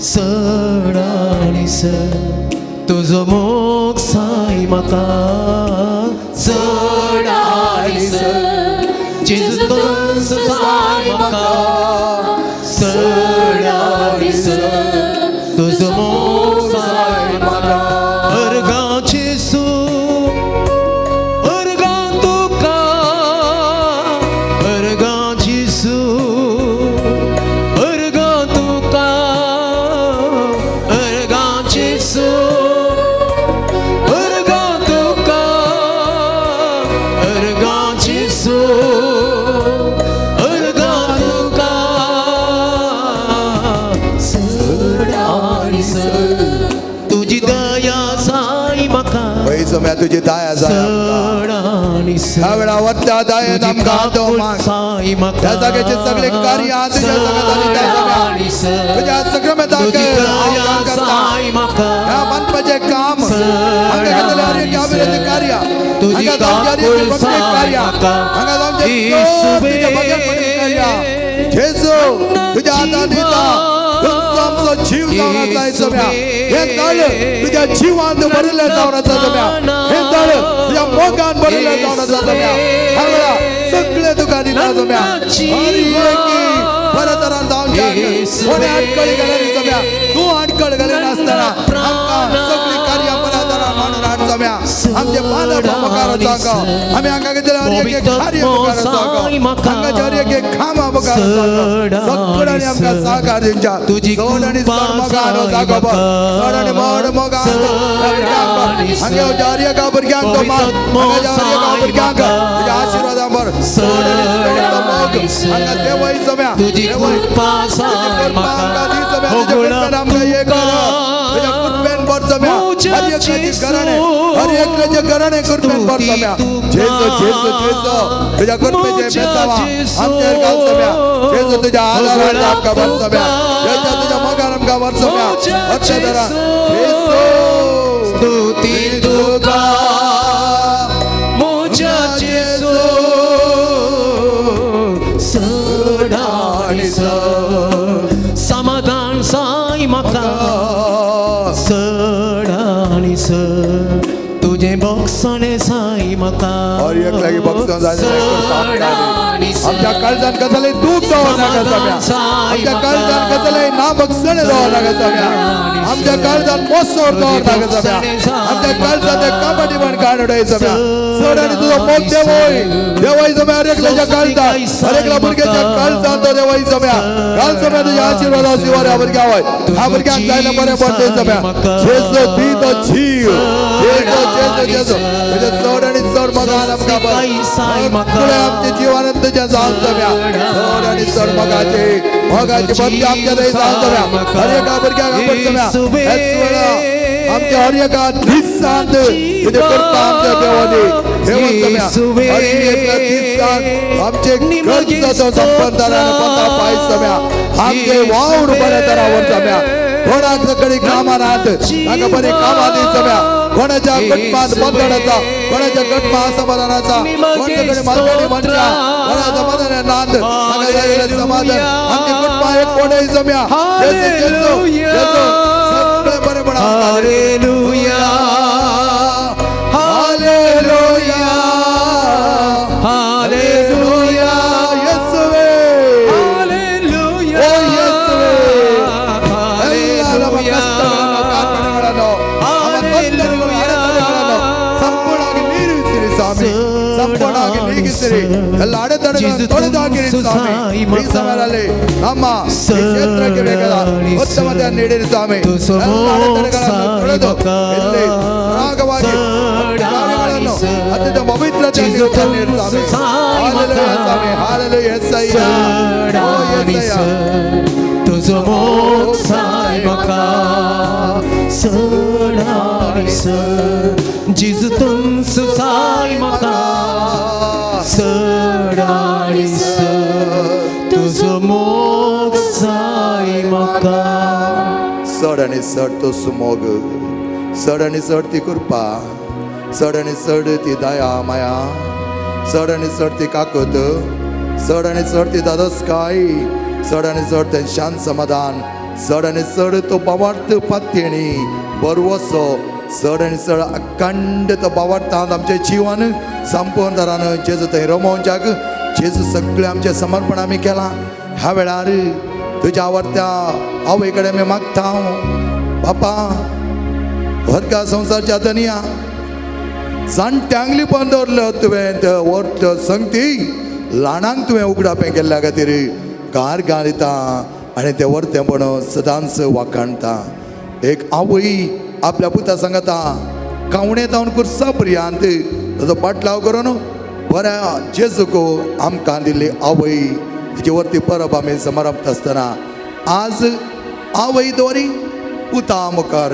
चड आनी चड तुजो मोग जाय म्हाका चड आनी चड जेजू तूंच जाय म्हाका चड आनी चड तुजो मोग जाय म्हाका. अर्गां जेजू अर्गां तुका अर्गां जेजू अर्गां तुका अर्गां जेजू अर्गां तुका अर्गां जेजू अर्गां तुका चड आनी चड तुजी दया जाय म्हाका पळय सोम्या तुजी दया जाय चड आनी ह्या चड वेळार वता दयेन आमकां हात माग जाय म्हाका त्या जाग्याचे सगळे कार्य तुज्या जाग्यार तुज्या सक्रमेताक तुजी दया आव्हान करता. जाय म्हाका ह्या बांदपाचें काम हांगा घेतलें हर एक अभिवृद्धी कार्य तुजी हांगा जावचें हर एक भक्ती कार्य हांगा जावचें तुज्या भगवतपणाचें कार्य. जेजू तुज्या हातांत दिता तुमचो आमचो जीव जावन आसा हे सोम्या. हें तळ तुज्या जिवान भरिल्लें जावन आसा सोम्या. हें तळ तुज्या मोगान भरिल्लें जावन आसा सोम्या. ह्या वेळार सगळें तुका दिता सोम्या. हर एक बऱ्या तरान जावचें कोणी आडखळी घालनी सोम्या. तूं आडखळ घालिनासतना आमकां सगळीं कार्यां बऱ्या तरान मांडून हाड सोम्या. आमचे बांदप मुखार वचोंक आमी हांगा घेतलें हर एक कार्य मुखार वचोंक हांगाचें हर एक कामां मुखार वचोंक सगळ्यांनी आमकां सहकार दिवच्या. तुजी चड आनी चड मोगान जागो चड आनी मोड मोगान हांगा हर एका भुरग्यांक तो मान हांगाच्या हर एका भुरग्यांक तुज्या आशिर्वादान भर. चड आनी चड तो मोग हांगा देवय सोम्या. तुजी देवय कृपा जाय तुजी कृपा आमकां दी सोम्या. तुज्या कृपेन आमकां एक कर. तुज्या कृपेन भर सोम्या. हर एकल्याचें घराणें हर एकल्याचें घराणें कृपेन भर सोम्या. जेजू जेजू जेजू तुज्या कृपेचें बेसावा आमचेर घाल सोम्या. जेजू तुज्या आदारान आमकां भर सोम्या. जेजू तुज्या मोगान आमकां भर सोम्या. हरच्या दरा जेजू स्तुती तुका म्हज्या जेजू चड आनी चड समाधान जाय म्हाका चड आनी चड तुजें भोगसणे जाय म्हाका. हर एक लागी भोगसण जाय जाल्यार आमच्या काळजान कसलें दूख दवर नाका जाव्या, आमच्या काळजान कसलें ना भोगसणें दवर नाका जाव्या, आमच्या काळजान मोसोर दवर नाका जाव्या, आमच्या काळजान ते काबाडीपण काड उडय जाव्या. चड आनी तुजो मोग देवय देवय जम्या हर एकल्याच्या काळजान, हर एकल्या भुरग्याच्या काळजान तो देवय जम्या. घाल जम्या तुज्या आशिर्वादा शिवार ह्या भुरग्या वय, ह्या भुरग्यांक जायना बरें पडटे जम्या. जेजू दी तो जीव, जेजू जेजू जेजू तुझे चड आनी चड मोगान आमकां सगळें आमचें जिवानंद तुज्या जावन जम्या. चड आनी चड मोगाचे मोगाची भक्ती आमच्या थंय जावन जम्या. हर एका भुरग्याक आपण जम्या. हेच वेळा आमच्या हर एका दिसांत तुजें कृपा आमच्या देवानी देवन जम्या. हर एका दिसांत आमचे गरजो संपन्न आनी पता पाय जम्या. आमचे वावर बऱ्या तरावर जम्या. कोणाक कडेन कामां नात ताका बरें कामां दी जम्या. कोणाच्या कुटुंबात बंधनाचा, कोणाच्या कुटुंबात असमाधानाचा, कोणाच्या कडेन मालगाडी मनशां, कोणाच्या समाधान नात ताका जाय जाल्यार समाधान. आमच्या कुटुंबां एक कोणय जम्या. जेजू जेजू जेजू सगळें बरें म्हणा. हालेलुया, हालेलुया, हालेलुया, येसुवे, हालेलुया, ಓ ಯೇಸುವೇ, ಎಲ್ಲ ನಮ್ಮ ಕಷ್ಟಗಳನ್ನು, ಕಾರ್ಪಣ್ಯಗಳನ್ನು, ನಮ್ಮ ತೊಂದರೆಗಳು, ಅಡೆತಡೆಗಳನ್ನು ಸಂಪೂರ್ಣವಾಗಿ ನೀಗಿಸಿರಿ ಸ್ವಾಮಿ, ಸಂಪೂರ್ಣವಾಗಿ ನೀಗಿಸಿರಿ. ಎಲ್ಲ ಅಡೆತಡೆಗಳನ್ನು ತೊಡೆದು ಹಾಕಿರಿ ಸ್ವಾಮಿ. ಈ ಸಮಯದಲ್ಲಿ ನಮ್ಮ ಈ ಕ್ಷೇತ್ರಕ್ಕೆ ಬೇಕಾದ ಉತ್ತಮತೆಯನ್ನು ನೀಡಿರಿ ಸ್ವಾಮಿ. ಎಲ್ಲ ಅಡೆತಡೆಗಳನ್ನು ತೊಳೆದು ಇಲ್ಲಿ ಸರಾಗವಾಗಿ ಕಾರ್ಯಗಳನ್ನು ಅತ್ಯಂತ ಪವಿತ್ರತೆಯನ್ನು ನೀಡಿ ಸ್ವಾಮಿ. ಹಾಲೆಲೂಯಾ ಸ್ವಾಮಿ, ಹಾಲೆಲೂಯಾ ಯೇಸಯ್ಯ, ಓ ಯೇಸಯ್ಯ. तुजो मोग जाय म्हाका चड आनी चड, जेजू तुमचो जाय म्हाका चड आनी चड, तुजो मोग जाय म्हाका. चड आनी चड तो सुमोग, चड आनी चड ती कृपा, चड आनी चड ती दया माया, चड आनी चड ती काकूत, चड आनी चड ती धादोसकाय, चड आनी चड तें शांत समाधान, चड आनी चड तो बावार्थ पातयेणी बरवसो, चड आनी चड अखंड तो बावार्थांत आमचें जिवन संपूर्ण तरान जेजू थंय रमोवच्याक जेजू सगळें आमचें समर्पण आमी केलां. ह्या वेळार तुज्या आवडत्या आवय कडेन आमी मागता, बापा वर्गा संवसारच्या धनया, जाणट्यांक लिपोवन दवरल्यो तुवें त्यो व्हडल्यो संगती, ल्हानांक तुवें उगडापें केल्ल्या खातीर गार घालिता आनी तें वर्तेंपण सदांच वाखाणता. एक आवय आपल्या पुता सांगता कावणे जावन कुर्सा पर्यंत ताजो पाटलाव करून बऱ्या जेजूक आमकां दिल्ली आवय, तिचे वरती परब आमी समारंभ आसतना आज आवयद्वारी पुता मुखार,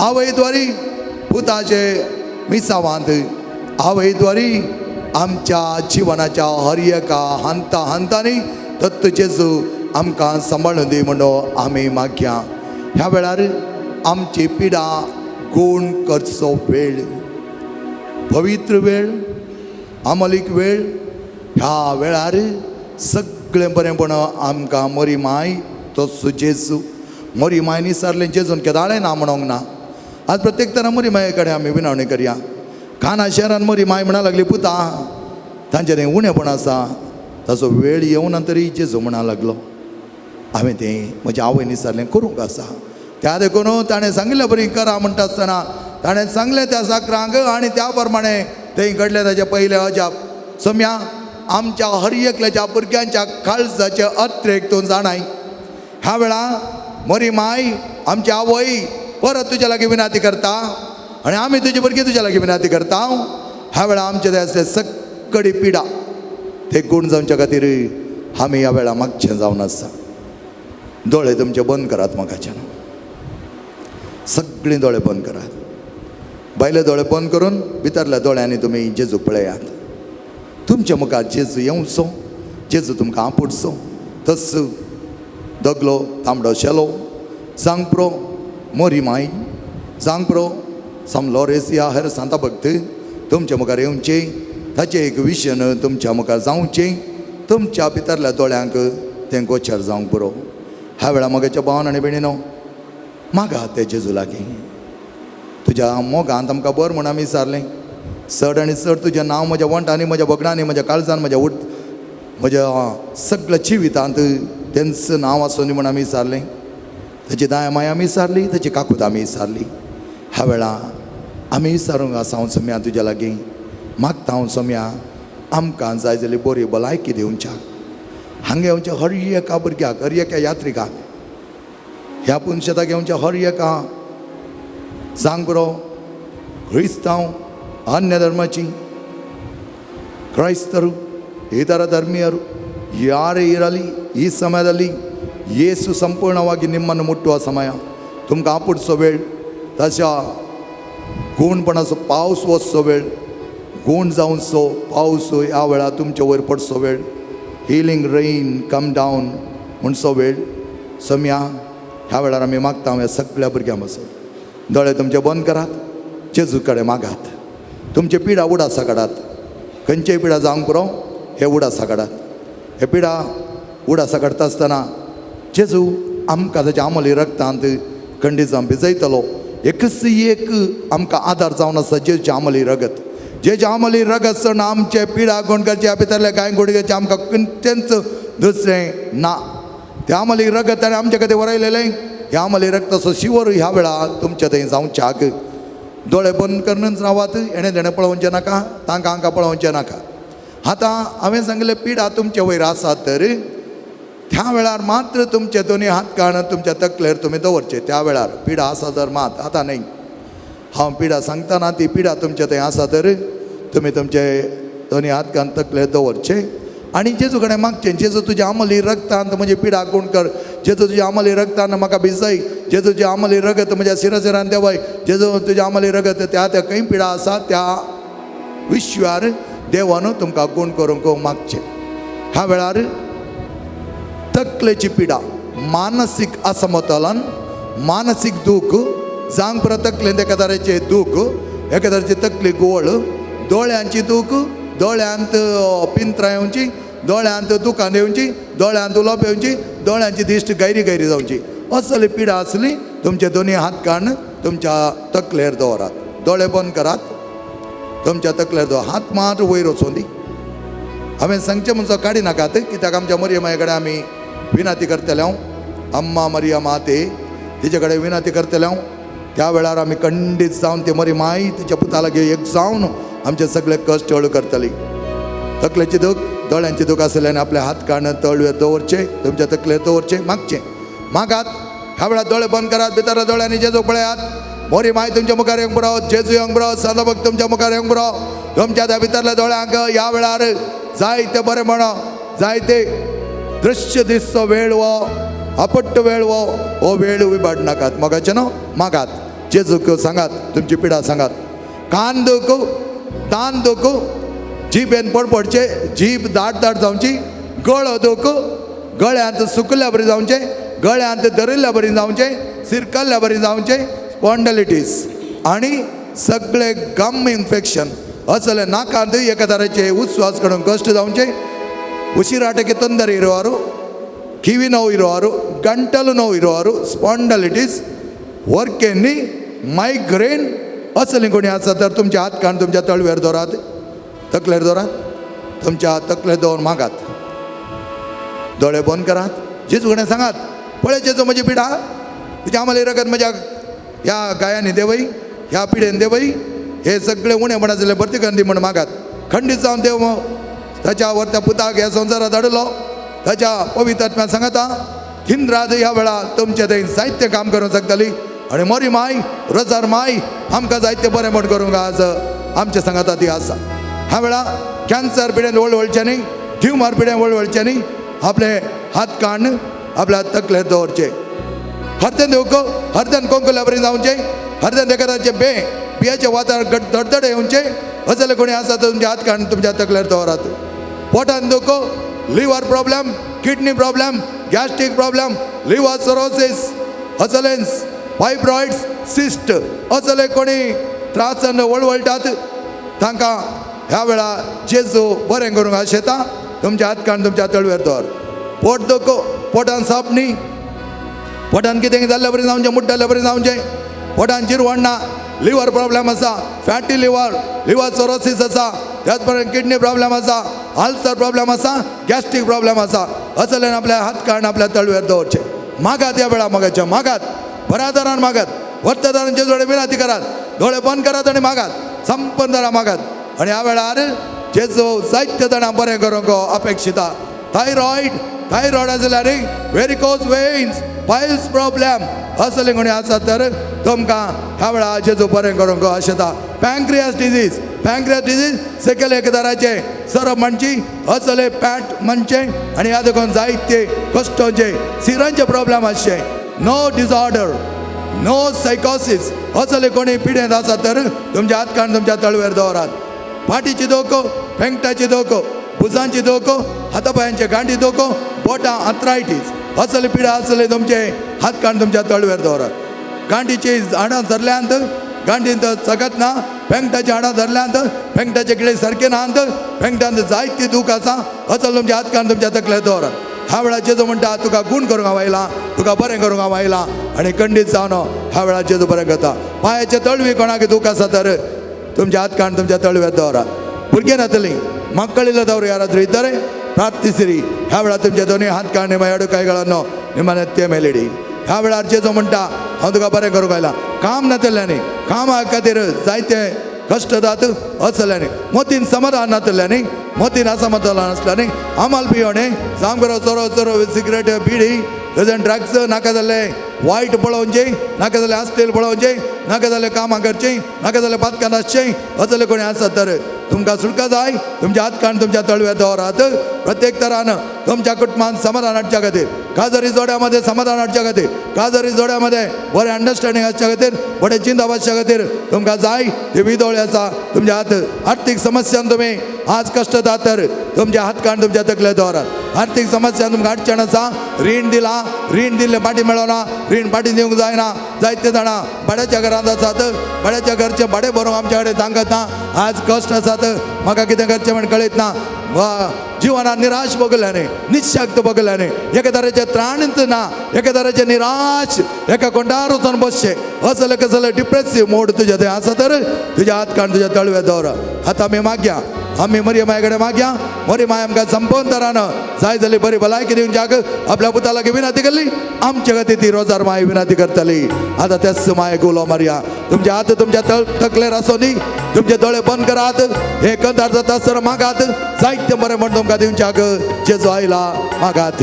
आवयद्वारी पुताचे मिसावांत, आवयद्वारी आमच्या जिवनाच्या हर एका हंता हंतांनी दत्त जेजू आमकां सांबाळून दी म्हणून आमी मागया. ह्या वेळार आमची पिडा गुण करचो वेळ, पवित्र वेळ, आमलीक वेळ. ह्या वेळार सगळें बरेंपण आमकां मोरी माय तसो जेजू मोरी माय निसारलें जेजून केदाळें ना म्हणोंक ना. आज प्रत्येक तरा मोरी माये कडेन आमी विनवणी करया. काना शहरान मोरी माय म्हणा लागली, पुता तांचें तें उणेपण आसा, ताचो वेळ येवना तरी जेजू म्हणा लागलो हांवें तें म्हज्या आवय निसारलें करूंक आसा. त्या देखून ताणें सांगिल्ले बरी करा म्हणटा आसतना ताणें सांगलें त्या साकरांक आनी त्या प्रमाणे थंय घडलें ताचें पयलें अजाप. सोम्या आमच्या हर एकल्याच्या भुरग्यांच्या काळजाचे अत्रेक तूं जाणाय. ह्या वेळा मोरी माय आमची आवय परत तुज्या लागीं विनंती करता आनी आमी तुजे भुरगीं तुज्या लागीं विनंती करता. ह्या वेळा आमचे ते आसले सगळी पिडा ते गुण जावच्या खातीर आमी ह्या वेळा मागचें जावन आसा. दोळे तुमचे बंद करात म्हाकाच्यान, सगळीं दोळे बंद करात. भायले दोळे बंद करून भितरल्या दोळ्यांनी तुमी जेजू पळयात. तुमच्या मुखार जेजू येवचो, जेजू तुमकां आपुडचो. तस दगलो तांबडो शेलो सांगप्रो मोरी माय, सांगप्रो सम लॉरेस या हेर सांता भक्त तुमच्या मुखार येवचें, ताचें एक विशन तुमच्या मुखार जावचें, तुमच्या भितरल्या दोळ्यांक तें गोचर जावंक पुरो. ह्या वेळार म्हगेच्या भावान आनी भयणीनो मागा ते जेजू लागीं. तुज्या मोगांत आमकां बरें म्हूण आमी विचारलें. चड आनी चड तुजें नांव म्हज्या वंठांनी, म्हज्या बगडांनी, म्हज्या काळजान, म्हज्या उठ म्हज्या सगळ्या जिवितांत तेंच नांव आसूं दी म्हूण आमी विचारलें. ताची दाया माया आमी विचारली, ताची काकूत आमी विचारली. ह्या वेळा आमी विचारूंक आसा हांव सोम्या तुज्या लागीं मागता हांव सोम्या आमकां जाय जाल्यार बरी भलायकी दिवच्या. हांगा येवच्या हर एका भुरग्याक, हर एका यात्रिकाक, ह्या पुनशेताक येवच्या हर एका जावंक पुरो क्रिस्तांव, अन्य धर्माची ಕ್ರೈಸ್ತರು, ಇತರ ಧರ್ಮೀಯರು ಯಾರೇ ಇರಲಿ, ಈ ಸಮಯದಲ್ಲಿ ಯೇಸು ಸಂಪೂರ್ಣವಾಗಿ ನಿಮ್ಮನ್ನು ಮುಟ್ಟುವ ಸಮಯ. तुमकां आपुडचो वेळ, तशा गुणपणाचो पावस वचचो वेळ, गूण जावचो पावस ह्या वेळार तुमचे वयर पडचो वेळ, हिलींग रेन कम डावन म्हणचो वेळ. सम्या ह्या वेळार आमी मागता ह्या सगळ्या भुरग्यां पासून दोळे तुमचे बंद करात, जेजू कडेन मागात, तुमचे पिडा उडासा काडात. खंयचेय पिडा जावंक पुरो, हे उडासा काडात. हे पिडा उडासा काडटा आसतना जेजू आमकां ताच्या आमली रगतांत खंडीत जावन भिजयतलो. एकच एक आमकां आदार जावन आसा जेजूचें आमली रगत. जेजूचें आमली रगत सण आमचे पिडा गोंडकाचे भितरले कांय गुडघेचे आमकां खंयचेंच दुसरें ना. ते आमली रगत ताणें आमचे खातीर वरयलेलें. ह्या आमली रगताचो शिवर ह्या वेळार तुमच्या थंय जावच्याक. दोळे बंद करूनच रावात, हेणें तेणें पळोवचें नाका, तांकां हांकां पळोवचें नाका. आतां हांवें सांगलें पिडा तुमचे वयर आसात तर त्या वेळार मात्र तुमचे दोनी हात काण तुमच्या तकलेर तुमी दवरचे. त्या वेळार पिडा आसा तर मात, आतां न्हय. हांव पिडा सांगतना ती पिडा तुमचे थंय आसा तर तुमी तुमचे दोनी हात काण तकलेर दवरचे आनी जेजू कडेन मागचें, जेजू तुज्या आमली रगतांत म्हजी पिडा गुण कर, जेजू तुज्या आमली रगतान म्हाका भिजय, जेजू तुज्या आमली रगत म्हज्या सिरासिरान देंवय, जेजू तुज्या आमली रगत त्या त्या खंय पिडा आसा त्या विश्वार देवान तुमकां गुण करूंक मागचें. ह्या वेळार तकलेची पिडा, मानसीक असमतोलन, मानसीक दूख, जावंक पुरो तकलेंत एका तरेचें दूख, एका तरेची तकली गोळ, दोळ्यांची दूख, दोळ्यांत पिंत्रां येवची, दोळ्यांत दुकान येवची, दोळ्यांत उलोवप येवची, दोळ्यांची दिश्ट गैरी गैरी जावची, असली पिडा आसली तुमचे दोनी हात काडून तुमच्या तकलेर दवरात. दोळे बंद करात, तुमच्या तकलेर दवर, हात मात वयर वचूं दी. हांवें सांगचें म्हणचो काडी नाकात, कित्याक आमच्या मरिया माये कडेन आमी विनंती करतले हांव, अम्मा मरिया माते तिचे कडेन विनंती करतले हांव. त्या वेळार आमी खंडीत जावन ती मरी माय तिच्या पुता लागीं एक जावन आमचे सगळे कश्ट हळू करतली. तकलेची दूख, दोळ्यांची दूख आसल्यान आपले हात काडून तळवे दवरचे, तुमच्या तकलेर दवरचे, मागचे मागात. ह्या वेळार दोळे बंद करात, भितर दोळ्यांनी जेजू पळयात. मोरी माय तुमच्या मुखार येवंक पुरो, जेजू येवंक पुरो, सदाभक्त तुमच्या मुखार येवंक पुरो. तुमच्या त्या भितरल्या दोळ्यांक ह्या वेळार जायते बरें म्हणो, जायते दृश्य दिसचो वेळ हो, आपट्ट वेळ हो, हो वेळ विबाड नाकात. मोगाचें न्हू मागात, जेजूक सांगात तुमची पिडा सांगात. कान दुखू, तान दुखू, जिबेन पडपडचे, जीब दाट दाट जावची, गळो दुखू, गळ्यांत सुकल्या बरी जावचें, गळ्यांत धरिल्ल्या बरी जावचें, सिरकल्ल्या बरी जावचें, स्पॉन्डलिटीस आनी सगळे गम इन्फेक्शन असले नाकांत एका तरेचे उस्वास काडून कश्ट जावचे, ಉಸಿರಾಟಕ್ಕೆ ತೊಂದರೆ ಇರುವವರು, ಕಿವಿ ನೋವು ಇರುವವರು, ಗಂಟಲು ನೋವು ಇರುವವರು, ಸ್ಪಾಂಡಲಿटीस, वर्केनी, मायग्रेन असली कोणी आसा तर तुमचे हात काण तुमच्या तळवेर दवरात, तकलेर दवरात, तुमच्या तकलेर दवर मागात. दोळे बंद करात, जेजू कडेन सांगात, पळय जेजू म्हजी पिडा, तुज्या आमली रगत म्हज्या ह्या गायांनी देवय, ह्या पिडेन देवय, हे सगळे उणेपणा जाल्ले भरती करून दी म्हण मागात. खंडीत जावन देव ताच्या वर त्या पुताक ह्या संवसारात धाडलो, ताच्या पवित्र आत्म्यान सांगता हिंद्राद ह्या वेळा तुमचे थंय जायते काम करूंक शकतली. आनी मोरी माय, रोजार माय आमकां जायते बरें म्हण करूंक आज आमचे सांगाता ती आसा. ह्या वेळा कॅन्सर पिडेन वळवळचें न्ही, ट्युमर पिडेन वळवळचें न्ही, आपले हात काण आपल्या तकलेर दवरचे. हरदेन दिवक, हरदेन कोंकल्या बरी जावचें, हरदेन एखाद्याचे बे बियाचे वातावरण घट धडधड येवचें, असले कोणी आसा तर तुमचे हात काण तुमच्या तकलेर दवरात. पोटान दुखो, liver problem, kidney problem, gastric problem, liver cirrhosis, असलेन्स, fibroids, cyst असले कोणी त्रासान वळवळटात तांकां ह्या वेळा जेजू बरें करूंक आशेता. तुमचे हात काण तुमच्या तळवेर दवर. पोट दुखो, पोटान साप न्ही, पोटान कितें जाल्ल्या बरी जावचें, मुड्डल्ल्या बरी जावचें, पोटान जिरवण ना, लिव्हर प्रॉब्लेम आसा, फॅटी लिव्हर, लिव्हर सोरोसीस आसा, त्याच प्रमाणे किडनी प्रॉब्लेम आसा, अल्सर प्रॉब्लेम आसा, गॅस्ट्रीक प्रॉब्लेम आसा, असल्यान आपल्या हात काडून आपल्या तळवेर दवरचे. मागात ह्या वेळा मागाचे, मागात बऱ्या दरान मागात, वर्तदारान जेजोडे विनंती करात, दोळे बंद करात आनी मागात, संपन्न दरा मागात. आनी ह्या वेळार जेजू जायते जाणां बरें करूंक अपेक्षिता. थायरॉयड, थायरॉयड आसल्यार वेरिकोज वेन्स, पायल्स प्रॉब्लेम असले कोणी आसा तर तुमकां ह्या वेळार जेजू बरें करूंक आशेता. पँक्रियास डिजीज, पँक्रियास डिजीज सकयल एक तराचे सरप म्हणची असले पॅट म्हणचे आनी ह्या देखून जायते कश्टांचे सिरांचे प्रॉब्लेम आसचे. नो डिसऑर्डर, नो सायकोसिस असले कोणी पिडेंत आसा तर तुमच्या हात काडून तुमच्या तळवेर दवरात. फाटीची धोको, पेंगटाची धोको, भुजांची धोको, हातापायांचे गांठी धोको, बोटां आथरायटीस असले पिडा आसले तुमचे हात काडून तुमच्या तळवेर दवरात. गांठीची हाडां धरल्यांत, गांठींत चगत ना, पेंगटाची हाडां धरल्यांत, पेंगटाचे किडे सारके नात, पेंगटांत जायती दूख आसा, असल तुमच्या हात काडून तुमच्या तकलेर दवरात. ह्या वेळार जेजू म्हणटा, तुका गूण करूंक हांव आयलां, तुका बरें करूंक हांव आयलां. आनी खंडीत जावन ह्या वेळार जेजू बरें करता. पांयाचे तळवी कोणाक दूख आसा तर तुमच्या हात काडून तुमच्या तळव्यार दवरात. भुरगीं नातली, ಮಕ್ಕಳಿಲ್ಲದವರು ಯಾರಾದರೂ ಇದ್ದರೆ ಪ್ರಾರ್ಥಿಸಿರಿ. ह्या वेळार तुमचे दोनूय हात काडून ನಿಮ್ಮ ಎರಡು ಕೈಗಳನ್ನು ನಿಮ್ಮ ನೆತ್ತಿಯ ಮೇಲಿಡಿ. ह्या वेळार जेजू म्हणटा, हांव तुका बरें करूंक आयलां. काम नातल्यांनी, कामा खातीर जायते कश्ट जात असल्यांनी, मोतीन समाधान नातल्यांनी, मोतीन असमाधान आसल्यांनी, आमाल पियोणे, सामको चोरो चोरो, सिगरेट, बिडी, तशें ड्रग्स, नाका जाल्ले वायट पळोवचें, नाका जाल्यार असलील पळोवचें, नाका जाल्यार कामां करचीं, नाका जाल्यार पातकान आसचें असले कोणी आसत तर तुमकां सुटका जाय, तुमच्या हात काडून तुमच्या तळव्यात दवरात. प्रत्येक तरान तुमच्या कुटुंबान समाधान हाडच्या खातीर, काजरी जोड्यामध्ये समाधान हाडच्या खातीर, काजरी जोड्यामध्ये बरें अंडरस्टँडींग आसच्या खातीर, बरें चिंतप आसच्या खातीर तुमकां जाय ती विदोळी आसा. तुमच्या हात आर्थीक समस्यान तुमी आज कश्ट जाता तर तुमच्या हात काडून तुमच्या तकले दवरात. आर्थीक समस्या तुमकां अडचण आसा, रीण दिलां, रीण दिल्लें फाटीं मेळना, रीण फाटीं दिवंक जायना. जायते जाणां भाड्याच्या घरांत आसात, भाड्याच्या घरचें भाडें भरूंक आमच्या कडेन तांकत ना. आज कश्ट आसात, म्हाका कितें करचें म्हण कळयत ना. वा जिवनात निराश बघल्याने, निशक्त बघल्याने, एका तरेचे त्राणच ना, एका तरेचे निराश, एका कोंडार वचून बसचे असले कसले डिप्रेसिव्ह मोड तुज्या थंय आसा तर तुज्या हात काडून तुज्या तळव्या दवर. आतां आमी मागया, आमी मरी माये कडेन मागया. मरी माय आमकां संपूर्ण तरान जाय जाली बरी भलायकी दिवन जाग आपल्या पुता लागीं विनंती केल्ली, आमच्या खातीर ती रोजार माय विनंती करतली. आतां तेच मायेक उलो मारया. तुमचे हात तुमच्या तळ तकलेर आसो न्ही, तुमचे दोळे बंद करात. हे कंदार जाता आसतना मागात, जायते बरें म्हण तुमकां दिवच्याक जेजू आयला, मागात.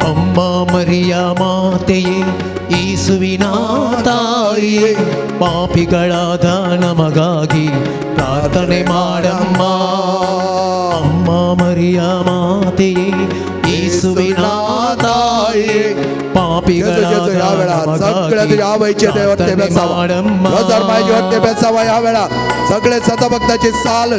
ಅಮ್ಮ ಮರಿಯ ಮಾತೆಯೇ, ಯೇಸುವಿನ ತಾಯಿಯೇ, ಪಾಪಿಗಳಾದ ನಮಗಾಗಿ ಪ್ರಾರ್ಥನೆ ಮಾಡಮ್ಮ. ಅಮ್ಮ ಮರಿಯ ಮಾತೆಯೇ, ಯೇಸುವಿನ ತಾಯಿಯೇ, जेजू, जेजू, ह्या ಪಾಪಿಗಳಾದ वेळार सगळ्या ನಮಗಾಗಿ तुझ्या आवयचे ते वरते ಪ್ರಾರ್ಥನೆ बेसावा, ಮಾಡಮ್ಮ. रोजार मायचे वरते बेसावा. ह्या वेळार सगळे सतभक्ताची साल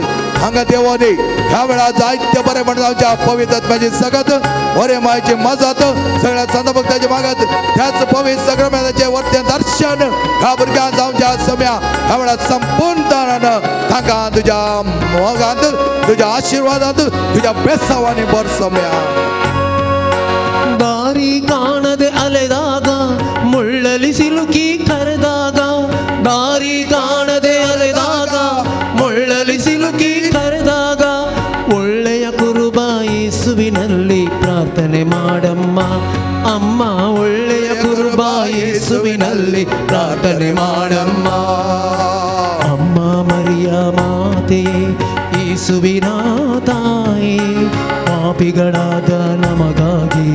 हांगा देवोनी. ह्या वेळार जायते बरें म्हण जावच्या पवित्र आत्म्याची सगत, बरे मायची मजत, सगळ्या संतभक्ताची मागत, त्याच पवित्र सगळ्याचे वरते दर्शन ह्या भुरग्यांक जावच्या सम्या. ह्या वेळार संपूर्ण तांकां तुज्या मोगांत, तुज्या आशिर्वादांत, तुज्या बेसावांनी बर सम्या. ದಾರಿ ಕಾಣದೆ ಅಲೆದಾಗ, ಮುಳ್ಳಲಿ ಸಿಲುಕಿ ಕರೆದಾಗ, ದಾರಿ ಕಾಣದೆ ಅಲೆದಾಗ, ಮುಳ್ಳಲಿ ಸಿಲುಕಿ ಕರೆದಾಗ, ಒಳ್ಳೆಯ ಕುರುಬ ಯೇಸುವಿನಲ್ಲಿ ಪ್ರಾರ್ಥನೆ ಮಾಡಮ್ಮ. ಅಮ್ಮ, ಒಳ್ಳೆಯ ಕುರುಬ ಯೇಸುವಿನಲ್ಲಿ ಪ್ರಾರ್ಥನೆ ಮಾಡಮ್ಮ. ಅಮ್ಮ ಮರಿಯ ಮಾತೆಯೇ, ಯೇಸುವಿನ ತಾಯಿ, ಪಾಪಿಗಳಾದ ನಮಗಾಗಿ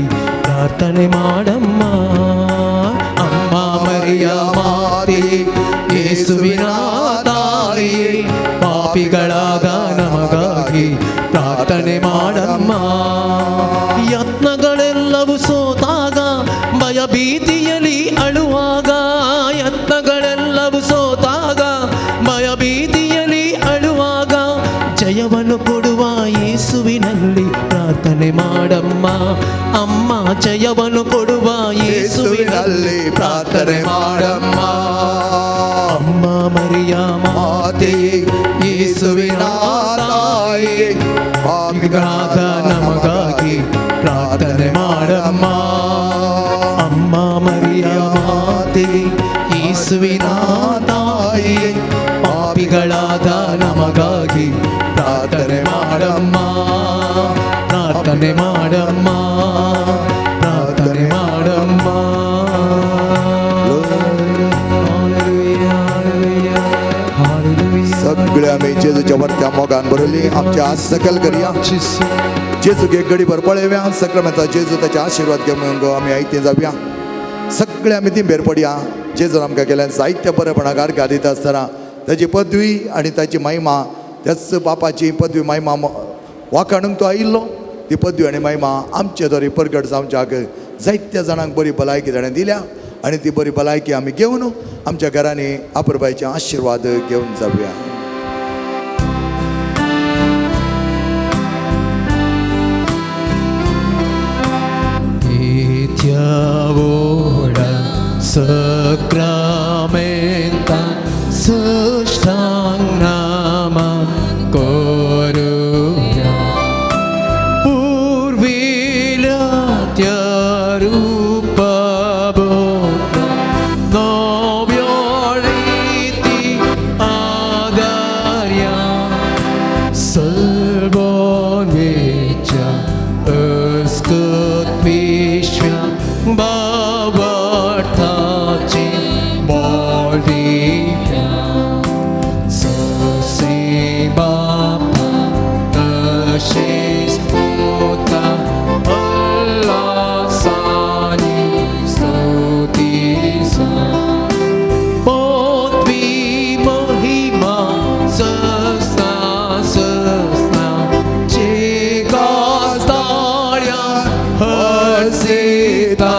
ಪ್ರಾರ್ಥನೆ ಮಾಡಮ್ಮ. ಅಮ್ಮ ಮರಿಯ ಮಾತೆಯೇ, ಯೇಸುವಿನ ತಾಯಿಯೇ, ಪಾಪಿಗಳಾದ ನಮಗಾಗಿ ಪ್ರಾರ್ಥನೆ ಮಾಡಮ್ಮ. ಯತ್ನಗಳೆಲ್ಲವೂ ಸೋತಾಗ, ಭಯ ಭೀತಿಯಲ್ಲಿ ಅಳುವಾಗ, ಯತ್ನಗಳೆಲ್ಲವೂ ಸೋತಾಗ, ಭಯ ಭೀತಿಯಲ್ಲಿ ಅಳುವಾಗ, ಜಯವನ್ನು ಕೊಡುವ ಯೇಸುವಿನಲ್ಲಿ ಪ್ರಾರ್ಥನೆ ಮಾಡಮ್ಮ. ಅಮ್ಮ, ಜಯವನ್ನು ಕೊಡುವ ಯೇಸುವಿನಲ್ಲಿ ಪ್ರಾರ್ಥನೆ ಮಾಡಮ್ಮ. ಅಮ್ಮ ಮರಿಯ ಮಾತೆಯೇ, ಯೇಸುವಿನ ತಾಯಿಯೇ, ಪಾಪಿಗಳಾದ ನಮಗಾಗಿ ಪ್ರಾರ್ಥನೆ ಮಾಡಮ್ಮ. ಅಮ್ಮ ಮರಿಯ ಮಾತೆಯೇ, ಯೇಸುವಿನ ತಾಯಿಯೇ ಪಾಪಿಗಳಾದ ನಮಗಾಗಿ ಪ್ರಾರ್ಥನೆ ಮಾಡಮ್ಮ, ಪ್ರಾರ್ಥನೆ ಮಾಡಮ್ಮ, ಪ್ರಾರ್ಥನೆ ಮಾಡಮ್ಮ. सगळे आमी जेजूच्या वरत्या मोगान बरयली आमच्या आज सकल करया. जेजूक एक घडीभर पळोवया. सक्रमेंता जेजू ताचे आशिर्वाद घेवन आमी आयतें जावया. सगळे आमी तिंबेर पडया. जेजून आमकां केल्यान साहित्य बरेपणाक आर्गां दिता आसतना ताची पदवी आनी ताची महिमा, त्याच बापाची पदवी महिमा वाखाणूंक तो आयिल्लो. ती पदवी आनी महिमा आमचे दरी परगट जावच्याक जायत्या जाणांक बरी भलायकी ताणें दिल्या आनी ती बरी भलायकी आमी घेवन आमच्या घरांनी आपरबायचे आशिर्वाद घेवन जावया. Sacramenta sustang nama koruya purvila tiarupa bota nobioriti adarya salvon vecha eskut vishya babartachi Bolivia, Sosibapa, Tashisputa, Allasani, Stutisa, Potvi Mahima, Sasna, Sasna, Chikastarya, Harsita,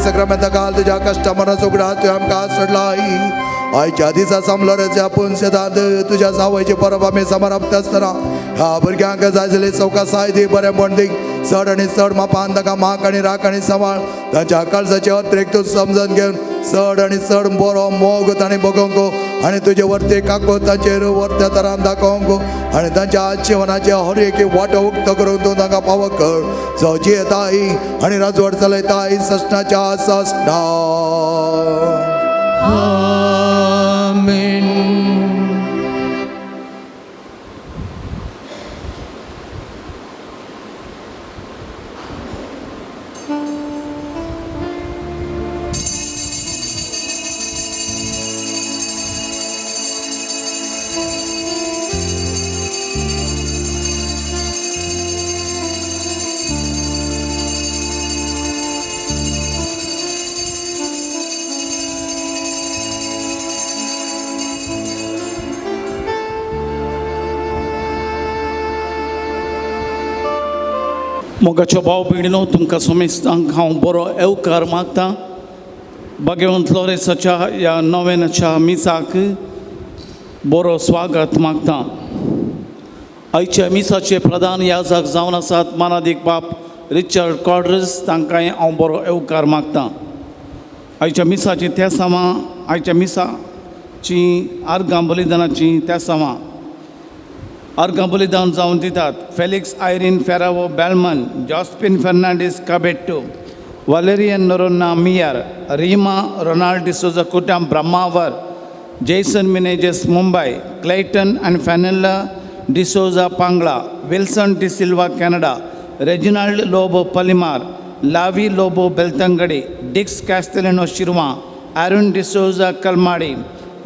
सक्रमेंता काल तुझ्या कश्टमराचो उगडास तुवें आमकां सोडलाय. आयच्या दिसा समलो आपूण शेतांत तुज्या जावयची परब आमी समारंभ आसतना ह्या भुरग्यांक जाय जाल्ली चवकसाय दी, बरें म्हण दी, चड आनी चड मापान ताका माक आनी राख आनी सांबाळ. तांच्या काळजाचे अत्रेक तूं समजून घेवन चड आनी चड बरो मोग तांणी बगोवंक आनी तुजे वरते काको तांचेर वरत्या तरान दाखोवंक आनी तांच्या जिवनाचे हर एक वाटो उक्तो करून तूं तांकां पावक कर. जो जियेताय आनी राजवट चलयताय ससनाच्या ससना. आमेन. मोगाचो भाव भयणीनो, तुमकां समेस्तांक हांव बरो येवकार मागता. बागेवंत लोरेसाच्या ह्या नव्यानाच्या मिसाक बरो स्वागत मागता. आयच्या मिसाचे प्रधान याजक जावन आसात मानादीक बाप रिचर्ड कॉड्रस, तांकांय हांव बरो येवकार मागता. आयच्या मिसाची तेसांवां, आयच्या मिसाची आर्गां बलिदानाची तेसांवां अर्घां बलिदान जावन दितात Felix Irene Ferrao Belman, Josephine Fernandes Cabetto, Valerian Noronha Miyar, Reema Ronald D'Souza Kutam Brahmavar, Jason Menezes Mumbai, Clayton and Fenella D'Souza Pangla, Wilson D'Silva Canada, Reginald Lobo Palimar, Lavi Lobo Belthangady, Dix Castelino Shirva, Arun D'Souza Kalmadi,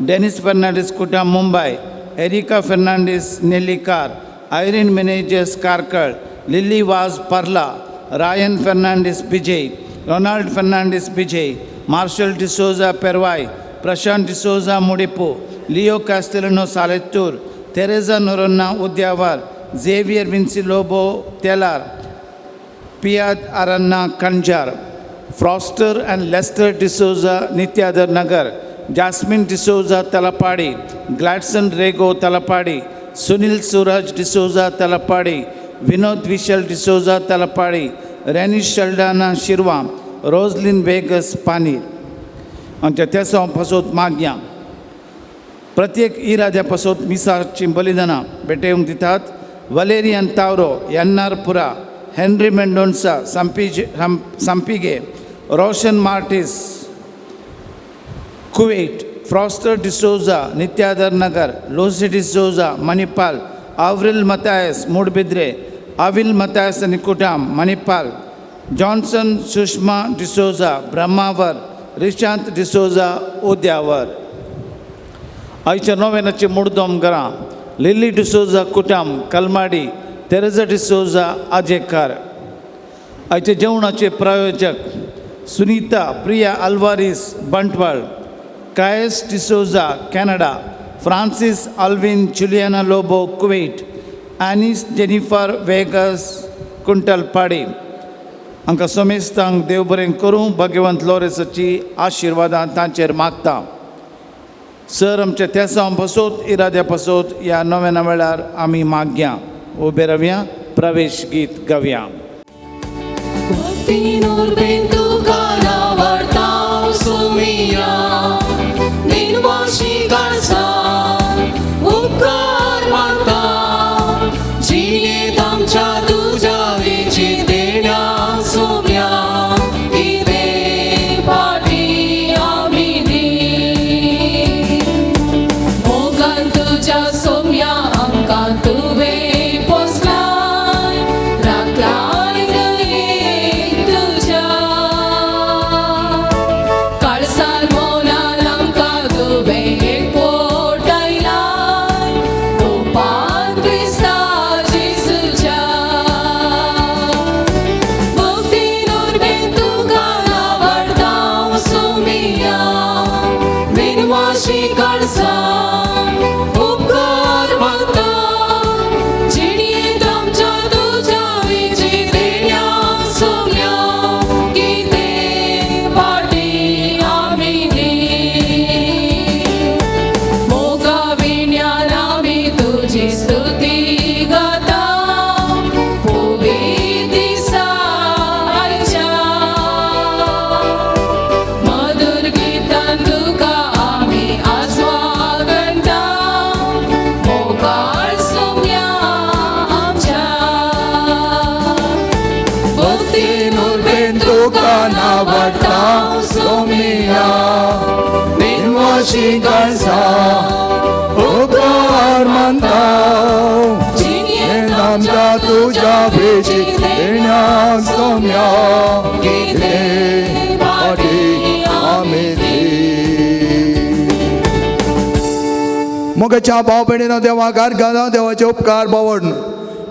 Dennis Fernandes Kutam Mumbai, Erica Fernandes Nellikar, Irene Menezes Karkal, Lily Vaz Parla, Ryan Fernandes Vijay, Ronald Fernandes Vijay, Marshal D'Souza Pervai, Prashant D'Souza Mudipu, Leo Castellano Salettur, Teresa Noronha Udyavar, Xavier Vinci Lobo Telar, Piad Aranna Kanjar, Foster and Lester D'Souza Nityadar Nagar, Jasmine D'Souza Talapadi, Gladson Rego Talapadi, Sunil Suraj D'Souza Talapadi, Vinod Vishal D'Souza Talapadi, Renish Shaldana Shirwa, Rosaline Vegas पानीर आमच्या तेसांव पासत मागया. प्रत्येक इराद्या पासत मिसाची बलिदानां भेटेवंक दितात Valerian Tauro, Yennarpura, Henry Mendonca, संपीज Sampige, Roshan Martis, Kuwait, Froster D'Souza, Nityadar Nagar, Lucy D'Souza, Manipal, Avril Mathias, Moodbidri, Avil Mathias आनी कुटाम, Manipal, Johnson Sushma D'Souza, Brahmavar, Rishant D'Souza, Udyavar. आयच्या नोवेनाची मुडदोम घरां लिल्ली डिसोजा, कुटाम, कलमाडी, तेरेजा डिसोजा, आजेकार. आयच्या जेवणाचे प्रायोजक Sunita Priya Alvares, Bantwal, कायस D'Souza, Canada, Francis Alvin Juliana Lobo, Kuwait, Anis Jennifer Vegas, Kuntalpadi. हांकां समेस्तांक देव बरें करूं. भाग्यवंत लोरेसाची आशिर्वादां तांचेर मागता. सर आमच्या तेसांव पासत इराद्या पासत ह्या नव्या वेळार आमी मागया. उबे रावया, प्रवेश गीत गावया. भक्तीन तुका नावडता सुमिया, दिनवाशी काळसान उपकार मानता. जिणेंत आमच्या तुज्या विचितेण्या सोम्या, कितें फाटी आमी दी. मोगान तुज्या सोम्या आमकां तुवें पोसलाय, राखलाय दयेन तुज्या. काळसान मोनान आमकां तुवें एकवटायलाय, गोपान क्रिस्ता जेजूच्या. भक्तीन उर्बेन तुका आवडता सोमिया, विनवाशी काळसान उपकार मागता. जिणेंत आमच्या तुज्या विचितेण्या सोम्या, कितें फाटी आमी दी. मोगा विण्यान आमी तुजी स्तुती गाता, पवित्र दिसा आयच्या. मधुर गीतान तुका आमी आस्वागणता, मोगाळ सोम्या आमच्या. भक्तीन उर्बेन तुका नावडता सोमिया, विनवाशी काळसा उपकार मानता. जिणेंत आमच्या तुज्या विचितेण्या सोम्या, कितें फाटी आमी दी. मोगाच्या भाव भयणीनो, देवा गारगाना देवाचे उपकार बावड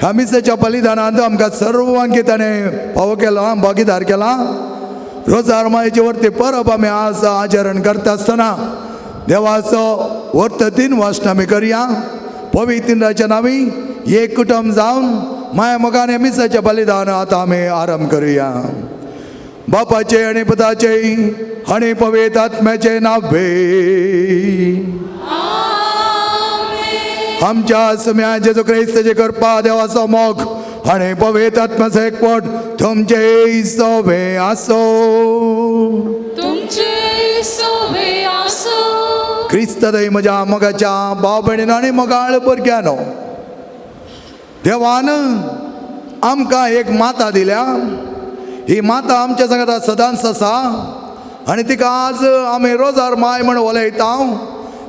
ह्या मिसाच्या बलिदानांत आमकां सर्वांक ताणें फावो केला, भागीदार केला. रोजार मायेचे वरती परब आमी आज आचरण करता आसतना देवाचो वर्त तीन वाचनां आमी करया. पवित्र नावी एक कुटुंब जावन माया मोगान मिसाचें बलिदान आतां आमी आरंभ करुया. बापाचे आनी पुताचे आनी पवित्र आत्म्याचे नावे. आमच्या सुम्या जेजू क्रिस्ताचे कृपा, देवाचो मोग आनी पवित्र आत्म्याचो एकवट तुमचे सोबे आसो. तुमचे सोबे आसो. क्रिस्त दय म्हज्या मोगाच्या भाव भयणीनो आनी मोगाळ भुरग्यानो, देवान आमकां एक माता दिल्या. ही माता आमच्या सांगाता सदांच आसा आनी तिका आज आमी रोजार माय म्हण उलयता.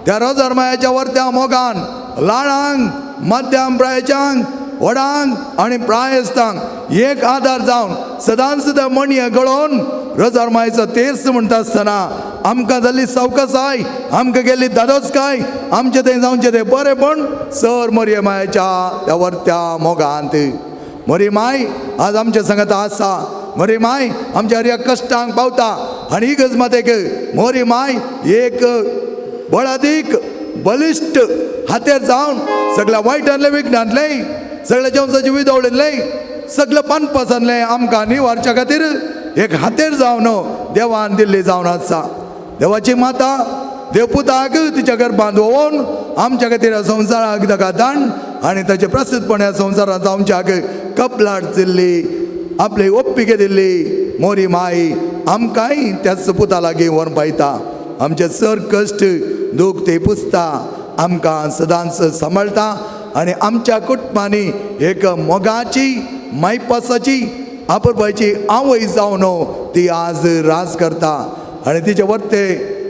त्या रोजार मायाच्या वरत्या मोगान ल्हानांक, मध्यम प्रायच्यांक, व्हडांक आनी प्रायस्तांक एक आदार जावन सदांच त्या मणये गळोवन रोजार मायचो तेर्स म्हणटा आसतना आमकां जाल्ली सवकसाय, आमकां गेल्ली दादोसकाय, आमचें तें जावचें तें बरेंपण सर मोरये मायेच्या त्या वरत्या मोगांत. मोरी माय आज आमच्या सांगाता आसा. मोरी माय आमच्या हर एक कश्टांक पावता आनी ही गज मात एक मोरी माय एक बळादीक बलिश्ट हातेर जावन सगळ्या वायटांतलें, विघ्नांतलें, सगळ्या जेवणाचे विदवळींतलें, सगळें पानपासांतलें आमकां निवारच्या खातीर एक हातेर जावन देवान दिल्ली जावन आसा. देवाची माता देवपुताक तिच्या गर्भांत वोवन आमच्या खातीर संवसाराक ताका दान आनी ताचे प्रसिद्धपणे संवसारांत जावच्याक कपलाट दिल्ली, आपली ओप्पिके दिल्ली मोरी माई आमकांय त्याच पुता लागीं व्हरून पायता. आमचे चड कश्ट दूख ते पुसता, आमकां सदांच सांबाळटा आनी आमच्या कुटुंबांनी एक मोगाची मायपासाची आपुरबायची आवय जावन ती आज राज करता. आनी तिचे वर्ते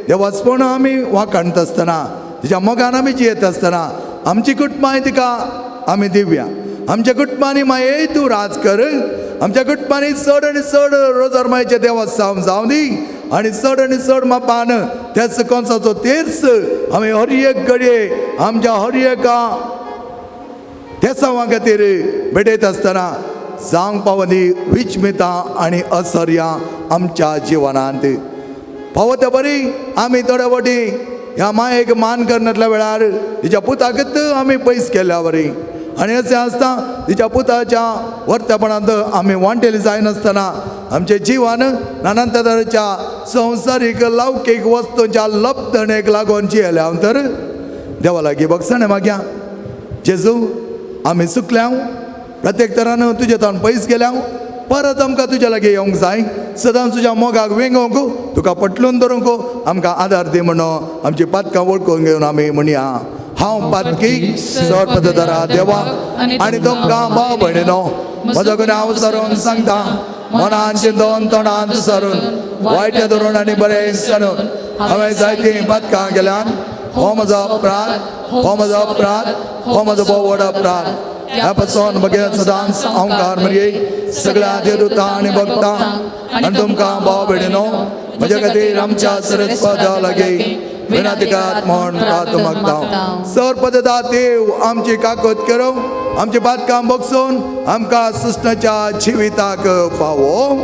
देवासपण आमी वाखाणत आसतना, तिच्या मोगान आमी जियेत आसतना आमची कुटुंबांय तिका आमी दिवया. आमच्या कुटुंबांनी माये तूं राज कर. आमच्या कुटुंबांनी चड आनी चड रोजार मायचे देवस्थान जावं दी आनी चड आनी चड मापान त्याच कोणसाचो तेर्स आमी हर एक घडये आमच्या हर एका तेसांवा खातीर भेटयत आसतना जावंक पावनी विचमिता आनी असर्या आमच्या जिवनांत फावो त्या बरी आमी थोड्या वटी ह्या मायेक मान करनातल्या वेळार तिच्या पुताकच आमी पयस केल्या वरी आनी अशें आसता तिच्या पुताच्या वर्तेपणांत आमी वांटेली जायनासतना आमचें जिवन नानांत तरेच्या संवसारीक लौकीक वस्तूंच्या लपतणेक लागून जियेल्या तर देवा लागीं बगसणें मागया. जेजू आमी चुकल्या, प्रत्येक तरान तुजे तावन पयस गेल्या, परत आमकां तुज्या लागीं येवंक जाय. सदांच तुज्या मोगाक वेंगोवंक, तुका पटलून धरूंक आमकां आदार दी म्हणून आमची पातकां वळखून घेवन आमी म्हणया. हांव पातकी चड पदधरा देवा आनी तुमकां भाव भयणीनो म्हजो गुन्यांव सरून सांगता. मनान चिंतून तोंडान सरून वायट धरून आनी बरें सरून हांवें जायतीं पातकां केल्यान. हो म्हजो अपराध, हो म्हजो अपराध, हो म्हजो भोव व्हड अपराध. ह्या पासून म्हगे सदांच ओंकार मरये सगळ्या देवदूतां आनी भक्तां आनी तुमकां भाव भयणीनो म्हज्या खातीर आमच्या सरस्पदा लागीं विनंती करात म्हूण प्रार्थना मागता. सर पददा देव आमची काकत करूं, आमची बातकाम बगसून आमकां सुसणाच्या जिविताक फावो.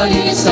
Yes.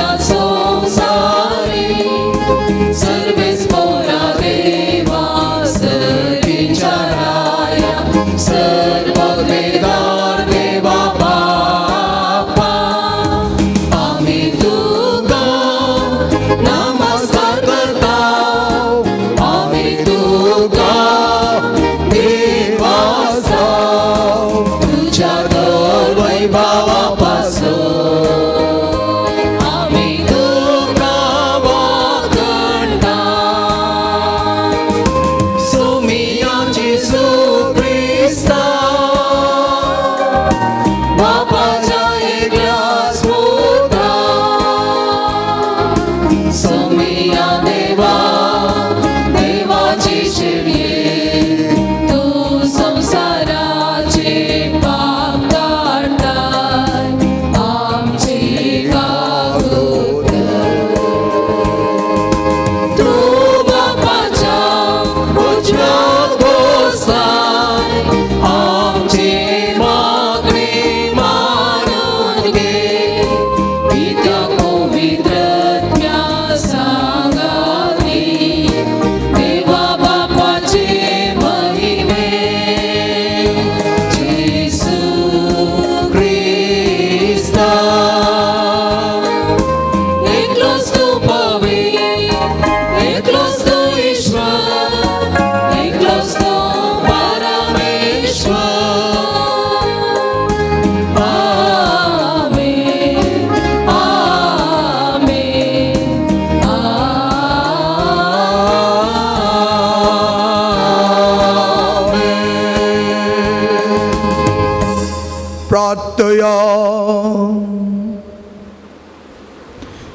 प्रार्थया.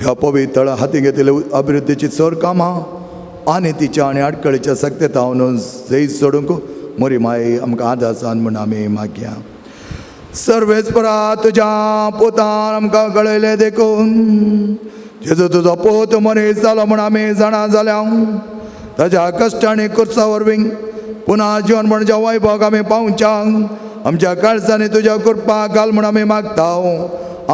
ह्या पवित्र हाती घेतलेल्या अभिवृद्धीची चड कामां आनी तिच्या आनी आडखळीच्या सक्तेतावन जैत सोडूंक मोरी माई आमकां आदासान म्हूण आमी मागया. सर्वेस्परा तुज्या पोतान आमकां कळयलें देखून जेजू तुजो पोत मनीस जालो म्हूण आमी जाणा जाल्या. ताज्या कश्टांनी कुर्सा वरवीं पुना जिवन म्हणच्या वैभवाक आमी पावच्याक आमच्या काळजांनी तुज्या कृपा घाल म्हूण आमी मागता.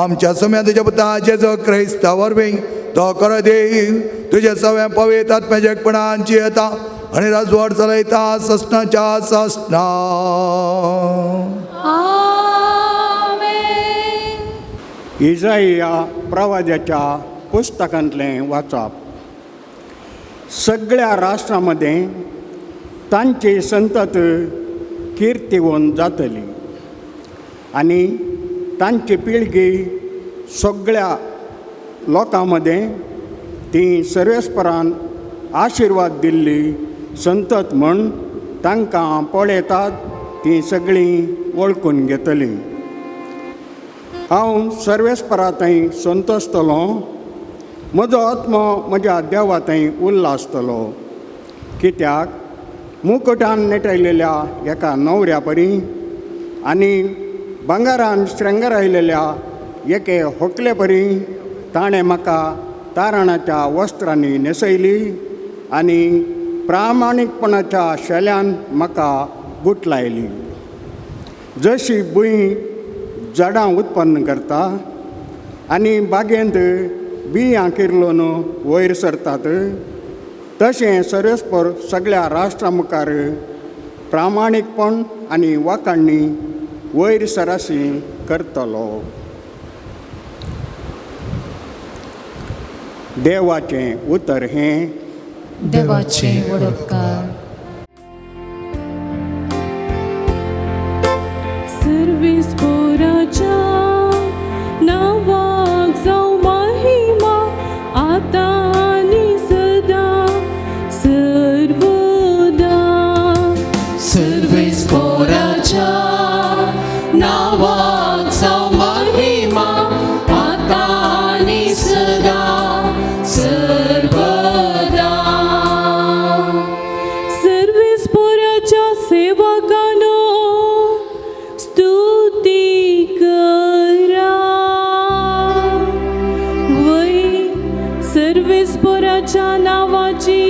आमच्या सम्या तुज्या पुता जेजू क्रिस्ता वरवीं तो कर देव तुजे सगळें पवित्र आत्म्याच्या एकपणान जियेता आनी राजवट चलयता ससनाच्या ससना. आमेन. इजाइया प्रवाद्याच्या पुस्तकांतलें वाचप. सगळ्या राष्ट्रां मदें तांची संतत किर्तिवून जातली आनी तांची पिळगी सगळ्या लोकां मदें ती सर्वेस्परान आशिर्वाद दिल्ली संतत म्हूण तांकां पळयतात ती सगळीं वळखून घेतली. हांव सर्वेस्परा थंय संतोशतलो, म्हजो आत्मो म्हज्या देवा थंय उल्लासतलो. कित्याक मुकुटान नेटायलेल्या एका न्हवऱ्या परी आनी भांगरान श्रृंगारायलेल्या एके होकले परी ताणें म्हाका तारणाच्या वस्त्रांनी न्हेसयली आनी प्रामाणीकपणाच्या शेल्यान म्हाका गुटलायली. जशी भूंय झाडां उत्पन्न करता आनी बागेंत बियां किर्लोन वयर सरतात तशें सर्वेस्पर सगळ्या राष्ट्रां मुखार प्रामाणीकपण आनी वाखाणणी वयर सराशी करतलो. देवाचें उतर हें देवाचें वडोपकार. सर्वेस्पराच्या नांवाक जावं महिमा आतां आनी सदां सर्वदा. सर्वेस्पराच्या नांवाक जावं महिमा आतां आनी सदां सर्वदा. सर्वेस्पराच्या सेवकांनो स्तुती करा. वय सर्वेस्पराच्या नांवाची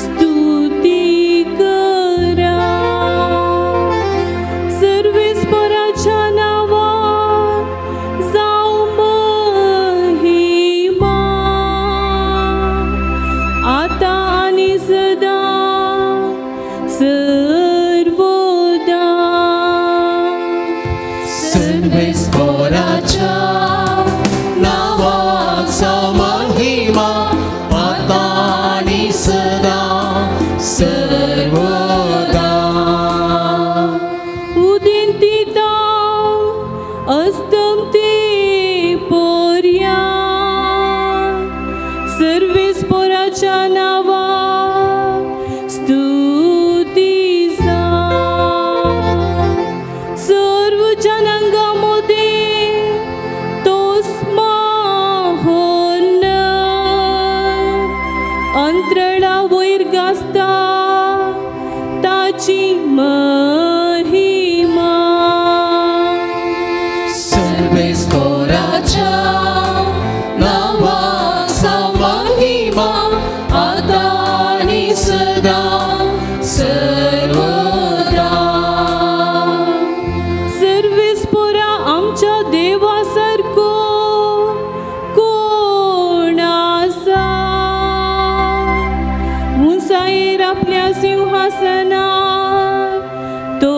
स्तुती करा. सर्वेस्पराच्या नांवाक जावं महिमा आतां आनी सदां सर्वदा. सर्वेस्पराच्या नांवाक जावं महिमा आतां आनी सदां सर्वदा. उदेंतीता अस्तमते पर्यान सर्वेस्पराच्या नांवाक स्तुती जावं. सर्व जनांगां मदें तोच महोन्नत अंतराळा वयर गाजता ताची महिमा. सर्वेस्पराच्या नांवाक जावं महिमा आतां आनी सदां सर्वदा. सर्वेस्परा आमच्या देवा सारको कोण आसा? उंचायेर आपल्या सिंहासनार तो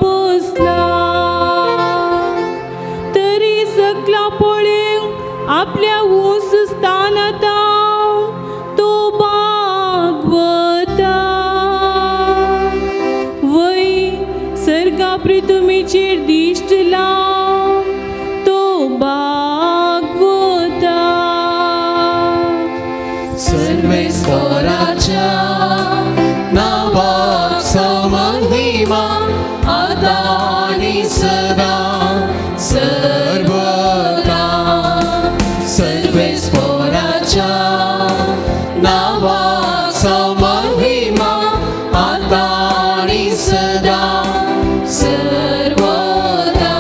बसला तरी सकला पळेवंक आपल्या उंच स्थानांत तो बागवता. वय सर्गा पृथ्वीचेर दिश्ट लावन तो बागवता. सर्वेस्पराच्या नांवाक जावं महिमा आतां आनी सदां नांवाचो महिमा आतां आनी सदां सर्वदा.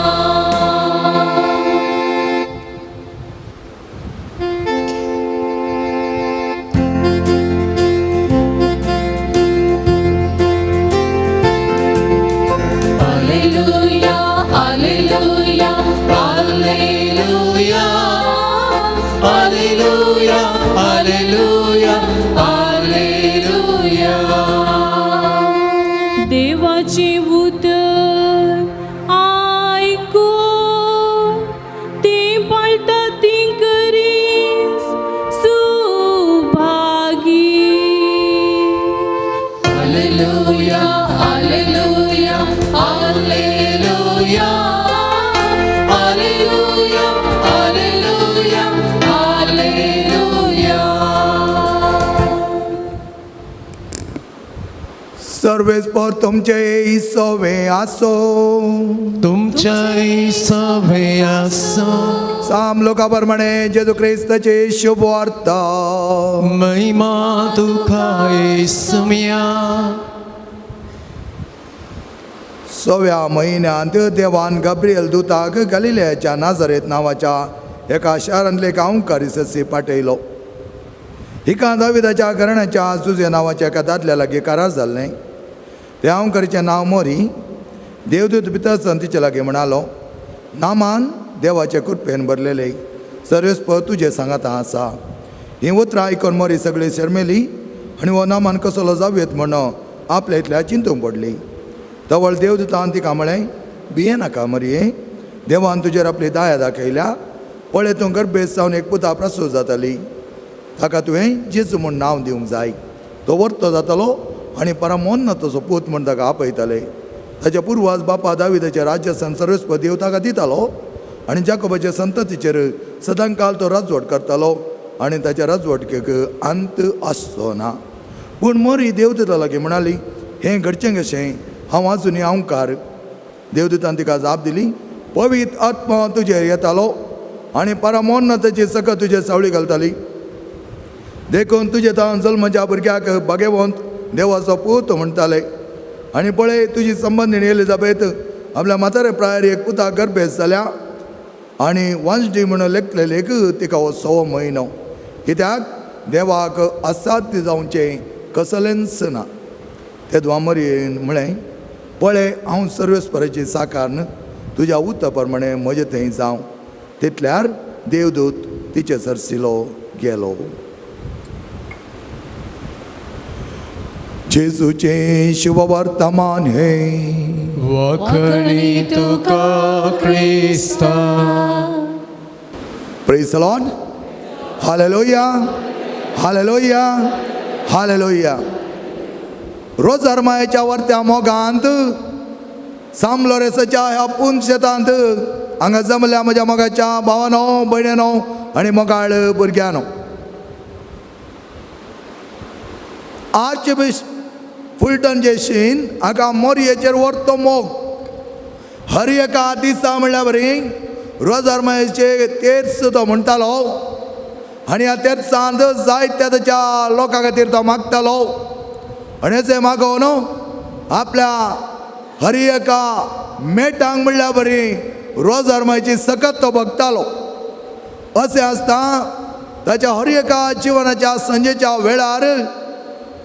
Alleluia, Alleluia, Alleluia, Alleluia, Alleluia, Alleluia. देवाचें उतर आयकून तीं पाळटा तीं करीस Subhagi. Alleluia, Alleluia, Alleluia, Alleluia, Alleluia, Alleluia. सर्वेस्पर तुमचे इसोवे आसो. तुमच्या सभे आसो. साम लोका प्रमाणे जेजू क्रिस्ताची शुभ वार्ता. महिमा तुका येसुम्या. सव्या म्हयन्यांत देवान गब्रियल दुताक गलिलयाच्या नाजरेत नांवाच्या एका शारांतले गांवकारी ससी पाठयलो. हिका दाविदाच्या घराण्याच्या जुजे नांवाच्या एका दादल्या लागीं करार जाल्लें. त्या गांवकारीचें नांव मोरी. देवदूत भितर सन तिचे लागीं म्हणालो, नामान देवाचे कृपेन भरलेले, सर्वेस्पर तुजे सांगाता आसा. हीं उतरां आयकून मोरी सगळी शर्मेली आनी हो नामान कसलो जावयेत म्हणून आपल्या इतल्या चिंतूंक पडली. तवळ देवदूतान तिका म्हळें, भिये नाका मरये, देवान तुजेर आपली दया दाखयल्या. पळय, तूं गर्भेस्त जावन एक पुता प्रसूत जातली. ताका तुवें जेजू म्हूण नांव दिवंक जाय. तो वर्तो जातलो आनी परमोन्नताचो पूत म्हूण ताका आपयतले. ताचे पुर्वाज बापा दाविदाचे राज्य सर्वेस्पर देव ताका दितालो आनी जाकोबाचे संततीचेर सदांकाल तो राजवट करतालो आनी ताच्या राजवटकेक अंत आसचो ना. पूण मोरी देवदूता लागीं म्हणाली, हें घडचें कशें? हांव आजुनूय अंवकार. देवदूतान तिका जाप दिली, पवित्र आत्मा तुजेर येतालो आनी परमोन्नताची सकत तुजेर सावळी घालताली. देखून तुजे तावन जल्मच्या भुरग्याक भागेवंत देवाचो पूत म्हणटाले. आनी पळय, तुजी संबंदीण एलिजाबेथ आपल्या म्हातारे प्रायर एक पुता गर्भेस्त जाल्या आनी वांजडी म्हणून लेखलेलेक तिका हो सवो म्हयनो, कित्याक देवाक असाध्य जावचें कसलेंच ना. तेदवा मरयेन म्हळें, पळय, हांव सर्वेस्पराची साकारन, तुज्या उता प्रमाणे म्हजें थंय जावं. तितल्यार देवदूत तिचे सरसिलो गेलो. जेजूचें शुभवर्तमान हें. वखणी तुका क्रिस्ता. Praise the Lord. Hallelujah. Hallelujah. Hallelujah. रोजार मायेच्या वरत्या मोगांत सामलोरेसाच्या ह्या पून शेतांत हांगा जमल्या म्हज्या मोगाच्या भावानो, भयण्यानो आनी मोगाळ भुरग्यानो, आर्च बिश फुलटन जेशीन हाका मोरयेचेर व्हरतो मोग. हर एका दिसा म्हणल्यार बरी रोजार मायेचे तेर्स तो म्हणटालो आनी ह्या तेर्सांत जायत्या ताच्या लोकां खातीर तो मागतालो आनी अशें मागोवन आपल्या हर एका मेटांक म्हणल्यार बरी रोजार मायेची सकत तो बगतालो. अशें आसता ताच्या हर एका जिवनाच्या संजेच्या वेळार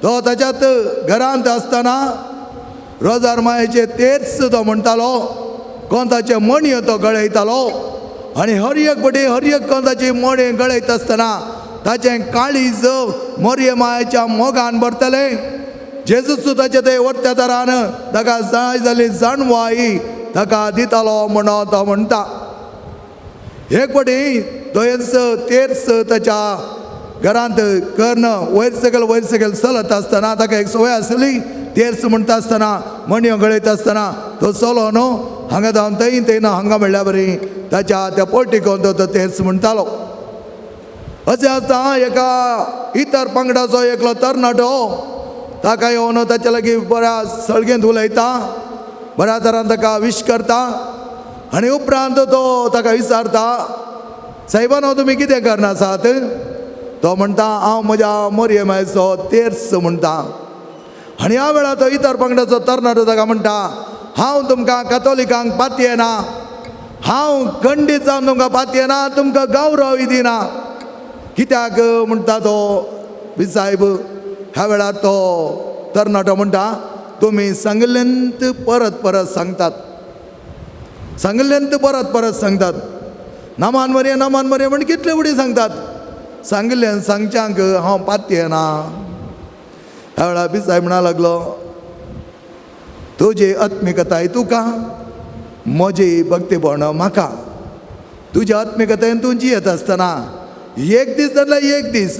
तो ताच्यात घरांत आसतना रोजार मायेचे तेर्स तो म्हणटालो, कोंताचे मणयो तो गळयतालो आनी हर एक पटी हर एक कोंताची मणी गळयत आसतना ताचें काळीज मोरये मायेच्या मोगान भरतलें. जेजूच ताचे ते वरत्या तरान ताका जाय जाली जाणवाय ताका दितालो म्हणून तो म्हणटा. एक पटी तो तेर्स ताच्या घरांत कर्ण वयर सकयल वयर सकयल चलत आसतना ताका एक संवय आसली. तेर्स म्हणटा आसतना मणयो गळयत आसतना तो चलो न्हू हांगा जावन थंय थंय ना हांगा म्हणल्या बरी ताच्या त्या पोर्टिकोन तो तेर्स म्हणटालो. अशें आसता एका इतर पंगडाचो एकलो तरणाटो ताका येवन ताच्या लागीं बऱ्या सळगेंत उलयता, बऱ्या तरान ताका विश करता आनी उपरांत तो ताका विचारता, सायबानो तुमी कितें करना आसात? तो म्हणटा हांव म्हज्या मोरये मायचो तेर्स म्हणटा. आनी ह्या वेळार तो इतर पंगडाचो तरणाटो ताका म्हणटा हांव तुमकां कथोलिकांक पातयेना, हांव खंडीत जावन तुमकां पातयेना, तुमकां गौरव दिना. कित्याक म्हणटा तो सायब. ह्या वेळार तो तरणाटो म्हणटा तुमी सांगल्यांत परत परत सांगतात, सांगल्यांत परत परत सांगतात, नमान मरये नमान मरये म्हण कितले फुडें सांगतात, सांगल्ल्यान सांगच्यांक हांव पातयेना. ह्या वेळार बिसाय म्हणा लागलो तुजी आत्मिकताय तुका, म्हजी भक्तीपण म्हाका. तुज्या आत्मिकतायेन तूं जियेत आसतना एक दीस जाल्यार एक दीस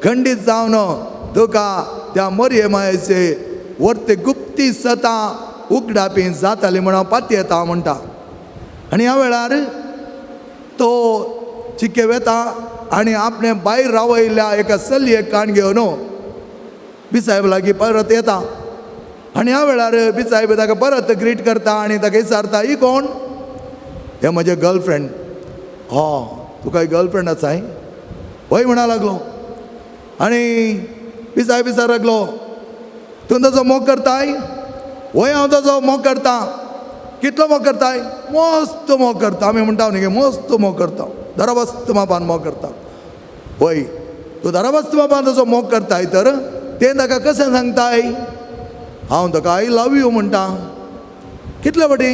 खंडीत जावन तुका त्या मोरये मायेचे वर्ते गुप्ती सतां उगडापी जाताली म्हण हांव पातयेता म्हणटा. आनी ह्या वेळार तो चिके वेता आनी आपणे भायर रावयल्ल्या एका चलयेक काण घेवन बिसायब लागीं परत येता. आनी ह्या वेळार बिसायब ताका परत ग्रीट करता आनी ताका विचारता ही कोण? हे म्हजें गर्लफ्रेंड. हो तुका गर्लफ्रेंड आसा हय म्हणा लागलो. आनी बिसायब विचार लागलो तूं ताचो मोग करताय? हय हांव ताचो मोग करता. कितलो मोग करताय? मस्त मोग करता. आमी म्हणटा न्ही मस्त मोग करता, दराबस्त मापान मोग करता. हय तूं दराबस्त मापान ताचो मोग करताय तर तें ताका कशें सांगताय? हांव ताका I love you म्हणटा. कितले फावटी?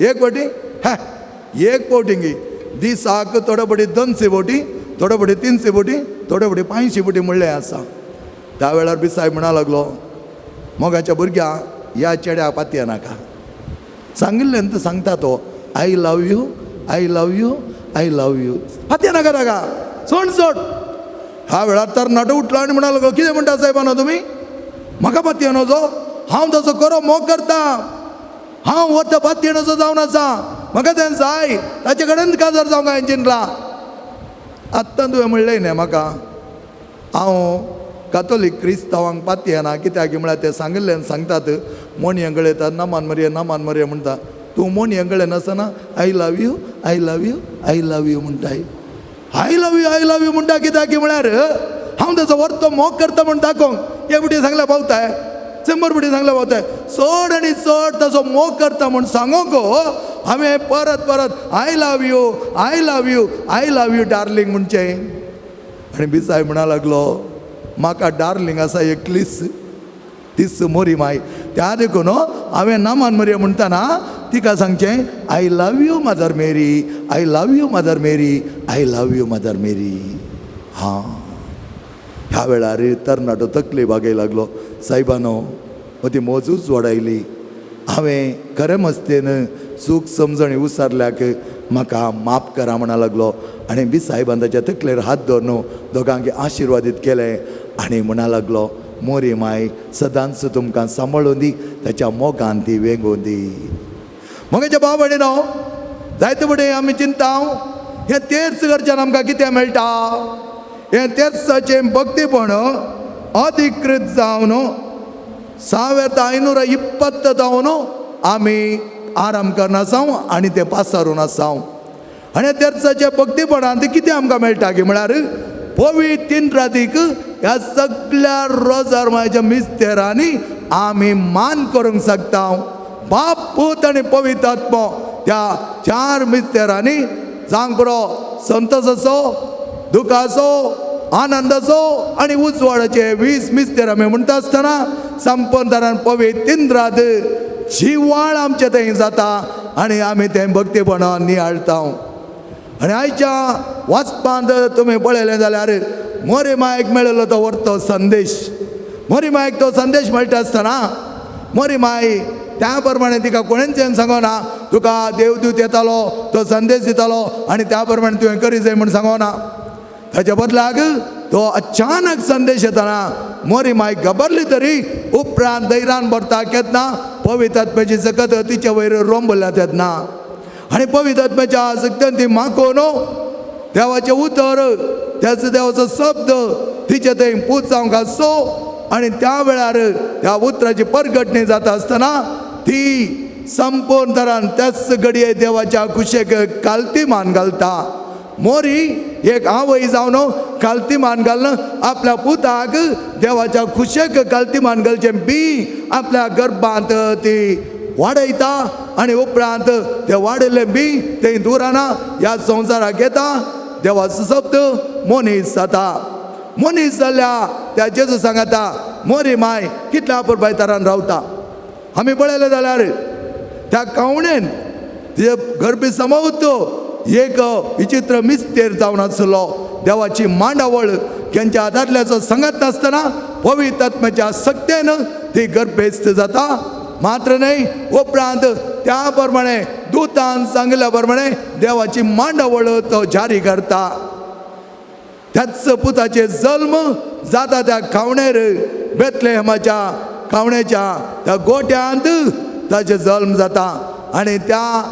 एक फावटी? हे एक फावटी दिसाक थोडे फावटी 200 फावटी, थोडे फावटी 300 फावटी, थोडे फावटी 500 फावटी म्हणलें आसा. त्या वेळार बी सायब म्हणा लागलो मोगाच्या भुरग्या ह्या चेड्या पातये नाका. सांगिल्लें तो सांगता तो I love you I love you I love you, पातये नाका ताका, सोड सोड. ह्या वेळार तरणाटो उठलो आनी म्हणा लागलो कितें म्हणटा सायबानो तुमी, म्हाका पातयेनोजो, हांव ताचो खरो मोग करता, हांव हो त्या पातयेनोजो जावन आसा, म्हाका तें जाय, ताचे कडेन काजार जावंक हांवें चिंतलां. आत्तां तुवें म्हणलें न्ही म्हाका हांव कातोलीक क्रिस्तांवांक पातयेना, कित्याक म्हळ्यार ते सांगिल्ल्यान सांगतात मोणये गळयतात नमान मरये नमान मरये म्हणटा, तूं मोणये गळे नासतना I love you I love you I love you म्हणटाय. I love you I love you म्हणटा कित्याक म्हळ्यार हांव ताचो वर्तो मोग करता म्हण दाखोवंक. हे फुटी सांगल्या पावताय, 100 फुटी सांगल्या पावताय, चड आनी चड ताचो मोग करता म्हण सांगोंक हांवें परत परत I love you I love you I love you darling म्हणचें. आनी बिसाय म्हणा लागलो म्हाका डार्लिंग आसा एकलीच, तीच मोरी माय, त्या देखून हांवें नामान मरये म्हणटना तिका सांगचें I love you mother Mary, I love you mother Mary, I love you mother Mary. हां ह्या वेळार तरणाटो तकली बागय लागलो सायबानो ती मोजूच वडायली, हांवें खरें मस्तेन चूक समजणी उसारल्याक म्हाका माफ करा म्हणा लागलो. आनी बी सायबान ताच्या तकलेर हात दवरून दोगांक आशिर्वादीत केलें आनी म्हणा लागलो मोरी माय सदांच तुमकां सांबाळून दी, ताच्या मोगान ती वेंगोवन दी. मोगाच्या भाव भयणीनो जायते फुडें आमी चिंता हें तेर्स करच्यान आमकां कितें मेळटा? हें तेर्साचें भक्तीपण अधिकृत जावन 1520 जावन आमी आराम करना आसाव आनी तें पासारून आसाव. आनी तेर्साच्या भक्तीपणान कितें आमकां मेळटा की म्हळ्यार पवित्र तीन रातीक ह्या सगळ्या रोजार मायच्या मिस्तेरांनी आमी मान करूंक शकता. बाप पूत आनी पवित्र आत्मो त्या 4 मिस्तेरांनी जावंक पुरो संतोसाचो, दुखाचो, आनंदाचो आनी उजवाडाचे 20 मिस्तेर आमी म्हणटा आसतना संपंदरान पवित्र तीन रात जिवाळ आमचें थंय जाता आनी आमी तें भक्तीपणान नियाळटा. आनी आयच्या वाचपांत तुमी पळयलें जाल्यार मोरी मायक मेळिल्लो तो व्हरतो संदेश, मोरी मायक तो संदेश मेळटा आसतना मोरी माय त्या प्रमाणे तिका कोणेंच सांगना तुका देवदूत येतालो तो संदेश दितालो आनी त्या प्रमाणे तुवें करी जाय म्हूण सांगना. ताच्या बदलाक तो अचानक संदेश येताना मोरी माय घबरली तरी उपरांत दैरान भरता केन्ना पवित्र आत्म्याची सकत तिच्या वयर रोंबल्या तेन्ना आनी पवित्र आत्म्याच्या सकतेन ती मागोवन देवाचें उतर त्याचो देवाचो शब्द तिचे थंय पूत जावंक आसो आनी त्या वेळार त्या उतराची परगटणी जाता आसतना ती संपूर्ण तरान त्याच घडये देवाच्या कुशेक कालती मान घालता. मोरी एक आवय जावन कालतीमान घालून आपल्या पुताक देवाच्या खुशेक कालतीमान घालचें बी आपल्या गर्भांत ती वाडयता आनी उपरांत ते वाडयल्लें बी ते दुराना ह्या संवसाराक घेता. देवाचो शब्द मनीस जाता. मनीस जाल्या त्या जेजू सांगता मोरी माय कितल्या पुरबायतारान रावता. आमी पळयलें जाल्यार त्या कावणेन तिजे गर्भी समवत एक विचित्र मिस्तेर जावन आसलो. देवाची मांडावळ त्यांच्या आदारल्याचो सांगत नासतना पवित्र आत्म्याच्या सक्तेन ती गर्भेस्त जाता. मात्र न्हय, उपरांत त्या प्रमाणे दुतान सांगिल्ल्या प्रमाणे देवाची मांडावळ तो जारी करता. त्याच पुताचे जल्म जाता त्या खावणेर बेतलेहमाच्या खावण्याच्या त्या गोट्यांत ताचे जल्म जाता आनी त्या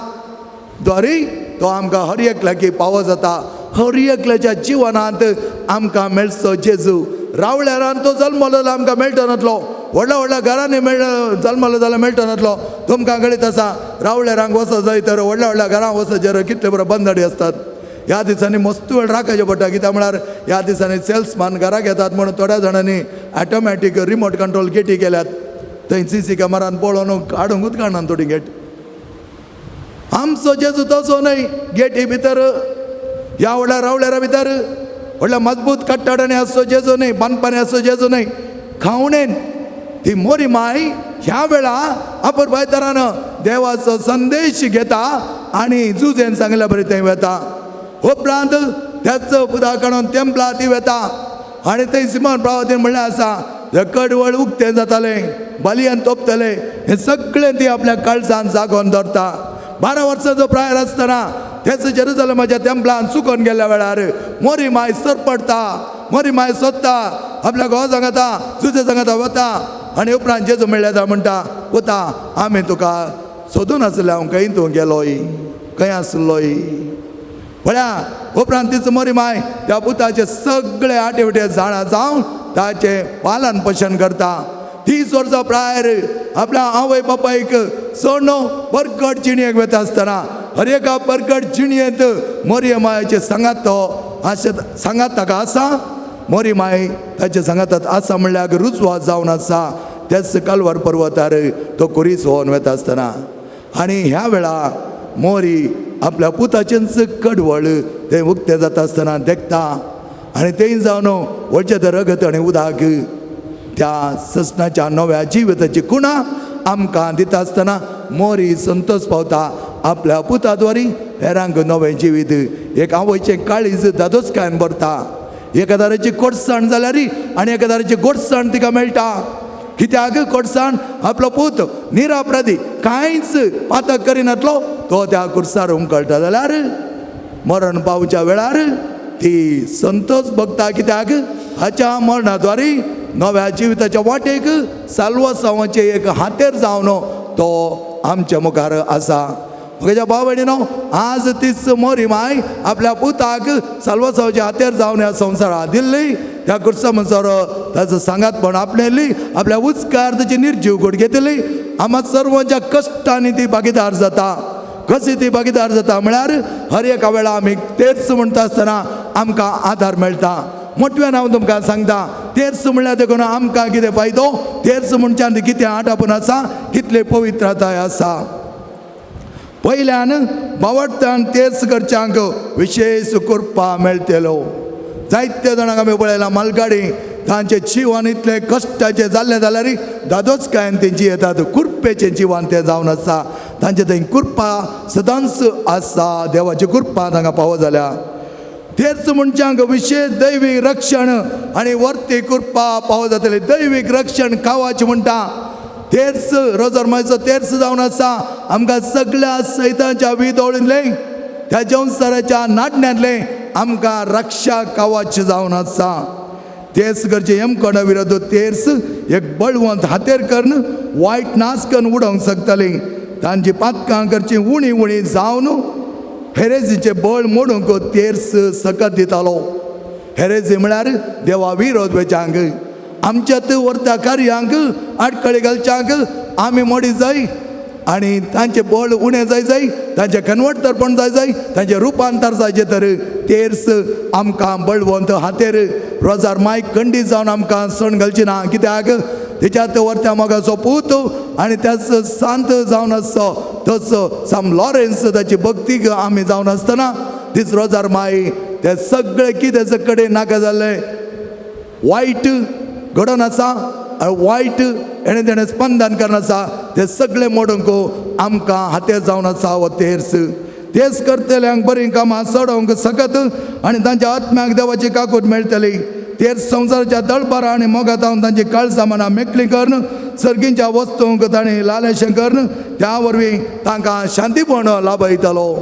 द्वारी तो आमकां हर एकल्याकी पावो जाता. हर एकल्याच्या जिवनांत आमकां मेळचो जेजू. रावळ्यारान तो जल्मलो जाल्यार आमकां मेळटो नातलो, व्हडल्या व्हडल्या घरांनी मेळ जल्मलो जाल्यार मेळटो नातलो. तुमकां कळीत आसा रावळ्यारांक वचत जाय तर व्हडल्या व्हडल्या घरां वचत जर कितले बरे बंदडी आसतात. ह्या दिसांनी मस्त वेळ राखायचें पडटा, कित्याक म्हळ्यार ह्या दिसांनी सेल्समॅन घराक येतात म्हणून थोड्या जाणांनी ऑटोमॅटीक रिमोट कंट्रोल गेटी केल्यात. थंय सी सी कॅमेरान पळोवन काडूंकूच काडना थोडी गेट. आमचो जेजू तसो न्हय, गेटी भितर ह्या व्हडल्या रावळ्यारा भितर व्हडल्या मजबूत कट्टाडांनी आसचो जेजू न्हय, बांदपानी आसचो जेजू न्हय. खावणेन ती मोरी माय ह्या वेळा अपुरबायतरान देवाचो संदेश घेता आनी जुजेन सांगिल्ल्या बरें थंय वता. उपरांत त्याच पुता काडून तेंपला ती वता आनी थंय सिमोन प्रावतीन म्हणलें आसा कडवळ उक्तें जातालें, बलयान तोपतलें, हें सगळें ती आपल्या काळजान जागोवन दवरता. 12 वर्सांचो प्रायर आसतना तेच जेरुजलमाच्या तेंपलान चुकोन गेल्ल्या वेळार मोरी माय सरपडटा, मोरी माय सोदता, आपल्या घोवा सांगता, जुजे सांगता वता आनी उपरांत जेजू म्हणल्यार म्हणटा पुता आमी तुका सोदून आसले, हांव खंय तूं गेलोय, खंय आसलोय पळया. उपरांत तीच मोरी माय त्या पुताचे सगळे आटे जाणा जावन ताचें पालन पोशण करता. 30 वर्सां प्रायर आपल्या आवय बापायक सोडून परकट जिणेक वता आसतना हर एका परकट जिणयेंत मोरी मायाचे सांगात तो आशे सांगात ताका आसा. मोरी माय ताचे सांगातात आसा म्हणल्यार रुजवात जावन आसा. त्याच कालवार पर्वतार तो कुरीस होवन वता आसतना आनी ह्या वेळा मोरी आपल्या पुताचेंच कडवळ तें उक्तें जाता आसतना देखता आनी तें जावन वळचें तें रगत आनी उदक त्या ससनाच्या नव्या जिविताची कुणा आमकां दिता आसतना मोरी संतोष पावता आपल्या पुताद्वारी हेरांक नवें जिवीत. एक आवयचें काळीज दादोसकायन भरता. एका दाराची कोडसाण जाल्यार आनी एका दाराची गोडसाण तिका मेळटा. कित्याक कोडसाण आपलो पूत निरापराधी कांयच पातक करिनातलो तो त्या कुर्सार उमकळटा जाल्यार मरण पावच्या वेळार ती संतोष भोगता. कित्याक हाच्या मरणाद्वारी नव्या जिविताच्या वाटेक साल्वासांवाचें एक हातेर जावन तो आमच्या मुखार आसा. म्हज्या भाव भयणीनो, आज तीच मोरी माय आपल्या पुताक साल्वासांवाच्या हातेर जावन ह्या संवसाराक दिल्ली. त्या कुर्सा म्हणसर ताचो सांगातपण आपणेली आपल्या उचकार ताची निर्जीव गोड घेतली. आमा सर्वांच्या कश्टांनी ती भागीदार जाता. कशी ती भागीदार जाता म्हळ्यार हर एका वेळा आमी तेच म्हणटा आसतना आमकां आदार मेळटा. मोटव्यान हांव तुमकां सांगता तेर्स म्हणल्यार देखून आमकां कितें फायदो, तेर्स म्हणच्यान कितें आटापून आसा, कितले पवित्रताय आसा. पयल्यान बावडटान तेर्स करच्यांक विशेश कृपा मेळटलो. जायत्या जाणांक आमी पळयलां मालगाडी तांचें जिवन इतलें कश्टाचें जाल्लें जाल्यार दादोसकायेन तेंची येतात, कृपेचें जिवन तें जावन आसा. तांचे थंय कृपा सदांच आसा, देवाची कृपा तांकां पावो जाल्या. तेच मनशांक विशेश दैवीक रक्षण आनी वर्ती कृपा पावो जातली. दैवीक रक्षण खावाचें म्हणटा तेर्स रोजरमायचो तेर्स जावन आसा. आमकां सगळ्या सैतांच्या विदोळींतलें त्या संवसाराच्या नाटण्यांतलें आमकां रक्षा कावाचें जावन आसा. तेर्स करचें यमकोणा विरोध तेर्स एक बळवंत हातेर करून वायट नाश करून उडोवंक शकतालीं. तांची पातकां करची उणी उणी जावन हेरेजीचें बळ मोडूंक तेर्स सकत दितालो. हेरेजी म्हळ्यार देवा विरोध वेच्यांक आमच्यात व्हरता कार्यांक आडखळी घालच्यांक आमी मोडी जाय. आनी तांचें बळ उणें जाय जाय, तांचें कन्वर्टरपण जाय जाय, तांचें रुपांतर जायचें तर तेर्स आमकां बळवंत हातेर रोजार मायक खंडीत जावन आमकां सण घालची ना. कित्याक तेच्यात वरत्या मोगाचो पूत आनी त्याच सांत जावन आसचो तोच साम लॉरेन्स ताची भक्ती आमी जावन आसतना तीच रोजार माई ते सगळे कितें कडेन नाका जाल्लें वायट घडोवन आसा वायट हेणें तेणें स्पंदन करून आसा ते सगळे मोडूंक आमकां हातेर जावन आसा हो तेर्स. तेच करतल्यांक बरीं कामां चडोवंक सकत आनी तांच्या आत्म्याक देवाची काकूट मेळटली. तेच संवसाराच्या दळपारा आनी मोगातावन तांची काळजां मनां मेकळीं करून सर्गींच्या वस्तूंक तांणी लालेशें करून त्या वरवीं तांकां शांतीपण लाभयतलो.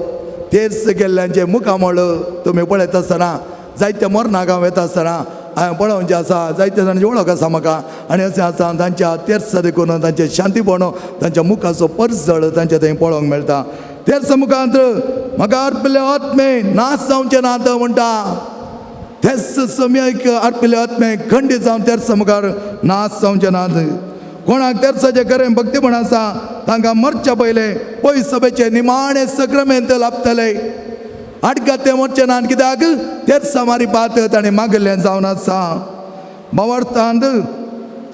तेच गेल्ल्यांचें मुखामळ तुमी पळयत आसतना जायते मरणाक हांव येता आसतना हांवें पळोवचें आसा, जायते जाणांची वळख आसा म्हाका आनी अशें आसा तांच्या तेर्स देखून तांचें शांतीपण तांच्या मुखाचो परजळ तांच्या थंय पळोवंक मेळटा. तेर्स मुखांत म्हाका अर्पिल्ले आत्मे नाश जावचें ना तो म्हणटा. तेच सम्यक अर्पिल्ले आत्मे खंडीत जावन तेर्स मुखार नाश जावचें नात. कोणाक तेर्साचें खरें भक्तीपण आसा तांकां मरच्या पयलें पयस सभेचें निमाणें सक्रमेंत लाभतलें. आडगाते मरचें ना कित्याक तेर्सा मारी पात ताणें मागिल्लें जावन आसा. भावार्थांत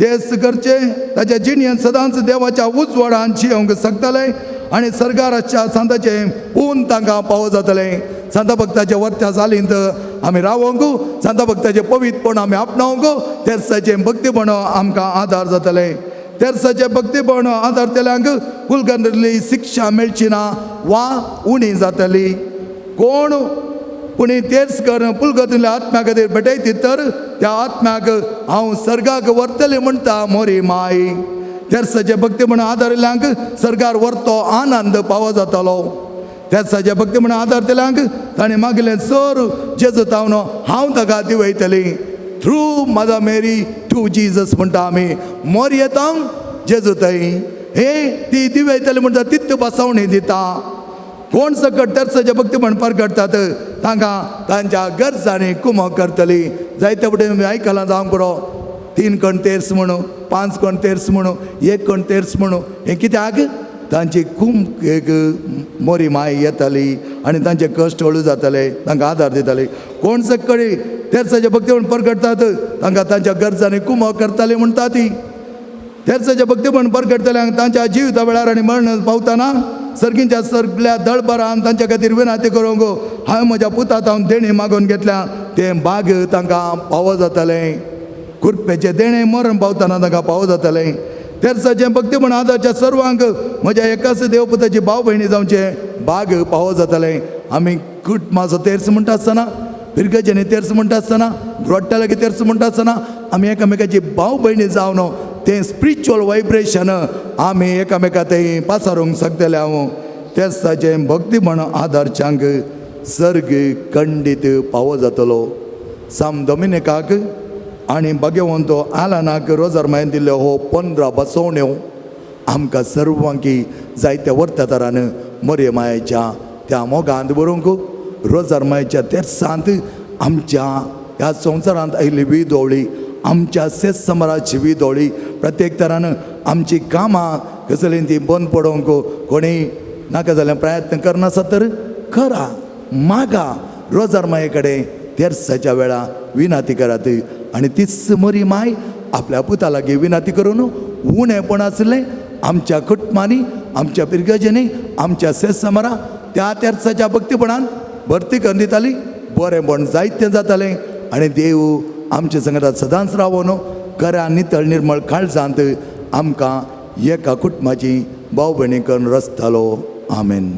तेच करचें ताच्या जिणेंत सदांच देवाच्या उजवाडान जियोंक शकतलें आनी सरकाराच्या सांताचें पून तांकां पावो जातलें. सांता भक्ताच्या वर्त्या जालींत आमी रावोंक, सांता भक्ताचें पवित्रपण आमी आपणावंक, तेर्साचें भक्तीपण आमकां आदार जातलें. तेर्साचें भक्तीपण आदार केल्यांक कुलगंदली शिक्षा मेळची ना वा उणी जातली. कोण पुणी तेर्स कर पुलगतींतल्या आत्म्या खातीर भेटयती तर त्या आत्म्याक हांव सर्गाक व्हरतलें म्हणटा मोरी माई. तेर्साचें भक्तीपण आदारिल्ल्यांक सर्गार व्हरतो आनंद पावो जातलो. तेर्साचें भक्तीपण आदार दिल्यांक ताणें मागिल्लें सर जेजू तावन हांव ताका दिवयतली. Through mother Mary to Jesus म्हणटा आमी मोर येता जेजू थंय हे ती दिवयतली म्हणटा तित बसवणी दिता. कोण सकट तेर्साचें भक्तीपण परगटतात तांकां तांच्या गरजांनी कुमक करतली. जायते फुडें तुमी आयकलां जावंक पुरो 3 कण तेर्स म्हणू, 5 कण तेर्स म्हणू, 1 कण तेर्स म्हणू. हें कित्याक तांची कुम एक मोरी माय येताली आनी तांचे कश्ट हळू जाताले, तांकां आदार दिताले. कोण सकळी तेर्साचें भक्तीपण परगटतात तांकां तांच्या गरजांनी कुमक करताली म्हणटा ती. तेर्साचें भक्तीपण परगटतल्यांक तांच्या जिविता वेळार आनी मरण पावतना सर्गींच्या सगल्या दळबरान तांच्या खातीर विनाती करूंक हांवें म्हज्या पुता हांव देणें मागून घेतल्या तें बाग तांकां पावो जातलें. कुरपेचें देणें मरण पावतना तांकां पावो जातलें. तेर्साचें भक्तीपण आदारच्या सर्वांक म्हज्या एकाच देवपुताची भाव भयणी जावचें बाग पावो जातलें. आमी कुटुंबाचो तेर्स म्हणटा आसतना, फिरगजेनी तेर्स म्हणटा आसतना, ग्रोट्टा लागीं तेर्स म्हणटा आसतना आमी एकामेकाची भाव भयणी जावन तें स्पिरिच्युअल वायब्रेशन आमी एकामेका थंय पासारूंक शकतले. हांव तेर्साचें भक्तीपण आदारच्यांक सर्ग खंडीत पावो जातलो. साम दोमिनिकाक आनी भाग्यवंत आलानाक रोजार मायन दिल्ल्यो हो 15 बसवण्यो आमकां सर्वांकी जायत्या वर्ततारान मोरये मायेच्या त्या मोगांत बरोवंक रोजार मायेच्या तेर्सांत आमच्या ह्या संवसारांत आयिल्ली विदोळी, आमच्या शेत समराची विदोळी, प्रत्येक तरान आमची कामां कसलीं ती बंद पडोवंक कोणी नाका जाल्यार प्रयत्न करनासत तर करा, मागा रोजार माये कडेन तेर्साच्या वेळा विनाती करात. आनी तीच मोरी माय आपल्या पुता लागीं विनाती करून उणेपण आसलें आमच्या कुटुंबांनी, आमच्या पिरगजेंनी, आमच्या शेत समारा त्या तेर्साच्या भक्तीपणान भरती करून दिताली. बरेंपण जायतें जातालें आनी देव आमच्या संगतात सदांच रावोन खऱ्या नितळ निर्मळ काळजांत आमकां एका कुटुंबाची भाव भयणी करून रचतालो. आमेन.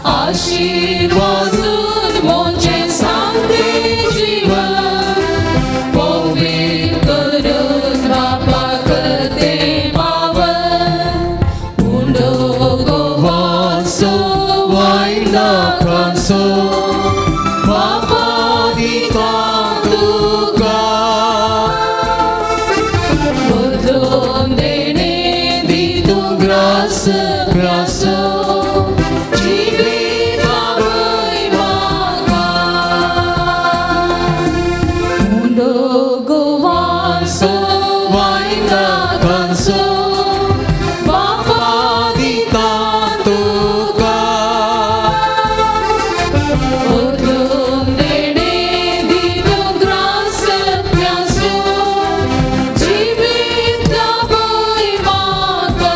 आशीर्वादून मोचे सांगते जीवन पवित्र. खांसो बापा दिता तुका बदलून देणे दी तूं ग्रास ग्रासो जिवीत आवय म्हाका उंडो गोवासो वायना खांसो बापा दिता तुका बदलून देणे दी तूं ग्रास ग्रासो जिवीत आवय म्हाका.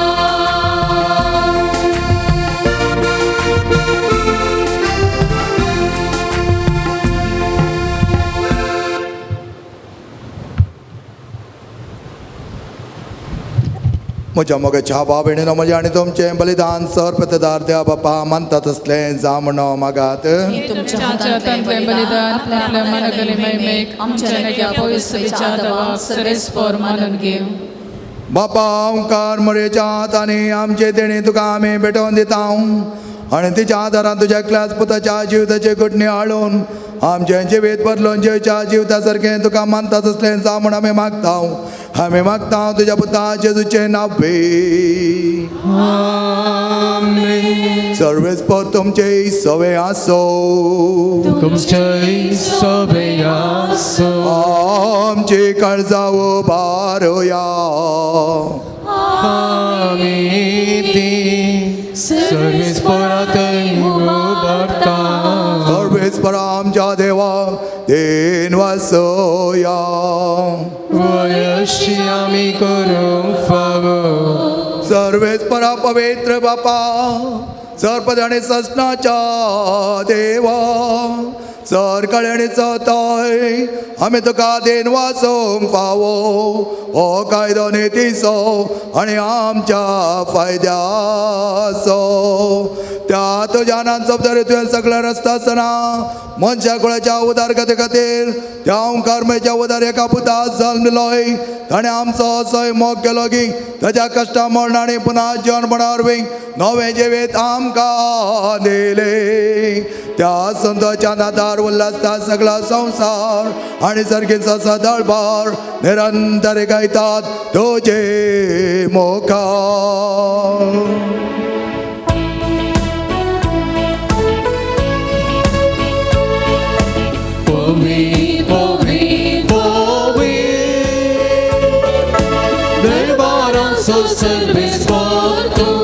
म्हज्या मोगाच्या भाव भयणीनो म्हजें आनी तुमचें बलिदान सरपतदार देवा बापा मानता तसलें जावं म्हणो मागात. तुमच्या हातांतलें बलिदान आपल्या मनागले महिमेक आमच्या नेग्या पवित्रतेच्या आदावाक सरेस्पोर मानून घेव. बापा ओंकार मोरयेच्या हातांनी आमचे देणे तुका आमी भेटोवन दिता आनी तिच्या आदारान तुज्या एकल्याच पुताच्या जिविताची घटणी हाडून आमचें जिवीत बदलून जेच्या जिविता सारकें तुका मानता तसलें जावं म्हूण आमी मागता. आमी मागता तुज्या पुता जेजूचें नांव. सर्वेस्पर तुमचे सवे आसो. तुमचे सवे आसो. आमची काळजां उबारुया. आमी ती सर्वेस्परातय उबारता. सर्वेस्पर आमच्या देवा then वासोया. वयशी आमी करूंक फावो. सर्वेस्परा पवित्र बापा सरपद आनी ससनाच्या देवा सरकळे आनी चतय आमी तुका then वाचोवंक फावो. हो कायदो नितीचो आनी आमच्या फायद्याचो. त्या तुज्या जबाबदारी तुवें सगळें रस्ता आसतना मनशा कुळाच्या उदारगती खातीर त्या ओंकार मेच्या उदार एका पुता जल्म दिलोय. ताणें आमचो असोय मोग केलो की ताच्या कश्टा मरण आनी पुना जिवनपणा वरवीं नवें जिवीत आमकां दिलें. त्या संताच्या नादार उल्हासता सगळो संवसार आनी सारकीचो सदळभार निरंतर गायतात तुजे मुखार. पवी पवी पवी दरबारांचो सर्वेस्पर तूं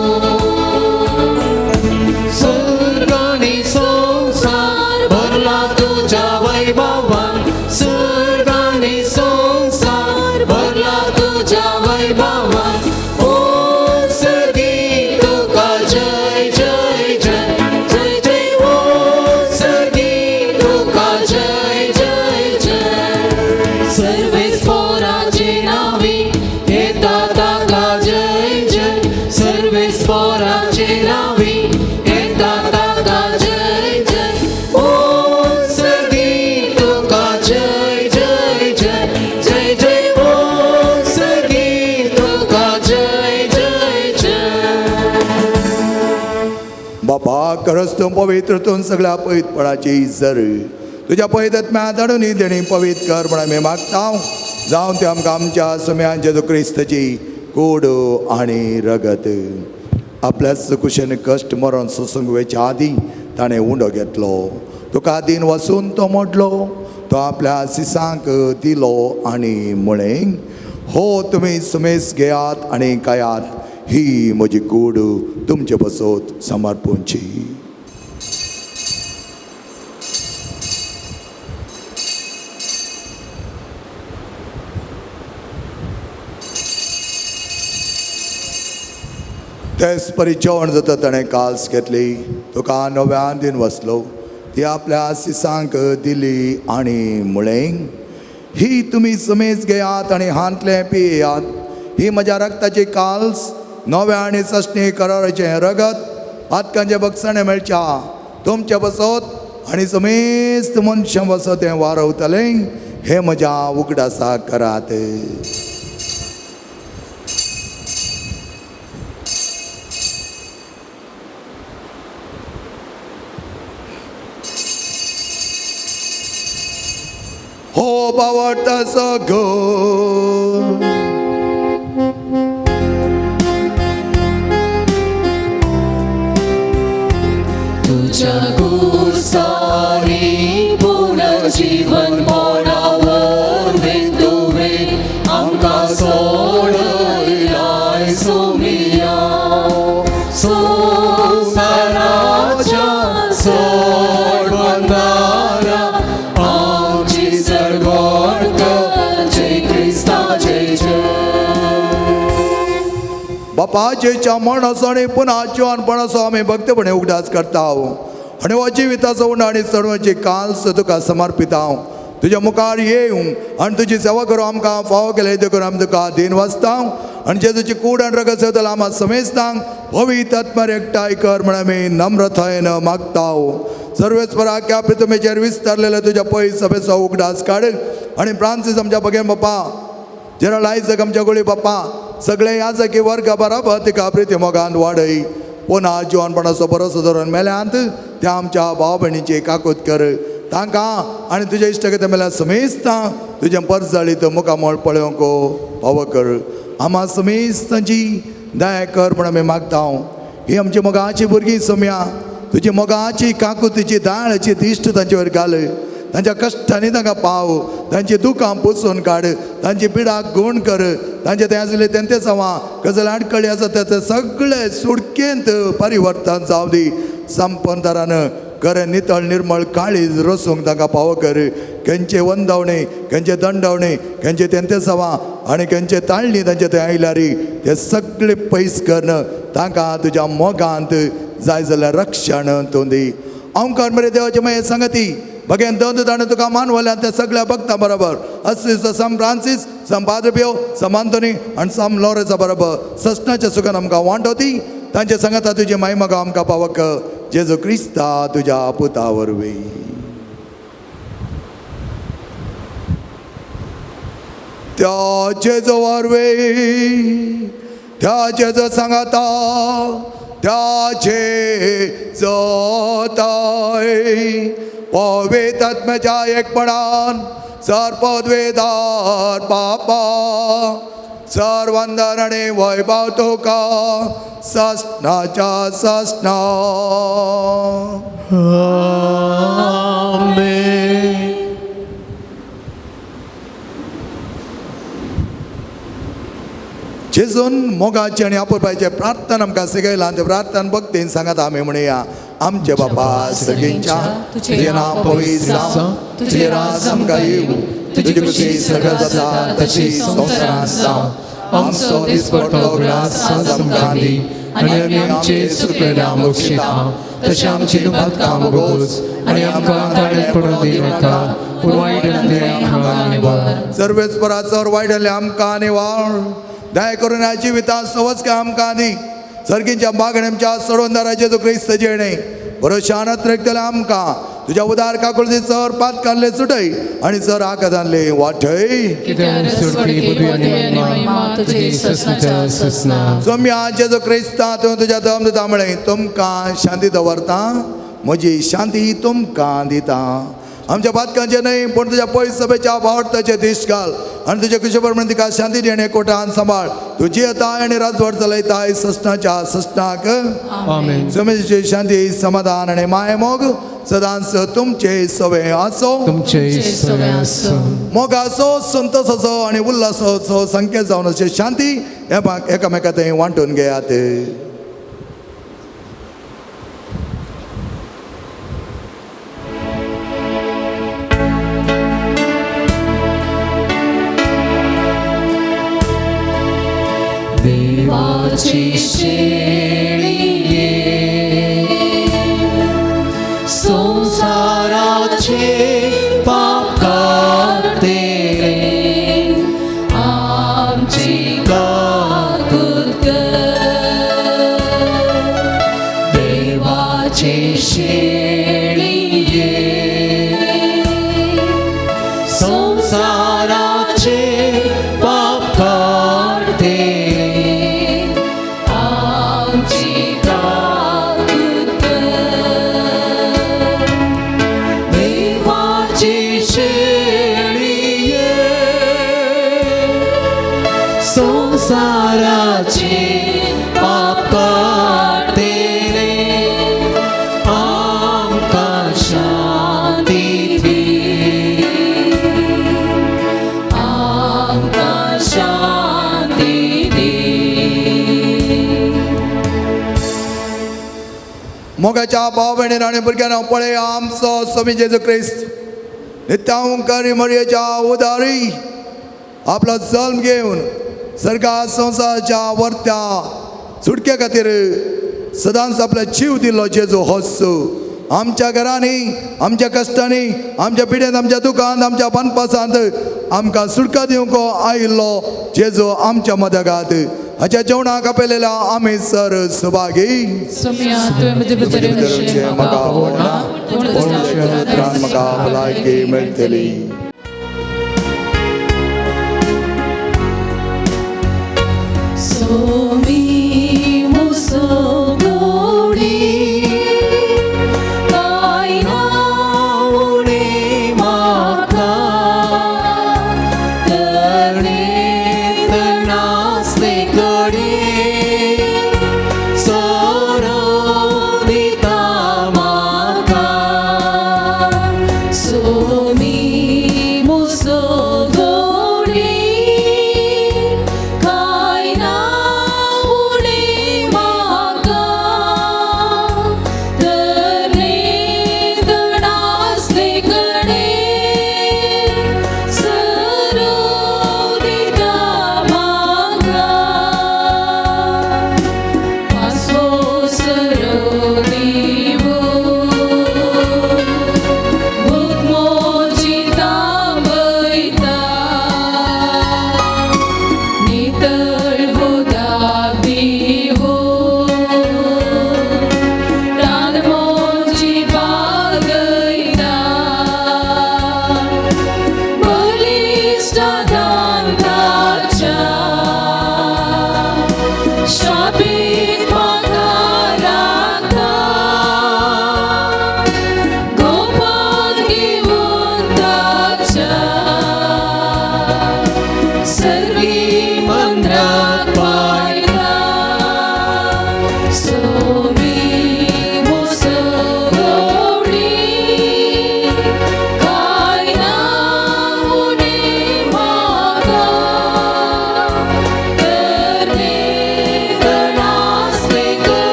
स्वर्ग आनी संवसार भरला तुज्या वैभवान. स्वर्ग आनी संवसार भरला तुज्या वैभवान. ओ सर्गी तुका जय जय जय जय जय. ओ सर्गी तुका जय जय जय. सर्वेस्पोराचे नावी येता ताका जय जय. सर्वेस्पोराचे नावी येता ताका जय जय. ओ सर्गी तुका जय जय जय जय जय. ओ सर्गी तुका जय जय जय. बापा खरंच तूं पवित्र तूं सगळ्या पवित्रपणाची जर तुज्या पवित्र धाडून ही देणी पवित्र कर म्हण आमी मागता. जावन ते आमकां आमच्या सुम्यान जेजू क्रिस्ताची कोड आनी रगत. आपल्याच कुशेन कश्ट मरण सोसूंक वयच्या आदीं ताणें उंडो घेतलो. तुका दिन वसून तो मोडलो. तो आपल्या सिसांक दिलो आनी म्हळें, हो तुमी सुमेस घेयात आनी खायात. ही म्हजी कूड तुमचे बसत समर्पूंची. तेच परी जेवण जाता ताणें काल्स घेतली. तुका नव्यान दिन वसलो. ती आपल्या सिसांक दिली आनी म्हळें, ही तुमी समेज घेयात आनी हांतलें पियात. ही म्हज्या रक्ताची काल्स नव्या आनी सस्नी कराराचें रगत पातकांचें बक्षणें मेळच्या तुमचे बसत आनी समेस्त मनशां बसत हें वारवतलें. हें म्हज्या उगडासाक करात. हो बावडता सगळ. तुझ्या गुसारी पुनर्जीवन पोणावर तुवें आमकां सोडयलाय सोमिया. संवसाराच्या सोडवणारा आमची सरगोड कर, जय क्रिस्ता जय जय. बापाचेच्या मरणाचो आनी पुन्हा जिवानपणाचो आमी भक्तपणे उगडास करता आनी हो जिविताचो उंड आनी चडवची काल्स तुका समर्पिता. तुज्या मुखार येवं आनी तुजी सेवा करूं आमकां फावो केलें देखून आमी तुका दीन वाचता आनी जे तुजी कूड आनी रगत सेवतलो आमकां समेस्तांक पवित्र आत्म्यार एकठांय कर म्हण आमी नम्रतायेन मागता. सर्वेस्परा ह्या पृथ्वीचेर विस्तारलेल्या तुज्या पयस सभेचो उगडास काड आनी फ्रांसीस आमच्या बगेन बापा, जेराल्ड आयजक आमच्या गोळी बापा, सगळे याजकी वर्गा बराबर तिका प्रिती मोगान वाडय. पुन्हा जिवनपणाचो भरोसो धरून मेल्यांत त्या आमच्या भाव भयणीची काकूत कर तांकां आनी तुज्या इश्टगते मेल्या समेस्तां तुजें परजळीत मुखामळ पळोवंक पावो कर. आमा समेस्तांची दया कर म्हण आमी मागता. ही आमची मोगाची भुरगीं सोम्या, तुजी मोगाची काकुतीची दाळाची दिश्ट तांचेर घाल. तांच्या कश्टांनी तांकां पाव, तांची दुकां पुसून काड, तांची पिडाक गूण कर, तांचे थंय आसले तेंते सवां गजल आडकळी आसा तें सगळें सुडकेंत परिवर्तन जावं दी. संपंदरान खरें नितळ निर्मळ काळीज रसूंक तांकां पावो कर. खंयचे वंदावणे, खंयचे दंडावणे, खंयचे तेंते सवां आनी खंयचे ताळणी तांचे थंय आयल्यार ते सगळे पयस करून तांकां तुज्या मोगांत जाय जाल्यार रक्षण तूं दी. ओंकार मरे देवाचे मागीर सांगती बगेन दोन ताणें तुका मानवल्यान त्या सगळ्या भक्तां बरोबर अस्सी सम फ्रांसीस, सम पाद्रपियो, सम आंतोनी आनी सम लॉरेसा बरोबर ससनाच्या सुखान आमकां वांटवती तांचे सांगता तुजी मायमगा आमकां पावक जेजू क्रिस्ता तुज्या पुता वरवीं. त्या जेजू वरवीं, त्या जेजू सांगता, त्या जेजू ताय पवित्र आत्म्याच्या एकपणान सर्पद्वेदार बापा सर्वंदन आनी वैभव तुका ससनाच्या ससना. आमेन. जेजून मोगाची आनी आपुलपायचे प्रार्थना आमकां शिकयलां ते प्रार्थना भक्तीन सांगात आमी म्हणया. आमचे बापा सगळींच्या तुजें नांव पवित्र जावं, तुजें राज आमकां येवं, तुजी खुशी सगळं जाता तशी संवसारांत जावं. आमचो दिसपडतो ग्रास आज आमकां दी आनी आमी आमचे सुकलेल्या मोक्षिता तशें आमची दुबादकां भोगोस आनी आमकां ताळें पडून दिनाका, पूण वायट आमकां निवार. सर्वेस्पराचो वायट आमकां निवार दया करून ह्या जिवितांत सवस काय आमकां दी. सर्गींच्या मागण्यांच्या सोडवणदाराचे तूं क्रिस्त जेणे बरो शानत रेखतले आमकां तुज्या उदार काकुळती चर पात काडले सुटय आनी चर आकादानले वाटय. कित्याक सुटकी बुद्धी आनी महिमा तुजी ससनाच्या ससना. सोम्या जेजू क्रिस्ता तूं तुज्या दम दिता म्हळें तुमकां शांती दवरता, म्हजी शांती तुमकां दिता. आमच्या पातकांचे न्हय पूण तुज्या पयस सभेच्या भावार्थाचे दीस घाल आनी तुज्या कुशबर म्हणून तिका शांती दी आनी एकवटान सांबाळ. तुजी येताय आनी राजवट चलयताय ससनाच्या ससनाक. आमेन. समेची शांती समाधान आनी मायमोग सदांच तुमचे सवे आसो, तुमचे सवे आसो. मोगाचो संतोषाचो आनी उल्हासाचो संकेत जावन अशें शांती एकामेका थंय वांटून घेयात. देवाची शेळये संसाराचे पाप काडते आमची काकूत कर. देवाची शेळये संसाराचे पाप काडते आमची काकूत कर. देवाची मोगाच्या भाव भयणीन आनी भुरग्यांनो पळय आमचो स्वामी जेजू क्रिस्त नित्यांकारी मरयेच्या उदारी आपलो जल्म घेवन सर्गा संवसाराच्या वर्त्या सुटके खातीर सदांच आपलो जीव दिल्लो जेजू होच आमच्या घरांनी आमच्या कश्टांनी आमच्या पिड्यांत आमच्या दुकान आमच्या बांदपासांत आमकां सुटका दिवंक आयिल्लो जेजू आमच्या मदगात हाच्या जेवणाक आपयलेल्या आमी सर सुभागी. सोम्या तुवें म्हजे भितर भितरचें म्हाका आवडना पूण पूण तुज्या उतरान म्हाका भलायकी मेळटली. सोमी मुसोगोडी काय ना उणे म्हाका तरणे तरणासले कडे सोरो दिता म्हाका. सोमी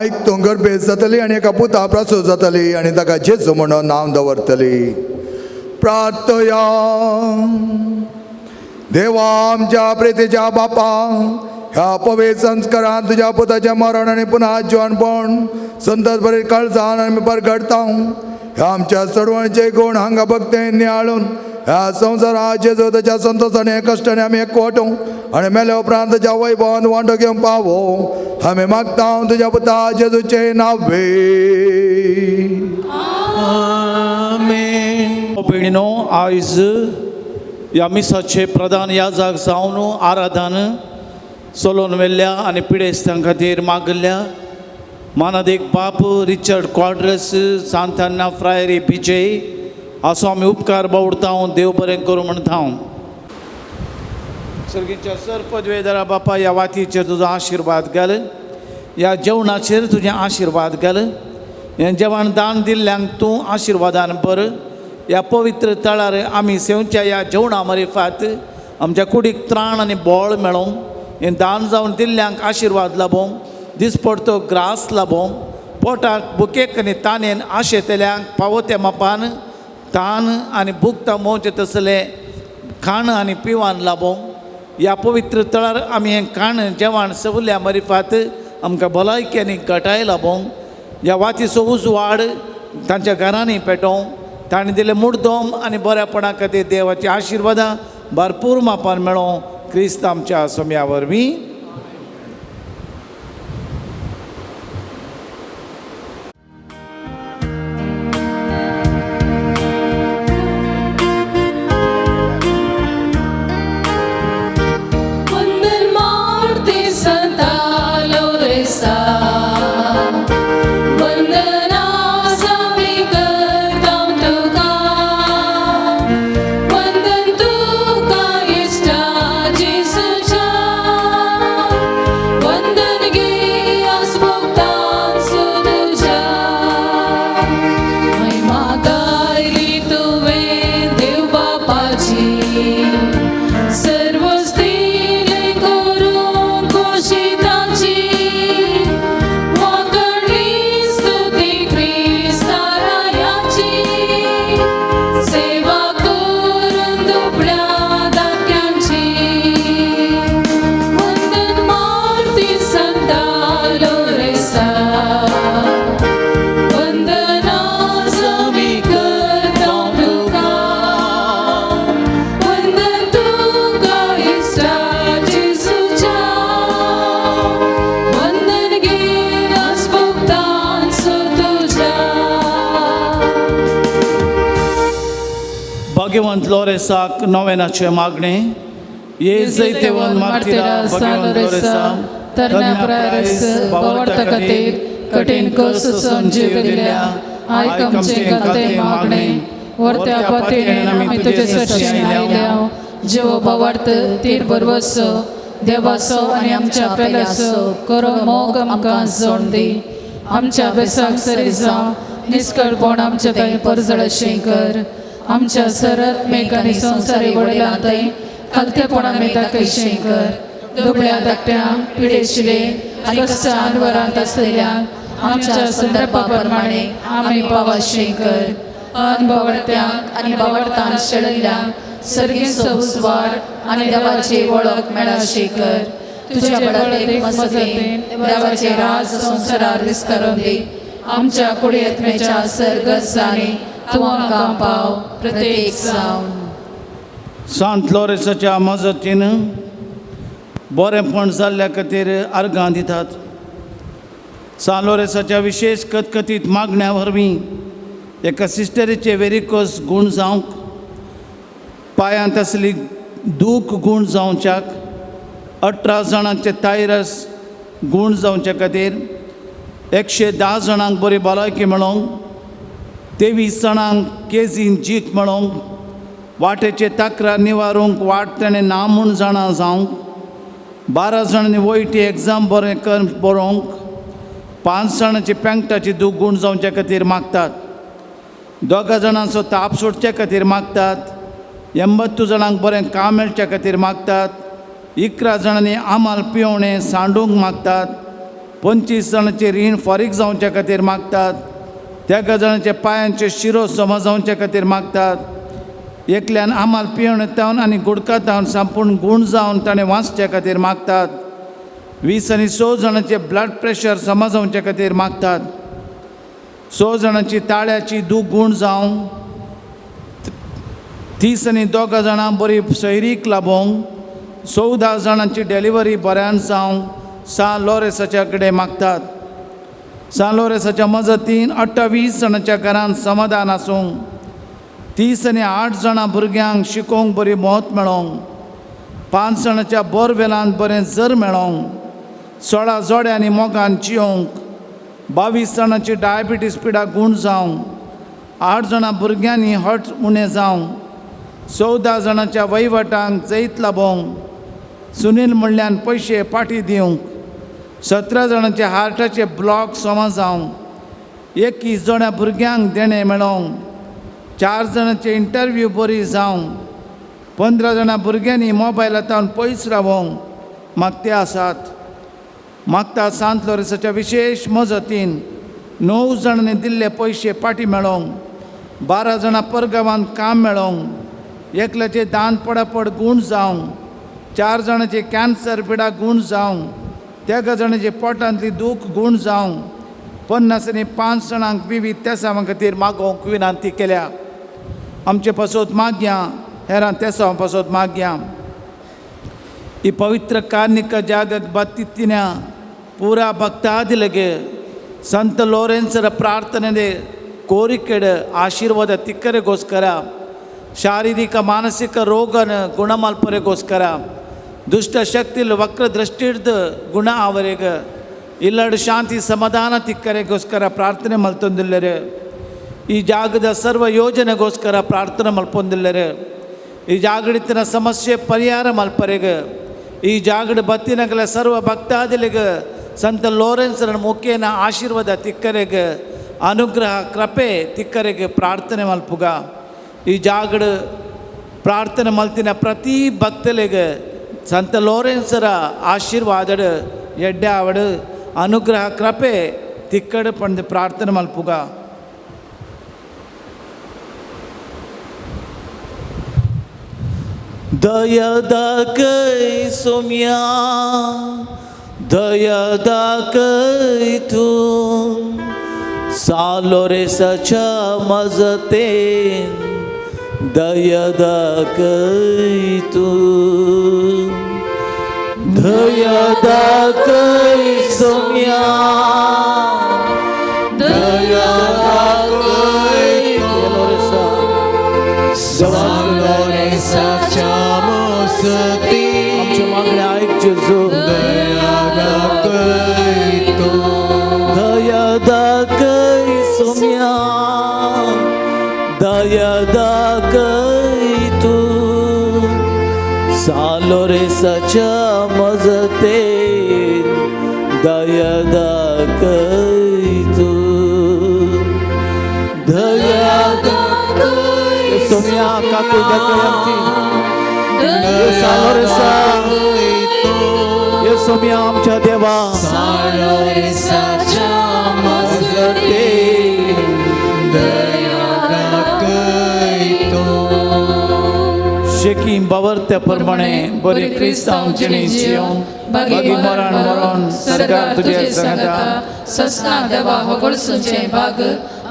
बायक तूं गर्भेस्त जातली आनी एका पुता प्रासूर जातली आनी ताका जेजू म्हणून नांव दवरतली. प्रार्थया. देवा आमच्या प्रेतीच्या बापा, ह्या पवित्र संस्कारान तुज्या पुताचें मरण आनी पुनः जिवनपण संतत बरी काळजान आमी परगडता. ह्या आमच्या चडवणचे गुण हांगा भक्तेन नियाळून ह्या संवसारात जेजू ताच्या संतोषाने कश्टाने आमी एकवटू आनी मेल्या उपरांत ताच्या वैभवान वांटो घेवंक पावो, आमी मागता तुज्या पुता जेजूचे नावे. आमेन. भयणीनो, आयज ह्या मिसाचे प्रधान याजक जावन आराधन चलोवन व्हेल्ल्या आनी पिडेस्तां खातीर मागल्ल्या मानादीक बाप रिचर्ड क्वाड्रस सांताना फ्रायरी बिजय असो आमी उपकार बावडता. देव बरें करूं म्हणटा हांव. सर्गीच्या सर पदवेदारा बापा, ह्या वातीचेर तुजो आशिर्वाद घाल, ह्या जेवणाचेर तुजें आशिर्वाद घाल, हें जेवण दान दिल्ल्यांक तूं आशिर्वादान भर. ह्या पवित्र तळार आमी सेवच्या ह्या जेवणा मरिफात आमच्या कुडीक त्राण आनी बळ मेळोंक, हें दान जावन दिल्ल्यांक आशिर्वाद लाबोवंक, दिसपडतो ग्रास लाबोवंक, पोटाक बुकेक आनी तानेन आशेतल्यांक फावो त्या मापान तान आनी भूक तांबोवचें तसलें खाण आनी पिवान लाबोवंक. ह्या पवित्र तळार आमी हें खाण जेवण सवल्या मरिफात आमकां भलायकी आनी घटाय लाबोवंक. ह्या वातीचो उजवाड तांच्या घरांनी पेटोवंक, ताणें दिलें मुडदोम आनी बऱ्यापणा खातीर देवाची आशिर्वादां भरपूर मापान मेळोवंक क्रिस्त आमच्या सोम्या वरवीं. वंदन मारती संता लोरेसा, वंदना सामी करता तुका, वंदन तुका इश्टा जेजूच्या, वंदन गे आसभोगतान तुझ्या, महिमा गायली तुवें देव बापाची, सर्व स्थिले करून घोषिताची, वाकडली स्तुती क्रिस्तारायाची, सेवा करून दुबळ्या धाक्यांची, वंदन मारती संता लोरेसा, वंदना सवी करता तुका, वंदन तुका इश्टा जेजूच्या, वंदन गे आसभोगतान तुझ्या. भाग्यवंत लोरेसाक नोवेनाचें मागणें. ये जैतेवन मार्तिरा भाग्यवंत लोरेसा, तरण्या प्रायस बावडता खातीर कठीण कस सोसून जीव दिल्या, आयक आमचें खातें मागणें. वर्त्या पातयेन आमी तुजे सरशीं आयल्या, जीव बावडत तीर बरवसो देवाचो आनी आमच्या पेल्याचो करो मोग आमकां जोड दी. आमच्या बेसाक सरी जावं निस्कळपण आमच्या थंय परजळशें कर. आमच्या सरत मेक आनी संवसारी वडिलां थंय खालतेपणां आमी दाखयशें कर. दुबळ्या धाकट्यांक पिडेशिले आनी कश्टान वरांत आसलेल्यांक आमच्या संदर्भा प्रमाणे आमी पावाशें कर. अनबावडत्यांक आनी बावडतान शेळिल्ल्यांक सर्गीचो उजवाड आनी देवाची वळख मेळाशें कर. तुज्या बळाक मजतीन देवाचे राज संवसारार विस्तारून दी. आमच्या कुडयेत्मेच्या सर्गजांनी तूं आमकां पाव प्रत्येक जावन. सांत लोरेसाच्या मजतीन बरेंपण जाल्ल्या खातीर अर्गां दितात. सांत लोरेसाच्या विशेश कतकतीत मागण्या वरवीं एका सिस्टरीचे वेरिकोस गूण जावंक, पांयांत आसली दूख गूण जावच्याक, 18 जाणांचे तायरस गूण जावच्या खातीर, 110 जाणांक बरी भलायकी मेळोवंक, 23 जाणांक केजीन जीक मेळोवंक, वाटेचे तक्रार निवारूंक वाट ताणें ना म्हूण जाणा जावंक, 12 जाणांनी वयटी एग्जाम बरें कर बरोवंक, 5 जाणांची पेंकटाची दूख गूण जावच्या खातीर मागतात, 2 जाणांचो ताप सोडच्या खातीर मागतात, 80 जाणांक बरें काम मेळच्या खातीर मागतात, 11 जाणांनी आमाल पिवणें सांडूंक मागतात, 25 जाणांचे रीण फारीक जावच्या खातीर मागतात. 13 जाणांचे पांयांचे शिरो समा जावच्या खातीर मागतात. एकल्यान आमाल पियण तावन आनी गुडका तावन संपूर्ण गूण जावन ताणें वाचच्या खातीर मागतात. 20 आनी 6 जाणांचे ब्लड प्रेशर समा जावच्या खातीर मागतात. 6 जाणांची ताळ्याची दूख गूण जावं. 30 आनी 2 जाणां बरी सैरीक लाबोवंक. 14 जाणांची डिलिव्हरी बऱ्यान जावंक सान लोरेसाच्या कडेन मागतात. सान लोरेसाच्या मजतीन 28 जाणांच्या घरान समाधान आसूंक. 30 आनी 8 जाणां भुरग्यांक शिकोवंक बरी मत मेळोंक. 5 जाणांच्या बोरवेलान बरें जर मेळोंक. 16 जोड्यांनी मोगान जियोंक. 22 जाणांची डायबिटीस पिडा गूण जावंक. 8 जाणां भुरग्यांनी हट उणें जावंक. 14 जाणांच्या वहिवटांक जैत लाबोवंक. सुनील म्हणल्यान पयशे पाटी दिवंक. 17 जाणांचे हार्टाचे ब्लॉक समा जावंक. 21 जाणां भुरग्यांक देणें मेळोवंक. 4 जाणांचे इंटरव्यू बरी जावंक. 15 जाणां भुरग्यांनी मोबायलांतल्यान पयस रावोंक मागते आसात. मागता सांत लोरेसाच्या विशेश मजतीन 9 जाणांनी दिल्ले पयशे पाटी मेळोवंक. 12 जाणां परगांवांत काम मेळोवंक. एकल्याचे दान पडापड गूण जावंक. 4 जाणांचे कॅन्सर पिडा गूण जावंक. 13 जाणांचे पोटांतली दूख गूण जावंक. 50 आनी 5 जाणांक विवीध तेसांवां खातीर मागोवंक विनंती केल्या. आमचे पासत मागया, हेरां तेसांवां पासत मागया. ही पवित्र कार्निक जागक बत्तिತ್ತಿನ ಪೂರಾ ಭಕ್ತಾದಿಲೆಗೆ ಸಂತ ಲೋರೆನ್ಸರ ಪ್ರಾರ್ಥನೆ ಕೋರಿಕೆಡ ಆಶೀರ್ವಾದ ತಿಕ್ಕರೆಗೋಸ್ಕರ, ಶಾರೀರಿಕ ಮಾನಸಿಕ ರೋಗನ ಗುಣ ಮಲ್ಪರೆಗೋಸ್ಕರ, ದುಷ್ಟ ಶಕ್ತಿಲ್ ವಕ್ರ ದೃಷ್ಟಿ ಹಿಡ್ದು ಗುಣ ಅವರಿಗೆ ಇಲ್ಲಡು ಶಾಂತಿ ಸಮಾಧಾನ ತಿಕ್ಕರೆಗೋಸ್ಕರ ಪ್ರಾರ್ಥನೆ ಮಲ್ತೊಂದಿಲ್ಲರೆ. ಈ ಜಾಗದ ಸರ್ವ ಯೋಜನೆಗೋಸ್ಕರ ಪ್ರಾರ್ಥನೆ ಮಲ್ಪೊಂದಿಲ್ಲರೆ. ಈ ಜಾಗಡಿತನ ಸಮಸ್ಯೆ ಪರಿಹಾರ ಮಲ್ಪರೆಗೆ, ಈ ಜಾಗಡ ಬತ್ತಿನಗಲ ಸರ್ವ ಭಕ್ತಾದಿಲಿಗೆ ಸಂತ ಲೋರೆನ್ಸರ ಮುಖೇನ ಆಶೀರ್ವಾದ ತಿಕ್ಕರೆಗೆ, ಅನುಗ್ರಹ ಕೃಪೆ ತಿಕ್ಕರೆಗೆ ಪ್ರಾರ್ಥನೆ ಮಲ್ಪುಗ. ಈ ಜಾಗಡ ಪ್ರಾರ್ಥನೆ ಮಲ್ತಿನ ಪ್ರತಿ ಭಕ್ತಲಿಗೆ ಸಂತ ಲೋರೆನ್ಸರ ಆಶೀರ್ವಾದಡು ಎಡ್ಡೆ ಆವಡು ಅನುಗ್ರಹ ಕೃಪೆ ತಿಕ್ಕಡು ಪಂದು ಪ್ರಾರ್ಥನೆ ಮಲ್ಪುಗ. ದಯ दाखय सोम्या, दया दाखय तूं, सालोरेसाच्या मजतेन दया दाखय तूं. दया दाखय सोम्या, दया दाखय तूं, सालोरेसाच्या मजतीन आमचे मागणे आयक जेजू. दया दाखय तूं. दया दाखय सोम्या, दया दाखय तूं, सालोरेसाच्या मजतेन दया दाखय तूं. दया दाखय सोम्या, काकू दाखय आमची सालोरेसा, सोम्या आमच्या देवा. सालोरेसाच्या मजतेन दया दाखय तूं. शेकीं बावरत्या प्रमाणे बरी क्रिस्तांव जिणी जियों, बागी मरण मरण सरकार तुझे सांगता. ससना देवा होगडसूंचें बाग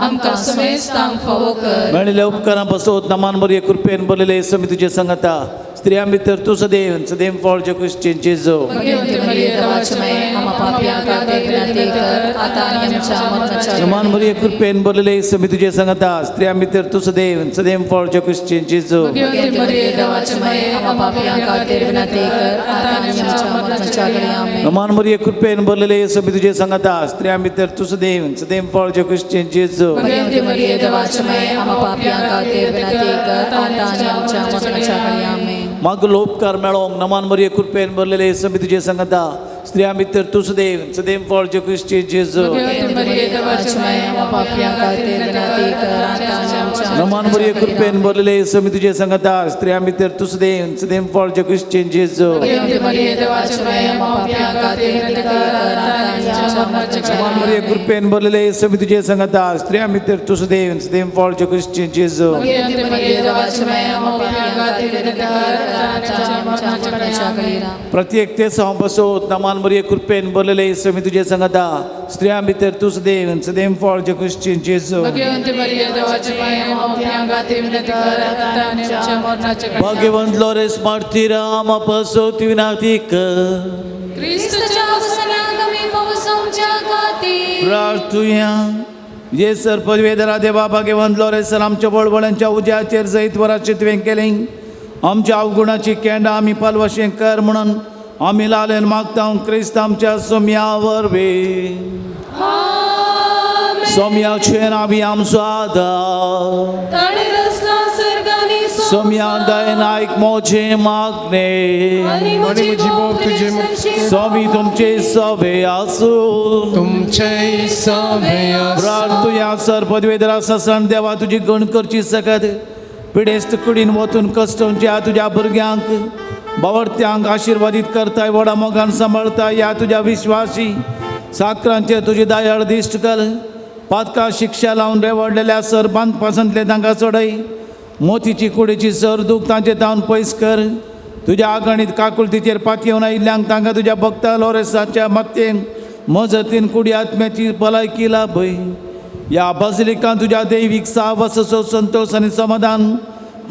आमकां समेस्तांक फावो कर. मेळिल्ल्या उपकारां पासत नमान बरी कृपेन भरलेले समी तुजे सांगता. स्त्रियां भितर तूं सदैव सदैव फळ जे क्रिश्चन जेजू. भगवंती मरिये देवाचे माये, आम्हा पापयां खातीर विनंती कर, आतां आनी आमच्या मरणाच्या नमान बरी कृपेन भरलेले समी तुजे सांगता. स्त्रियां भितर तूं सदैव सदैव फळ जे क्रिश्चन जेजू. भगवंती मरिये देवाचे माये, आम्हा पापयां खातीर विनंती कर, आतां आनी आमच्या मरणाच्या घडये. आमेन. नमान बरी कृपेन भरलेले समी तुजे सांगता. स्त्रियां भितर तूं सदैव सदैव फळ जे क्रिश्चन जेजू. भगवंती मरिये देवाचे माये, आम्हा पापयां खातीर विनंती कर, आतां आनी आमच्या मरणाच्या घडये. आमेन. मागलो उपकार मेळोंक नमान मरिये कृपेन भरलेले समी तुजे सांगता. स्त्रियां भितर तूं सदैव सदैव फळ जे क्रिश्चन जेजू. भगवंती मरिये देवाचे माये, आम्हा पापयां खातीर विनंती कर, आतां आनी आमच्या नमान मरिये कृपेन भरलेले स्वामी तुझे संगता स्त्रियां भितर तूं सुदेन सुदेन फळ जगुश्चें जेजू. भगवंती मरिये देवाचे माये पाप्यां खातीर विनंती कर आता आणि आमच्या मरणाच्या नमान वेळार. मरिये कृपेन भरलेले स्वामी तुझे संगता स्त्रियां भितर तूं सुदेन सुदेन फळ जगुश्चें जेजू. भगवंती मरिये देवाचे माये पाप्यां खातीर विनंती कर आता आणि आमच्या मरणाच्या वेळार. प्रत्येक ते हांव बसोत नमान मरिये कृपेन भरलेले स्वामी तुझे संगता स्त्रियां भितर तूं सुदेन सुदेन फळ जगुश्चें जेजू. भगवंती मरिये देवाचे माये पाप्यां खातीर विनंती कर आता आणि आमच्या मरणाच्या वेळार. भाग्यवंत लोरेस मार्तीराम पासोत विनाती कर. क्रिस्तच्या वसनाक आमी पावसाच्या खातीर प्रार्थुया. ये सर पदवेधरा देवा भाग्यवंत लोरेसर आमच्या बळबळांच्या उज्याचेर जैत वराचे तुवें केलें आमच्या अवगुणाची केंडां आमी पालवाशें कर म्हणून आमी लालेन मागता क्रिस्त आमच्या सोम्या वरवीं. सोम्याचेर आमी आमचो आदार ताणें रचला सर्ग आनी सोम्या दयेन आयक मोजें मागणें. आनी म्हजी बोब तुजे सरशी. स्वामी तुमचे सवे आसूं. तुमचे सवे आसूं. प्रार्थुया. सर पदवेधरा ससन देवा तुजी गण करची सकत पिडेस्त कुडीन वतून कश्टवच्या तुज्या भुरग्यांक बावडत्यांक आशिर्वादीत करताय व्हडा मोगान सांबाळताय ह्या तुज्या विश्वासी साकरांचेर तुजी दयाळ दिश्ट कर. पातका शिक्षा लावन रेवडलेल्या सर बांदपासांतले तांकां चडय मोतीची कुडीची सर दूख तांचे तावन पयस कर. तुज्या आगणीत काकुळतीचेर पातयेवन आयिल्ल्यांक तांकां तुज्या भक्ता लोरेसाच्या मातयेन मजतीन कुडी आत्म्याची भलायकी लाभय. ह्या बाजिलिकान तुज्या दैवीक साहवासाचो संतोश आनी समाधान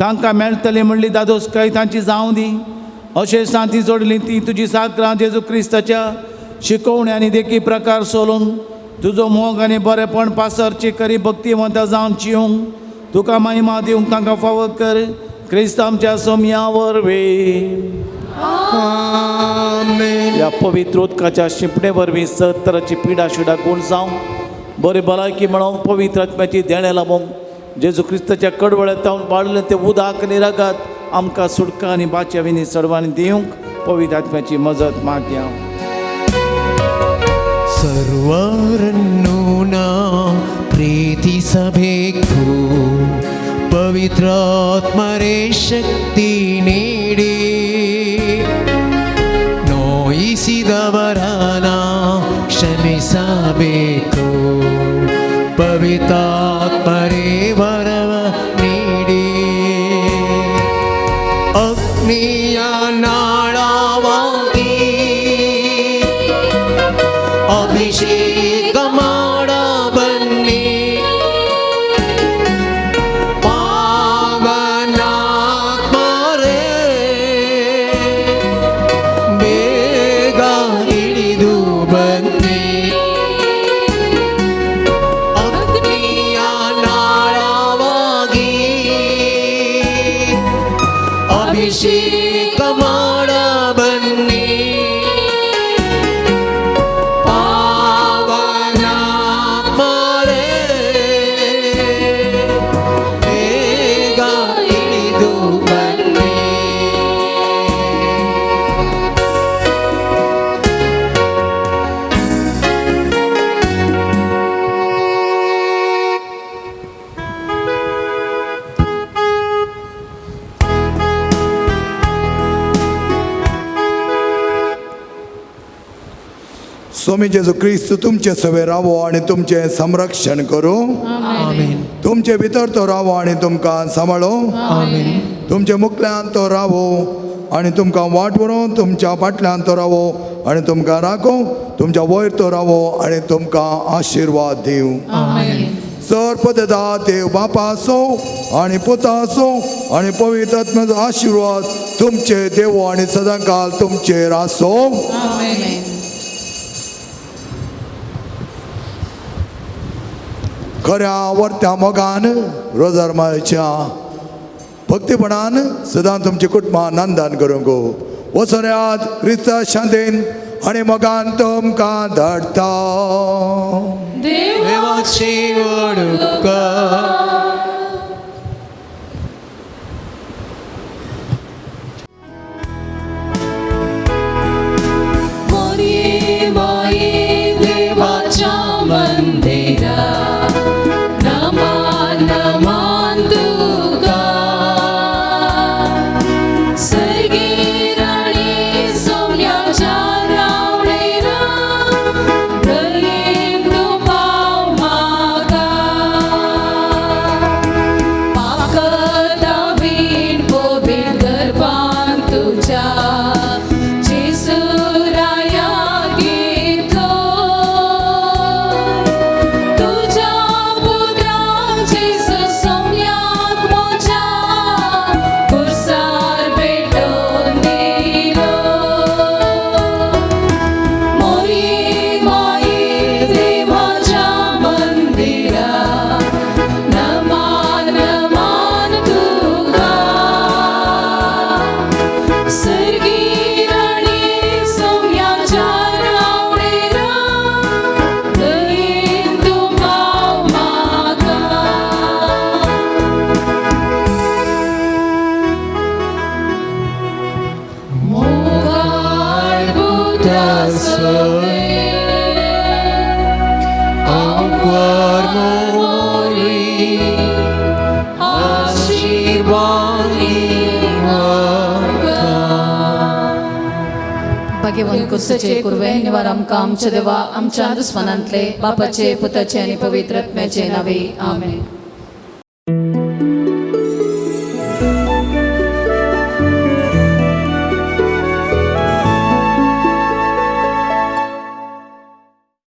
तांकां मेळटलें म्हणली दादोसकाय तांची जावं दी. अशें शांती जोडली ती तुजी साकरां जेजू क्रिस्ताच्या शिकोवणी आनी देखी प्रकार सोलून तुजो मोग आनी बरेपण पासरची करी भक्तिवंत जावन जिवंक तुका महिमा दिवंक तांकां फावो कर. क्रिस्त आमच्या सोम्या वरवीं. आमेन. ह्या पवित्र उदकाच्या शिंपणे वरवीं सत्तराची पिडा शिडा गुण जावं बरी भलायकी मेळोवंक पवित्र आत्म्याची देणें लाबोवंक जेजू क्रिस्ताच्या कडवळ्यात तावन बाळलें तें उदक आनी रगत आमकां सुटका आनी बाच्याविनी चडवानी दिवंक पवित्र आत्म्याची मजत मागया. ಸರ್ವರನ್ನು ನಾ ಪ್ರೀತಿಸಬೇಕು ಪವಿತ್ರಾತ್ಮರೇ ಶಕ್ತಿ ನೀಡಿ ನೋಯಿಸಿದವರನ ಕ್ಷಮಿಸಬೇಕು ಪವಿತ್ರಾತ್ಮರೇ ವರವ ನೀಡಿ ಅಗ್ನಿಯ ನಾಳವಾಗಿ ಅಭಿಷೇಕ ಮಾಡ ಬನ್ನಿ ಪಾವನಾತ್ಮರೇ ಬೇಗ ಇಳಿದು ಬನ್ನಿ ಅಗ್ನಿಯ ನಾಳವಾಗಿ ಅಭಿಷೇಕ ಮಾಡ ಬನ್ನಿ ಪಾವನಾತ್ಮರೇ ಬೇಗ ಇಳಿದು ಬನ್ನಿ. स्वामी जेजू क्रिस्त तुमचे सवे रावो आनी तुमचें संरक्षण करूं. आमेन. तुमचे भितर तो रावो आनी तुमकां सांबाळो. आमेन. तुमचे मुखल्यान तो रावो आनी तुमकां वाट व्हरूं. तुमच्या फाटल्यान तो रावो आनी तुमकां राखो. तुमच्या वयर तो रावो आनी तुमकां आशिर्वाद दिवं. सर पदता देव बापा आसूं आनी पुता आसूं आनी पवित्र आत्म्याचो आशिर्वाद तुमचे देव आनी सदांकाल तुमचेर आसूं. खऱ्या वर्त्या मोगान रोजारमाच्या भक्तीपणान सदां तुमची कुटुंबां नंदन करूंक वसोऱ्यात क्रिस्ता शांतीन आनी मोगान तुमकां धाडटा. देवाची वडूका. मोरये माये देवाच्या मंदिरा, नमान नमान. भाग्यवंत कुर्सचे कुर्वे निवार आमकां आमच्या देवा आमच्या दुस्मानांतले बापाचे पुताचे आनी पवित्र आत्म्याचे नावे. आमेन.